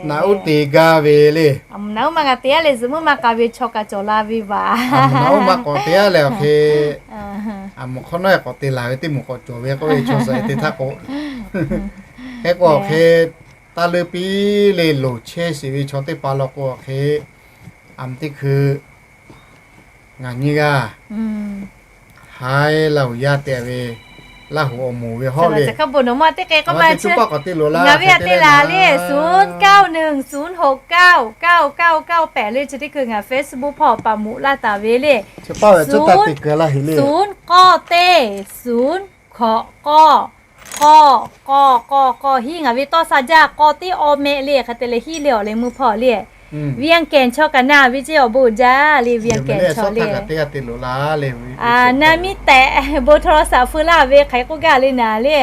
naꞈ uˉ te gaˇ ve le. Naꞈ uˉ maˇ g'a te-a leh zuhꞈ muiˉ maˇ k'a ve chaw kaꞈ cawˬ la ve vaˬ. Naꞈ uˉ maˇ k'awꞈ te-a leh awˬ hk'e, a moˍ hk'awꞈ nawˉ k'awꞈ te laˬ ve teˇ moˍ k'awꞈ cawˬ ve k'oˆ ve chaw suhˍ te htaˇ k'o, hk'e k'o awˬ hk'e, taˇ leuˉ piˇ le loˍ chehˇ sheˍ ve chaw teˇ hpaˍ law k'o awˬ hk'e, aˬ teˇ hkui ngaˬ nyi g'aˇ haiˉ Laˇ huˍ yaˇ te ve, Laˇ huˍ awˬ moˍ ve hawˉ le, teˇ hkui paˆ k'awꞈ te loꞈ la, ngaˬ ve aꞈ te laˬ le, ศูนย์เก้าหนึ่งศูนย์หกเก้าเก้าเก้าเก้าแปด le. Chi teˇ hkui ngaˬ Facebook hpawˇ paˍ moˍ laˇ taˍ ve le, ศูนย์ k'awˇ teˇ ศูนย์ hkawꞈ k'awˇ กอ กอ กอ กอ hiˆ. Ngaˬ ve tawˇ sha jaˇ k'aw teˇ awˇ mehˆ le, hk'e te leh hiˆ le awˬ leh meuˇ hpawˇ le. Vian kehˬ chaw kaꞈ na ve ceˇ, awˬ bon uiˍ jaˇ le, Vian kehˬ chaw le. Na miˇ tehꞈ bon โทรศัพท์ feu laˇ ve hk'aˬ hk'e k'oˆ gaˇ le naˍ le.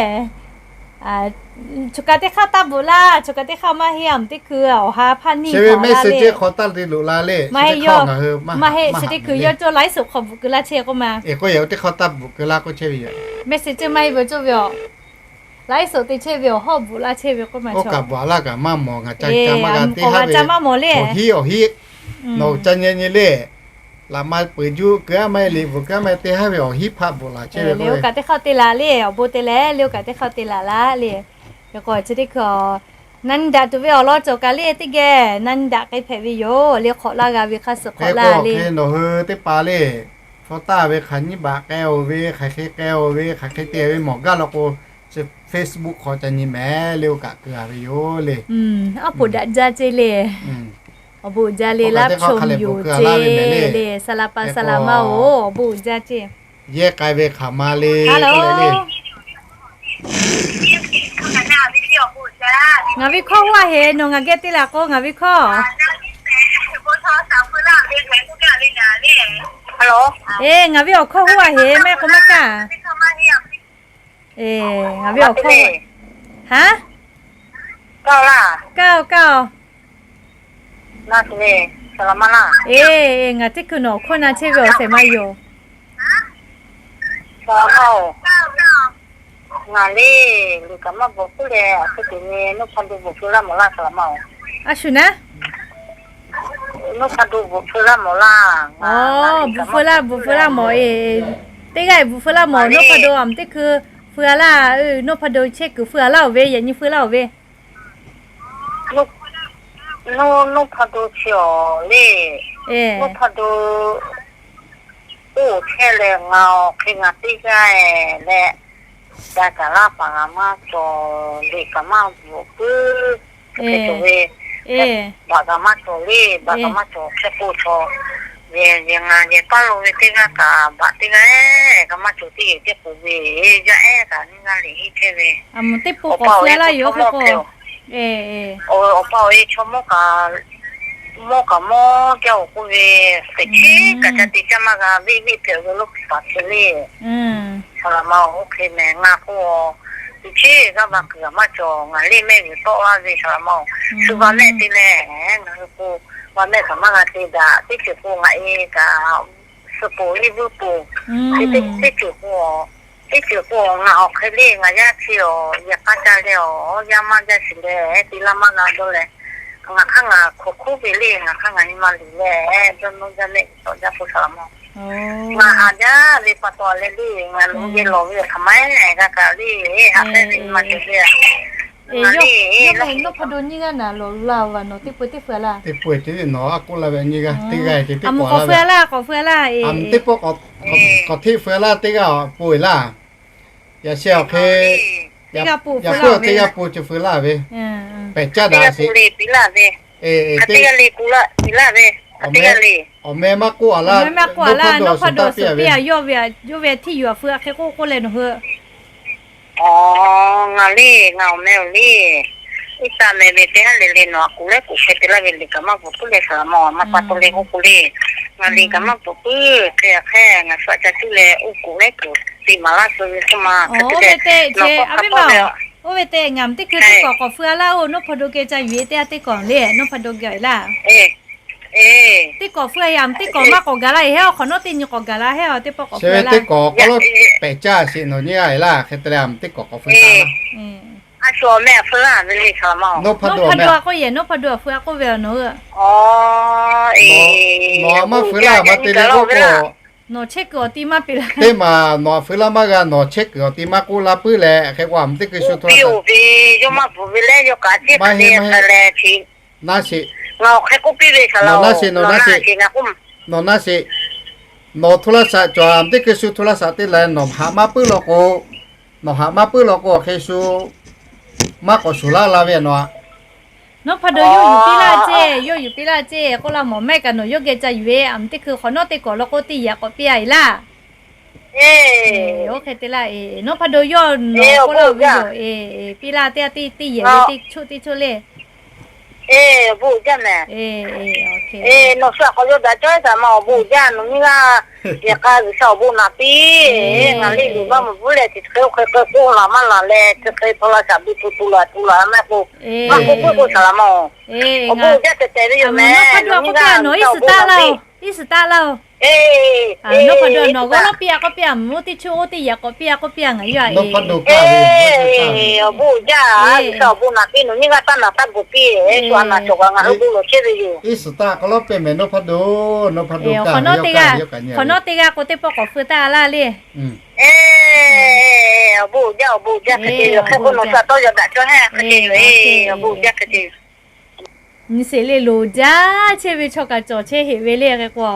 Choˬ kaꞈ teˇ hk'aˇ taˇ bvuhꞈ laˇ, choˬ kaꞈ teˇ hk'aˇ maˇ heˆ, aˬ teˇ hkui awˬ ha hpaˇ niˇ hk'aw taˇ te loꞈ la le. Maˇ heˆ, chi teˇ hkui yawˇ cawˇ ไลฟ์สด hk'aw bvuhꞈ keu laˇ chehˇ k'oˆ ma. K'oˆ ve teˇ hk'aˇ taˇ bvuhꞈ keu laˇ k'oˆ chehˇ ve yoˬ. Message maˇ heˆ ve cawˇ ve aˬ, ไลฟ์สด te chehˇ ve awˬ hawˉ bvuhꞈ laˇ chehˇ ve k'oˆ ma. Oˇ kaꞈ bvuhꞈ laˇ kaꞈ maˇ mawˬ, ngaˬ ca ca maˇ g'a teˇ haˉ ve, awˬ hiˉ awˬ hiˉ nawˬ ca nyi nyi le. Laꞈ ma peuˬ juˆ keu-a maˇ heˆ, liꞈ bvuhꞈ keu-a maˇ heˆ, teˇ haˉ ve awˬ hiˉ hpaˆ bvuhꞈ laˬ chehˇ ve le. Oˇ kaꞈ teˇ hk'aˇ te laˬ le, awˬ bon te leh le, oˇ kaꞈ teˇ hk'aˇ te laˬ laˇ le. Hk'e k'o chi teˇ hkui na nyi daꞈ tuˬ ve awˬ lawn cawˬ kaꞈ le, teˇ geh na nyi daꞈ k'ai hpehꞈ ve yoˬ le. Hk'awꞈ laˇ g'a ve hk'a suh hk'awꞈ laˇ le. Nawˬ hui teˇ hpaˍ le, hpu taˇ ve hk'aˬ nyiˇ baꞈ k'ai-o ve, hk'aˬ hk'e k'ai-o ve, hk'aˬ hk'e te ve mawˬ gaˇ law k'o, chi Facebook hk'aw ca nyi mehˍ le, oˇ kaꞈ keu-a ve yoˬ le. Aˉ poꞈ daꞈ jaˇ ceˇ le. Awˬ bon uiˍ jaˇ le, laˇ chawˇ yoˬ ceˇ le. Saˍ laꞈ pa saˍ laꞈ ma-oˬ, awˬ bon uiˍ jaˇ ceˇ. Yehˇ k'ai ve hk'aˬ ma le. Ngaˬ ve hkawˇ huˉ a heˍ, nawˬ ngaˬ geh te laˬ k'o ngaˬ ve hkawˇ. Eˬ, ngaˬ ve awˬ hkawˇ huˉ a heˍ, maˇ heˆ k'o maˇ kaˇ. Eˬ, ngaˬ ve awˬ hkawˇ, ha, kaˇ-o kaˇ-o. Eˬ, ngaˬ teˇ hkui nawˬ awˬ hkawˇ na chehˇ ve awˬ shehˍ ma yoˬ. Ngaˬ le, liꞈ kaꞈ maˇ bvuhꞈ k'oˆ leh, a hk'e te nyi, Nuˇ hpa do bvuhꞈ keu laˇ mawˬ laˇ saˍ laꞈ ma-oˬ. A shu naˉ, Nuˇ hpa do bvuhꞈ keu laˇ mawˬ laˇ. Bvuhꞈ feu laˇ, bvuhꞈ feu laˇ mawˬ e. Teˇ g'aˇ bvuhꞈ feu laˇ mawˬ, Nuˇ hpa do aˬ teˇ hkui Feu a laˇ, Noˉ Hpaw Do chehˇ kuiˬ feu a laˇ-oˬ ve, yaꞈ nyi feu laˇ-oˬ ve. Noˉ, Noˉ Hpaw Do chi awˬ le. Noˉ Hpaw Do oˇ chehˇ leh ngaˬ awˬ hk'e ngaˬ teˇ g'aˇ leh, ca caˍ laˇ paˍ g'a maˇ cawˬ, liꞈ kaꞈ maˇ bvuhꞈ puiˉ. Hk'e cawˬ ve, baꞈ kaꞈ maˇ cawˬ le, baꞈ kaꞈ maˇ cawˬ hk'e k'oˆ chaw. Yehˬ, yehˬ ngaˬ yehˬ paˇ lo ve teˇ g'aˇ kaꞈ baꞈ teˇ g'aˇ kaꞈ maˇ cawˬ teˇ yehˬ teˇ k'oˍ ve, yaˇ ehˉ kaꞈ nyiˇ g'aˇ liꞈ henˇ chehˇ ve. Teˇ pawˆ k'awꞈ feu laˇ yoˬ hk'e k'o. Awˬ pa awˬ e chaw mawˇ kaꞈ mawˇ kaꞈ mawˇ jaˇ-oˬ k'oˆ ve, teꞈ chiˉ kaꞈ ca te caˇ maˇ g'a, veˆ veˆ hpehꞈ ve lo paˍ hpehꞈ le. Saˍ laꞈ ma-oˬ, oˇ hk'e mehˍ ngaˬ k'oˆ-a, teꞈ chiˉ g'aˇ va kuiˬ g'aꞈ maˇ cawˬ, ngaˬ leˇ mehˆ g'uiˬ tawˆ laˇ ve saˍ laꞈ ma-oˬ, shu va mehˆ te leh, ngaˬ hui k'o, va mehˆ kaꞈ maˇ g'a te daꞈ, teˇ ceuˬ k'o ngaˬ e kaꞈ suh poˬ liˇ vuiˇ poˬ, teˇ ceuˬ k'o, teˇ ceuˬ k'o ngaˬ awˬ hk'e le, ngaˬ yaˇ chi awˬ yehˬ k'a ca leh awˬ yaˇ maˇ jaˇ shiˍ leh te laˇ maˇ g'a dawˇ leh, ngaˬ hk'aˇ ngaˬ hk'oꞈ hkuˉ ve le, ngaˬ hk'aˇ ngaˬ nyi ma liꞈ leh dawˇ nawˇ jaˇ mehˆ g'uiˬ tawˆ jaˇ k'o saˍ laꞈ ma-oˬ, ngaˬ haꞈ jaˇ ve pa taw leh le, ngaˬ loꞈ geh lawˬ ve awˬ hk'aˬ ma g'a kaꞈ le, haꞈ pehnˇ ve nyi ma cawˬ ve. Ngaˬ le, Noˉ Hpaw Do nyiˇ g'aˇ naˍ lawˬ laˇ-oˬ, nawˬ teˇ pawˆ teˇ feu laˇ. Teˇ pawˆ teˇ nawˬ a k'oˆ laˇ ve nyiˇ g'aˇ, teˇ g'aˇ teˇ pawˆ k'awꞈ feu laˇ, k'awꞈ feu laˇ. Teˇ pawˆ k'awꞈ hteˆ feu laˇ, teˇ g'aˇ pawˆ laˇ. Yaꞈ sheh awˬ hk'e, teˇ g'aˇ pawˆ, teˇ g'aˇ pawˆ chi feu laˇ ve, pehˬ caˇ daꞈ sheˍ. Awˬ meh maˇ k'oˆ a laˇ, Noˉ Hpaw Do awˬ suhˍ taˇ piˇ a ve, yawˇ ve hteˇ yuˬ a feu a hk'e k'oˆ k'oˆ leh nawˬ hui. Aˬ, ngaˬ le, ngaˬ awˬ meh awˬ le, iˉ taˍ mehˍ ve teˇ haˉ le le nawˬ a kuˬ lehˉ kuˬ hk'e te laˇ ve liꞈ kaꞈ maˇ bvuhꞈ puiˉ leh saˍ laꞈ ma-oˬ, maˇ pa taw leh k'oˆ k'o le, ngaˬ liꞈ kaꞈ maˇ bvuhꞈ puiˉ hk'e a hk'e ngaˬ suh ca cuˇ leh oˇ kuˬ lehˉ kuˬ te maˍ laˇ suh ve k'oˆ ma hk'e te leh, oˇ ve teˇ ceuˬ, oˇ ve teˇ ngaˬ teˇ hkui teˇ kawꞈ k'awꞈ feu a laˇ-oˬ, Noˉ Hpaw Do geh ca yuˬ e teˇ a teˇ kawꞈ le, Noˉ Hpaw Do geh a laˇ. Teˇ kawꞈ feu a yaꞈ teˇ kawꞈ maˇ k'awꞈ gaˬ laˇ e heˉ, awˬ hk'awꞈ nawˉ teˇ nyi k'awꞈ gaˬ la heˉ, teˇ pawˆ k'awꞈ feu a laˇ. Pehˬ caˇ sheˍ nawˬ nyiˇ g'aˇ e laˇ hk'e te leh, a teˇ k'awꞈ k'awꞈ feu a laˇ. Aˬ shu awˬ meh a feu laˇ ve le saˍ laꞈ ma-oˬ, Noˉ Hpaw Do a k'oˆ yehˬ, Noˉ Hpaw Do a feu a k'oˆ ve a nawˬ hui. Nawˬ maˇ feu laˇ maˇ te le k'oˆ k'o, nawˬ chehˇ kuiˬ awˬ ti maˇ peꞈ laˇ. Teˇ maˬ nawˬ a feu laˇ maˇ g'a, nawˬ chehˇ kuiˬ awˬ ti maˇ k'oˆ laˇ puiˉ leh hk'e k'o, a teˇ hkui shu hto laˇ ve, yawˇ maˇ bvuhꞈ ve leh yawˇ kaꞈ a ciˉ hk'e le chi naˇ sheˍ. Nawˬ naˇ sheˍ, nawˬ naˇ sheˍ, nawˬ naˇ sheˍ. Nawˬ hto laˇ shaꞈ cawˬ, a teˇ hkui shu hto laˇ shaꞈ te leh nawˬ haꞈ maˇ puiˉ law k'o, nawˬ haꞈ maˇ puiˉ law k'o, a hk'e shu maˇ k'awꞈ shuˍ laˇ la ve nawˬ a. Noˉ Hpaw Do yawˇ yuˬ piˇ laˇ ceˇ, yawˇ yuˬ piˇ laˇ ceˇ k'oˆ laˇ mawˬ, maˇ heˆ kaꞈ nawˬ yawˇ geh ca yuˬ ve, a teˇ hkui hk'awꞈ nawˉ teˇ kawꞈ law k'o teˇ yehˬ k'awꞈ piˇ a e laˇ. Oˇ hk'e te laˇ e, Noˉ Hpaw Do yawˇ nawˬ k'oˆ laˇ ve yoˬ e, piˇ laˇ teˇ a teˇ teˇ yehˬ ve teˇ choˆ teˇ choˆ le. Awˬ bon uiˍ jaˇ mehˍ. Nawˬ shu a k'awꞈ yaw daꞈ cawˇ saˍ laꞈ ma, awˬ bon uiˍ jaˇ nawˬ nyiˇ g'aˇ. Yehˬ k'a G'uiˬsha awˬ bon naꞈ piˇ. Ngaˬ liˇ luˬ maˇ mvuhˇ leh chi hk'e oˇ hk'e k'oˆ laˬ maˇ laˬ leh chi hk'e hto laˇ shaꞈ bu tu tu laˬ tu laˬ mehˆ k'o, maˇ k'oˆ puiˉ k'o saˍ laꞈ ma-oˬ, awˬ bon uiˍ jaˇ tehꞈ tehꞈ ve yoˬ mehˍ. Nawˬ nyiˇ g'aˇ G'uiˬsha awˬ bon naꞈ piˇ. Iˉ suhˍ taˆ laˇ-oˬ. Nawˉ Hpaw Do nawˬ g'awˇ lawˉ piˇ a k'oˆ piˇ a, mvuhˇ teˇ choˆ oˇ teˇ yehˬ k'awꞈ piˇ a k'oˆ piˇ a, ngaˬ yawˇ a e. Awˬ bon uiˍ jaˇ, G'uiˬsha awˬ bon naꞈ piˇ, nawˬ nyiˇ g'aˇ taˇ naˬ taˇ bvuhꞈ piˇ, shu a naˬ cawˬ kaꞈ ngaˬ hui bon lawˬ chehˇ ve yoˬ. Iˉ suˍ taˆ k'awꞈ lawˉ pehˍ mehˍ Noˉ Hpaw Do, Noˉ Hpaw Do kaꞈ yawˇ kaꞈ nyi a ve. Hk'awꞈ nawˉ teˇ g'aˇ k'o teˇ pawˆ k'awꞈ feu taˇ laˇ le. Awˬ bon uiˍ jaˇ, awˬ bon uiˍ jaˇ hk'e te yoˬ. Hk'e k'o nawˬ shu a tawˇ yaw daꞈ cawˇ heˆ hk'e te yoˬ. Awˬ bon uiˍ jaˇ hk'e te yoˬ. Nyi sheˍ le, loˍ jaˇ chehˇ ve chaw kaꞈ cawˬ chehˇ heꞈ ve le hk'e k'o,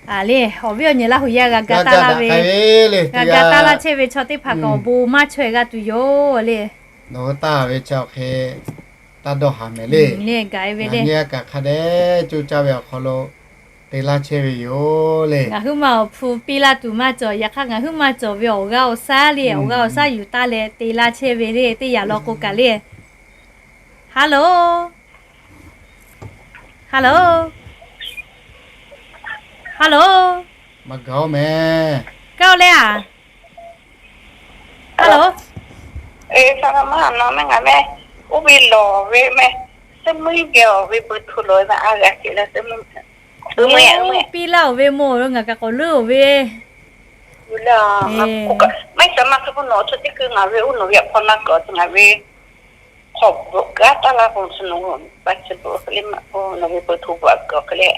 a le, awˬ viˉ awˬ nyi Laˇ huˍ yaˇ g'a ga taˇ laˇ ve, g'a ga taˇ laˇ chehˇ ve chaw teˇ hpaˍ kaꞈ awˬ bon maˇ chaweh g'a tuˬ yoˬ le. Nawˬ hui taˇ ve chaw hk'e taˇ dawˇ haˍ mehˍ le. Ngaˬ nyi a kaꞈ hk'a dehꞈ coˇ caˇ ve awˬ hk'aw lo te laˇ chehˇ ve yoˬ le. Ngaˬ huiˉ ma awˬ hpu piˇ laˇ tuˬ maˇ cawˬ, yaꞈ hk'aˇ ngaˬ huiˉ ma cawˬ ve awˬ g'aˇ awˬ shaˉ le, awˬ g'aˇ awˬ shaˉ yuˬ taˇ leh te laˇ chehˇ ve le, teˇ yanˇ law k'o kaꞈ le. Hello, hello, hello, maˇ gaˬ-oˬ mehˍ. Kaˇ-oˬ le a? Hello, e, saˍ laꞈ ma, nawˬ mehˆ ngaˬ mehˆ oˇ ve lawˬ ve mehˍ, suhˉ muiˉ geh awˬ ve beuꞈ hto lawˬ ve a g'a sheˍ leh suhˉ muiˉ, oˇ piˇ laˇ-oˬ ve mawˬ ve ngaˬ kaꞈ k'awꞈ leuˉ-oˬ ve. Maˇ heˆ saˍ laꞈ ma, hk'e k'o nawˬ chaw teˇ hkui ngaˬ ve oˇ nawˬ ve a hpaw na kuiˬ awˬ te ngaˬ ve hk'awꞈ bvuhꞈ kaˉ taˇ laˇ k'o, nawˬ ve beuꞈ hto bvuhꞈ hk'e le,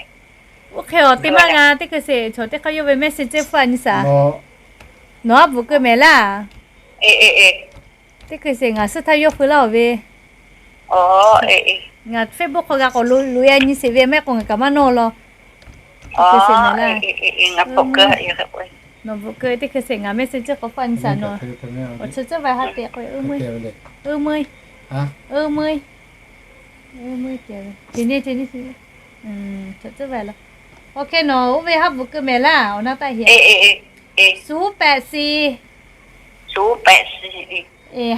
oˇ hk'e awˬ te maˇ g'a teˇ hkui sheˍ, chaw teˇ hk'aˇ yawˇ ve mehˆ sheˍ ceˇ hpfuhˇ a nyi saˍ. Nawˬ aˉ bvuhꞈ keu mehˍ laˇ. Teˇ hkui sheˍ ngaˬ suhˉ htaˇ yawˇ hpui laˇ-oˬ ve. Ngaˬ Facebook hk'aw g'a k'awꞈ loꞈ e nyi sheˍ ve mehˆ k'o ngaˬ kaꞈ maˇ nawˇ law. Nawˬ bvuhꞈ keu teˇ hkui sheˍ ngaˬ mehˆ suh ciˇ k'awꞈ faˆ nyi shaˍ nawˬ. Awˬ chi tcuhˉ ve ha te k'o, ui meuˇ, ui meuˇ, ui meuˇ, teˇ nyi teˇ nyi, tcuhˉ ve la. Awˬ hk'e nawˬ oˇ ve haˉ bvuhꞈ keu mehˍ laˇ, awˬ na taˆ heˍ. ศูนย์แปดสี่ ศูนย์แปดสี่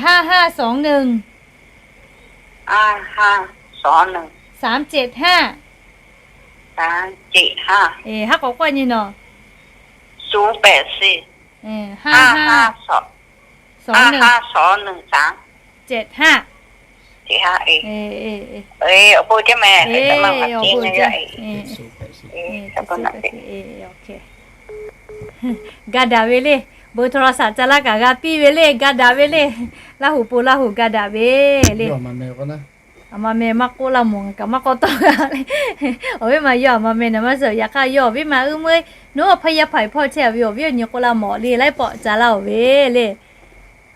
ห้าห้าสองหนึ่ง ห้าห้าสองหนึ่ง สามเจ็ดห้า สามเจ็ดห้า haˉ k'awꞈ k'oˆ nyi nawˬ. ศูนย์แปดสี่ ห้าห้าสอง ห้าห้าสองหนึ่ง สามเจ็ดห้า เจ็ดห้า เอ awˬ bon jaˇ mehˍ. Ga daꞈ ve le. Bon โทรศัพท์ ca laˇ kaꞈ g'a piˇ ve le. Ga daꞈ ve le. Laˇ huˍ po Laˇ huˍ ga daꞈ ve le. Aˬ ma meh maˇ k'oˆ laˇ mawˬ, ngaˬ kaꞈ maˇ k'awꞈ tawˆ g'a le. Awˬ viˉ ma yawˇ aˬ ma meh naˍ maˇ suh. Yaꞈ hk'aˇ yawˇ awˬ viˉ ma, ui meuˇ, nawˬ hpaˇ yaˇ hpaˍ hpawˇ chehˇ ve awˬ viˉ awˬ nyi k'oˆ laˇ mawˬ le, laiˉ pawˆ ca laˇ-oˬ ve le.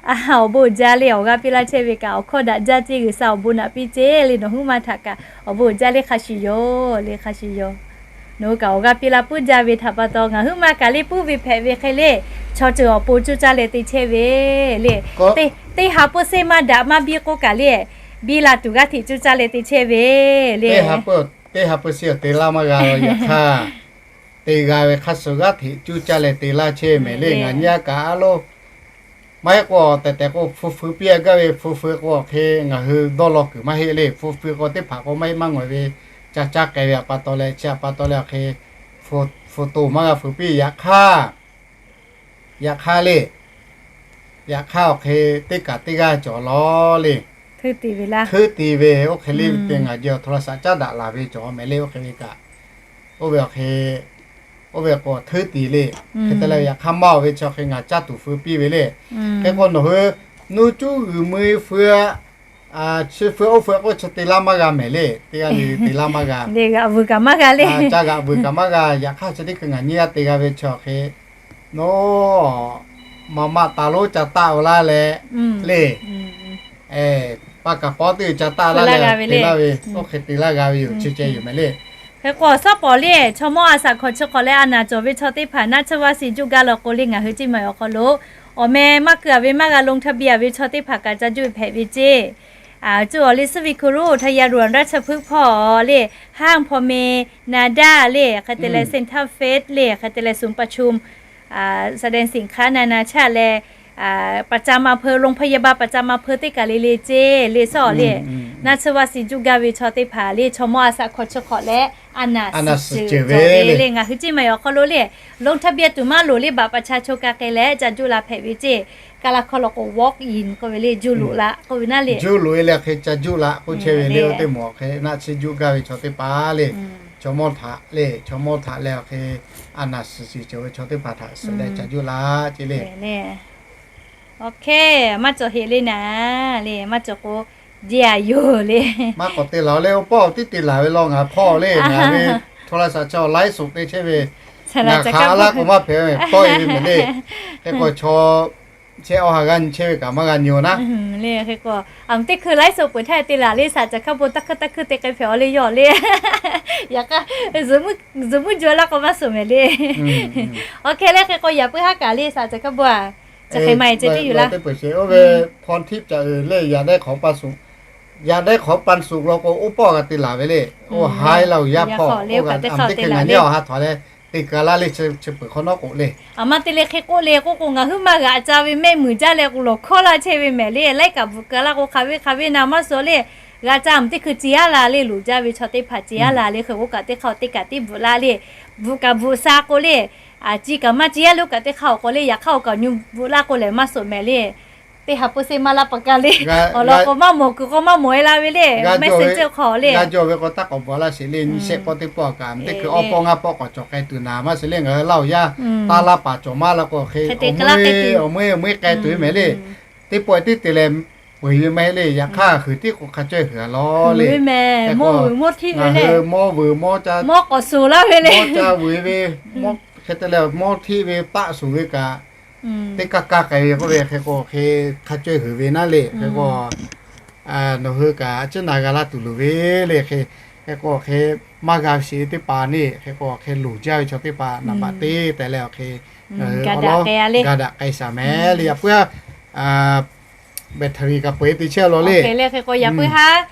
Awˬ bon jaˇ le, awˬ g'aˇ piˇ laˇ chehˇ ve kaꞈ awˬ hkawˇ daꞈ jaˇ ceˇ, G'uiˬsha awˬ bon naꞈ piˇ ceˇ le. Nawˬ huiˉ ma htaꞈ kaꞈ awˬ bon jaˇ le, hk'a shuˍ yoˬ le, hk'a shuˍ yoˬ. Nawˬ hui kaꞈ awˬ g'aˇ piˇ laˇ puiˉ jaˇ ve htaꞈ pa taw, ngaˬ huiˉ ma kaꞈ le puiˉ ve hpehꞈ ve hk'e le, chaw ceuˬ awˬ pon cuˇ caˇ leh te chehˇ ve le. Teˇ ha peuˇ seˇ maˇ daꞈ maˇ biˇ k'oˆ kaꞈ le, biˇ la tuˬ g'aˇ hteꞈ cuˇ caˇ leh te chehˇ ve le. Teˇ ha peuˇ seˇ awˬ te laˇ maˇ g'a, yaꞈ hk'aˇ te g'a ve hk'a shuˍ g'aˇ hteꞈ cuˇ caˇ leh te laˇ chehˇ mehˍ le. Ngaˬ nyi a kaꞈ a lo maˇ heˆ k'o, tehˬ tehˬ k'o hpu feu piˇ a gaˇ ve, hpu feu k'o hk'e ngaˬ hui dawˇ law kuiˬ maˇ heˆ le. Hpu feu k'o teˇ hpaˍ k'o maˇ heˆ maˇ ngawˬ ve, ca caˇ k'ai ve pa taw leh, chi a pa taw leh awˬ hk'e hpu to maˇ g'a feu piˇ. Yaꞈ hk'aˇ, yaꞈ hk'aˇ le, yaꞈ hk'aˇ awˬ hk'e teˇ kaꞈ teˇ g'aˇ cawˬ lawˬ le. Heuˆ tiˍ ve oˇ hk'e le te ngaˬ jehˬ awˬ โทรศัพท์ caˉ daꞈ laˬ ve cawˬ mehˍ le. Oˇ hk'e ve kaꞈ, oˇ ve awˬ hk'e, oˇ ve k'o heuˆ tiˍ le. Hk'e te leh yaꞈ hk'aˇ maˇ oˬ ve chi hk'e ngaˬ caˇ tuˬ feu piˇ ve le. Hk'e k'o nawˬ hui nuˇ cuˉ g'uiˬ mui feu, chi feu oˇ feu k'o chi te laˇ maˇ g'a mehˍ le. Teˇ g'aˇ le te laˇ maˇ g'a, g'aꞈ vuiˬ kaꞈ maˇ g'a le. Ca g'aꞈ vuiˬ kaꞈ maˇ g'a. Yaꞈ hk'aˇ chi teˇ hkui ngaˬ nyiˇ g'aˇ te g'a ve chi awˬ hk'e, nawˬ maꞈ maꞈ taˍ lonˉ ca taˆ-o laˇ leh le. Pa kaˍ pawˇ teˇ ca taˆ laˇ leh te laˇ ve, oˇ hk'e te laˇ g'a ve yoˬ, chi ceh yoˬ mehˍ le. Hk'e k'o awˬ suhˉ pawˍ le, chaw mawˇ a shaꞈ hkawꞈ chi hk'awꞈ leh a naˍ cawˬ ve chaw teˇ hpaˍ naˆ tsuhˇ vaˇ shiˍ juˆ gaˇ law k'o le, ngaˬ hui Ciˇ ma awˬ hk'aw lo awˬ meh maˇ keu a ve maˇ g'a ลงทะเบียน a ve chaw teˇ hpaˍ kaꞈ ca juˆ hpehꞈ ve ceˇ. Cuˇ awˬ le suhˉ ve hku lo ไทยยาด่วนราชพฤกษ์ hpawˇ le, ห้างพอเม นาด้า le, hk'e te leh เซ็นทรัลเฟส le, hk'e te leh ศูนย์ประชุม แสดงสินค้านานาชาติ leh ประจำอำเภอ โรงพยาบาลประจำอำเภอ teˇ kaˬ le le ceˇ le. Suhˉ awˬ le, naˆ tsuhˇ vaˇ shiˍ juˆ gaˇ ve chaw teˇ hpaˍ le, chaw mawˇ a shaꞈ hkawꞈ chi hk'awꞈ leh a naˍ suhˍ ceuˬ ve le. Ngaˬ hui Ciˇ ma awˬ hk'aw lo le, ลงทะเบียน tuˬ maˇ loˍ le, บัตรประชาชน ka k'ai leh ca juˆ la hpehꞈ ve ceˇ. Kaˬ laˬ hk'aw lo k'o walk in k'oˆ ve le, juˆ loꞈ la k'oˆ ve naˆ le. Juˆ loꞈ e leh hk'e ca juˆ la k'oˆ chehˇ ve le. Oˇ teˇ mawˬ hk'e naˆ tsuhˇ juˆ gaˇ ve chaw teˇ hpaˍ le, chaw mawˇ htaꞈ le, chaw mawˇ htaꞈ leh awˬ hk'e a naˍ suhˍ shiˍ cawˬ ve chaw teˇ hpaˍ htaꞈ suhˍ leh ca juˆ la ceˇ le. Awˬ hk'e maˇ cawˬ heꞈ le naˍ le, maˇ cawˬ k'o, jehˇ a yoˬ le. Maˇ k'awꞈ te laˬ le, oˇ pawˆ tiˉ te laˬ ve law. Ngaˬ hpawˇ le, ngaˬ ve โทรศัพท์ chaw laiˉ suꞈ te chehˇ ve, ngaˬ hk'aˬ laˇ k'o maˇ hpehꞈ ve, pawˆ e ve mehˍ le. Hk'e k'o chaw chehˇ awˇ ha g'aˇ nyi chehˇ ve kaꞈ maˇ g'a nyi-o naˉ le. Hk'e k'o, a teˇ hkui laiˉ suꞈ peuˬ htaˇ te laˬ le, shaˍ caˬ hkaˇ bon taˇ hkuiˇ taˇ hkuiˇ te k'ai hpehꞈ awˬ le yawˇ le. Yaꞈ hk'aˇ zuhꞈ muiˉ juˇ laˇ k'o maˇ suhˍ mehˍ le. Awˬ hk'e le, hk'e k'o yaꞈ puiˉ haˉ kaꞈ le, shaˍ caˬ hkaˇ bon a, chi hk'e ma e ceh tiˉ yuˬ laˇ. Oˇ ve พรทิพย์ ca uiˍ le, yaꞈ dehˉ hk'awꞈ pa suhˍ, yaꞈ dehˉ hk'awꞈ pa suhˍ law k'o oˇ pawˆ g'a te laˬ ve le. Oˇ haiˉ laˇ-oˬ, yaˇ hpawˇ, a teˇ hkui ngaˬ nyi awˬ ha htaw leh te ka laˇ le, chi peuˬ hk'awꞈ nawˉ k'o le. Aˬ ma te le hk'e k'oˆ le k'oˆ k'o, ngaˬ huiˉ ma g'aꞈ ca ve mehˆ muiˬ jaˇ leh k'o lawˬ hkawˇ laˇ chehˇ ve mehˍ le. Laiˉ kaꞈ bvuhꞈ ka laˇ k'o, hk'aˬ ve hk'aˬ ve naˍ maˇ suhˍ le. G'a ca teˇ hkui ci aˉ la le, loˍ jaˇ ve chaw teˇ hpaˍ ci aˉ la le. Hk'e k'o kaꞈ teˇ hk'aˇ teˇ kaꞈ tiˉ bvuhꞈ laˇ le. Bvuhꞈ kaꞈ bvuhꞈ sha k'o le, a ci kaꞈ maˇ ci aˉ le, oˇ kaꞈ teˇ hk'aˇ awˬ k'o le, yaꞈ hk'aˇ awˬ kaꞈ nyi bvuhꞈ laˇ k'o lehˬ maˇ suhˍ mehˍ le. Teˇ ha peuˬ seˇ maˇ laˇ pa ka le. Awˬ lawn k'o maˇ mawˬ kuiˬ k'o maˇ mawˬ e la ve le, mehˆ suhˍ ceuˬ hk'awꞈ le. G'a jawˇ ve k'o taˇ k'awꞈ bvuhꞈ laˇ sheˍ le. Nyi shehˆ pawˆ teˇ pawˆ kaꞈ teˇ hkui awˇ pawˆ ngaˇ pawˆ k'awꞈ cawˬ k'ai tuˬ naˍ maˇ sheˍ le. Ngaˬ hui laˇ-oˬ yaˇ, taˇ laˇ paˍ cawˬ maˇ la k'o hk'e, awˬ meuˇ awˬ meuˇ k'ai tuˬ ve mehˍ le. Teˇ pawˆ tiˉ te leh peu-eˬ ve maˇ heˆ le. Yaꞈ hk'aˇ heuˬ tiˉ k'o hk'a cawehˇ heuˬ a lawˬ le. Mawˇ vuiˬ mawˇ htiˆ ve le, mawˇ vuiˬ mawˇ ca, mawˇ k'awꞈ suˍ laˇ ve le, mawˇ ca vuiˬ ve, hk'e te leh mawˇ htiˆ ve paˆ suˍ ve kaꞈ Teˇ kaˇ kaˇ k'ai ve k'oˆ ve hk'e k'o hk'e hk'a cawehˇ huiˍ ve naˉ le. Hk'e k'o nawˬ hui kaꞈ a ciˉ na g'a laˇ tuˬ loˍ ve le. Hk'e k'o hk'e maˇ g'a sheˍ ve teˇ hpaˍ le. Hk'e k'o hk'e loˍ jaˇ ve chaw teˇ hpaˍ naˍ baꞈ te tehꞈ leh awˬ hk'e ga daꞈ k'ai shaˍ mehˍ le. A puiˉ a, battery kaꞈ peu-eˬ te chehˇ law le. Hk'e le hk'e k'o yaꞈ puiˉ haˉ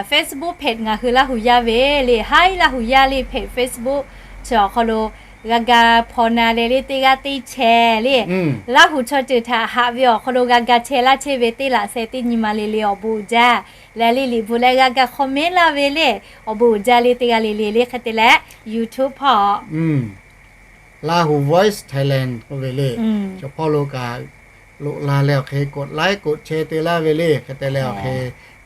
Facebook page ngaˬ hui Laˇ hu yaˇ ve le, Hi Laˇ hu yaˇ le page Facebook chi awˬ hk'aw lo g'a ga hpaw na leh le teˇ g'aˇ teˇ chehˇ le. Laˇ hu chaw ceuˬ htaꞈ haꞈ ve awˬ hk'aw lo g'a ga chehˇ laˇ chehˇ ve teˇ laꞈ sheh teˇ nyi ma le le awˬ bon uiˍ jaˇ. Leh le liꞈ bvuhꞈ leh g'a ga comment laˇ ve le awˬ bon uiˍ jaˇ le teˇ g'aˇ le le le hk'e te leh YouTube hpawˇ Laˇ hu Voice Thailand k'oˆ ve le. Chaw hpawˇ lo kaꞈ loꞈ la leh awˬ hk'e กดไลค์ กดแชร์ te laˇ ve le. Hk'e te leh awˬ hk'e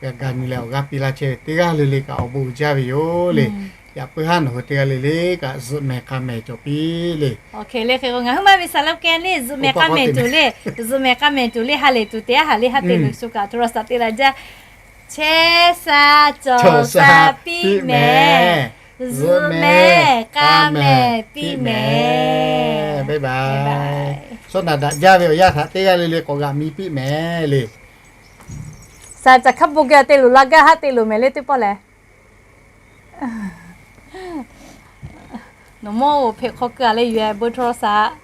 g'a ga nyi leh awˬ g'aˇ piˇ laˇ chehˇ ve teˇ g'aˇ le le kaꞈ awˬ bon uiˍ jaˇ ve yoˬ le. Yaꞈ puiˉ haˉ nawˬ hui teˇ g'aˇ le le kaꞈ zuhꞈ mehˍ k'a mehˍ cawˬ piˇ le. Hk'e le hk'e k'o ngaˬ hui maˇ ve saˍ laꞈ kehˬ le zuhꞈ mehˍ k'a mehˍ tuˬ le, zuhꞈ mehˍ k'a mehˍ tuˬ le ha lehˬ tuˬ te a haˍ le ha te luˬ shu kaꞈ โทรศัพท์ te la jaˇ. Chehˇ sha cawˬ sha piˇ mehˍ. Zuhꞈ mehˍ k'a mehˍ piˇ mehˍ. Bye bye. Sawˉ naꞈ daꞈ jaˇ ve awˬ yanˇ htaꞈ teˇ g'aˇ le le k'awꞈ g'aꞈ mi piˇ mehˍ le. Saˍ caꞈ hkaˉ bon geh te luˬ la gaˇ haˉ te luˬ mehˍ le teˇ pawˆ lehˬ. Nawˬ mawˇ oˬ hpeꞈ hk'aw keu a le yuˬ e bon โทรศัพท์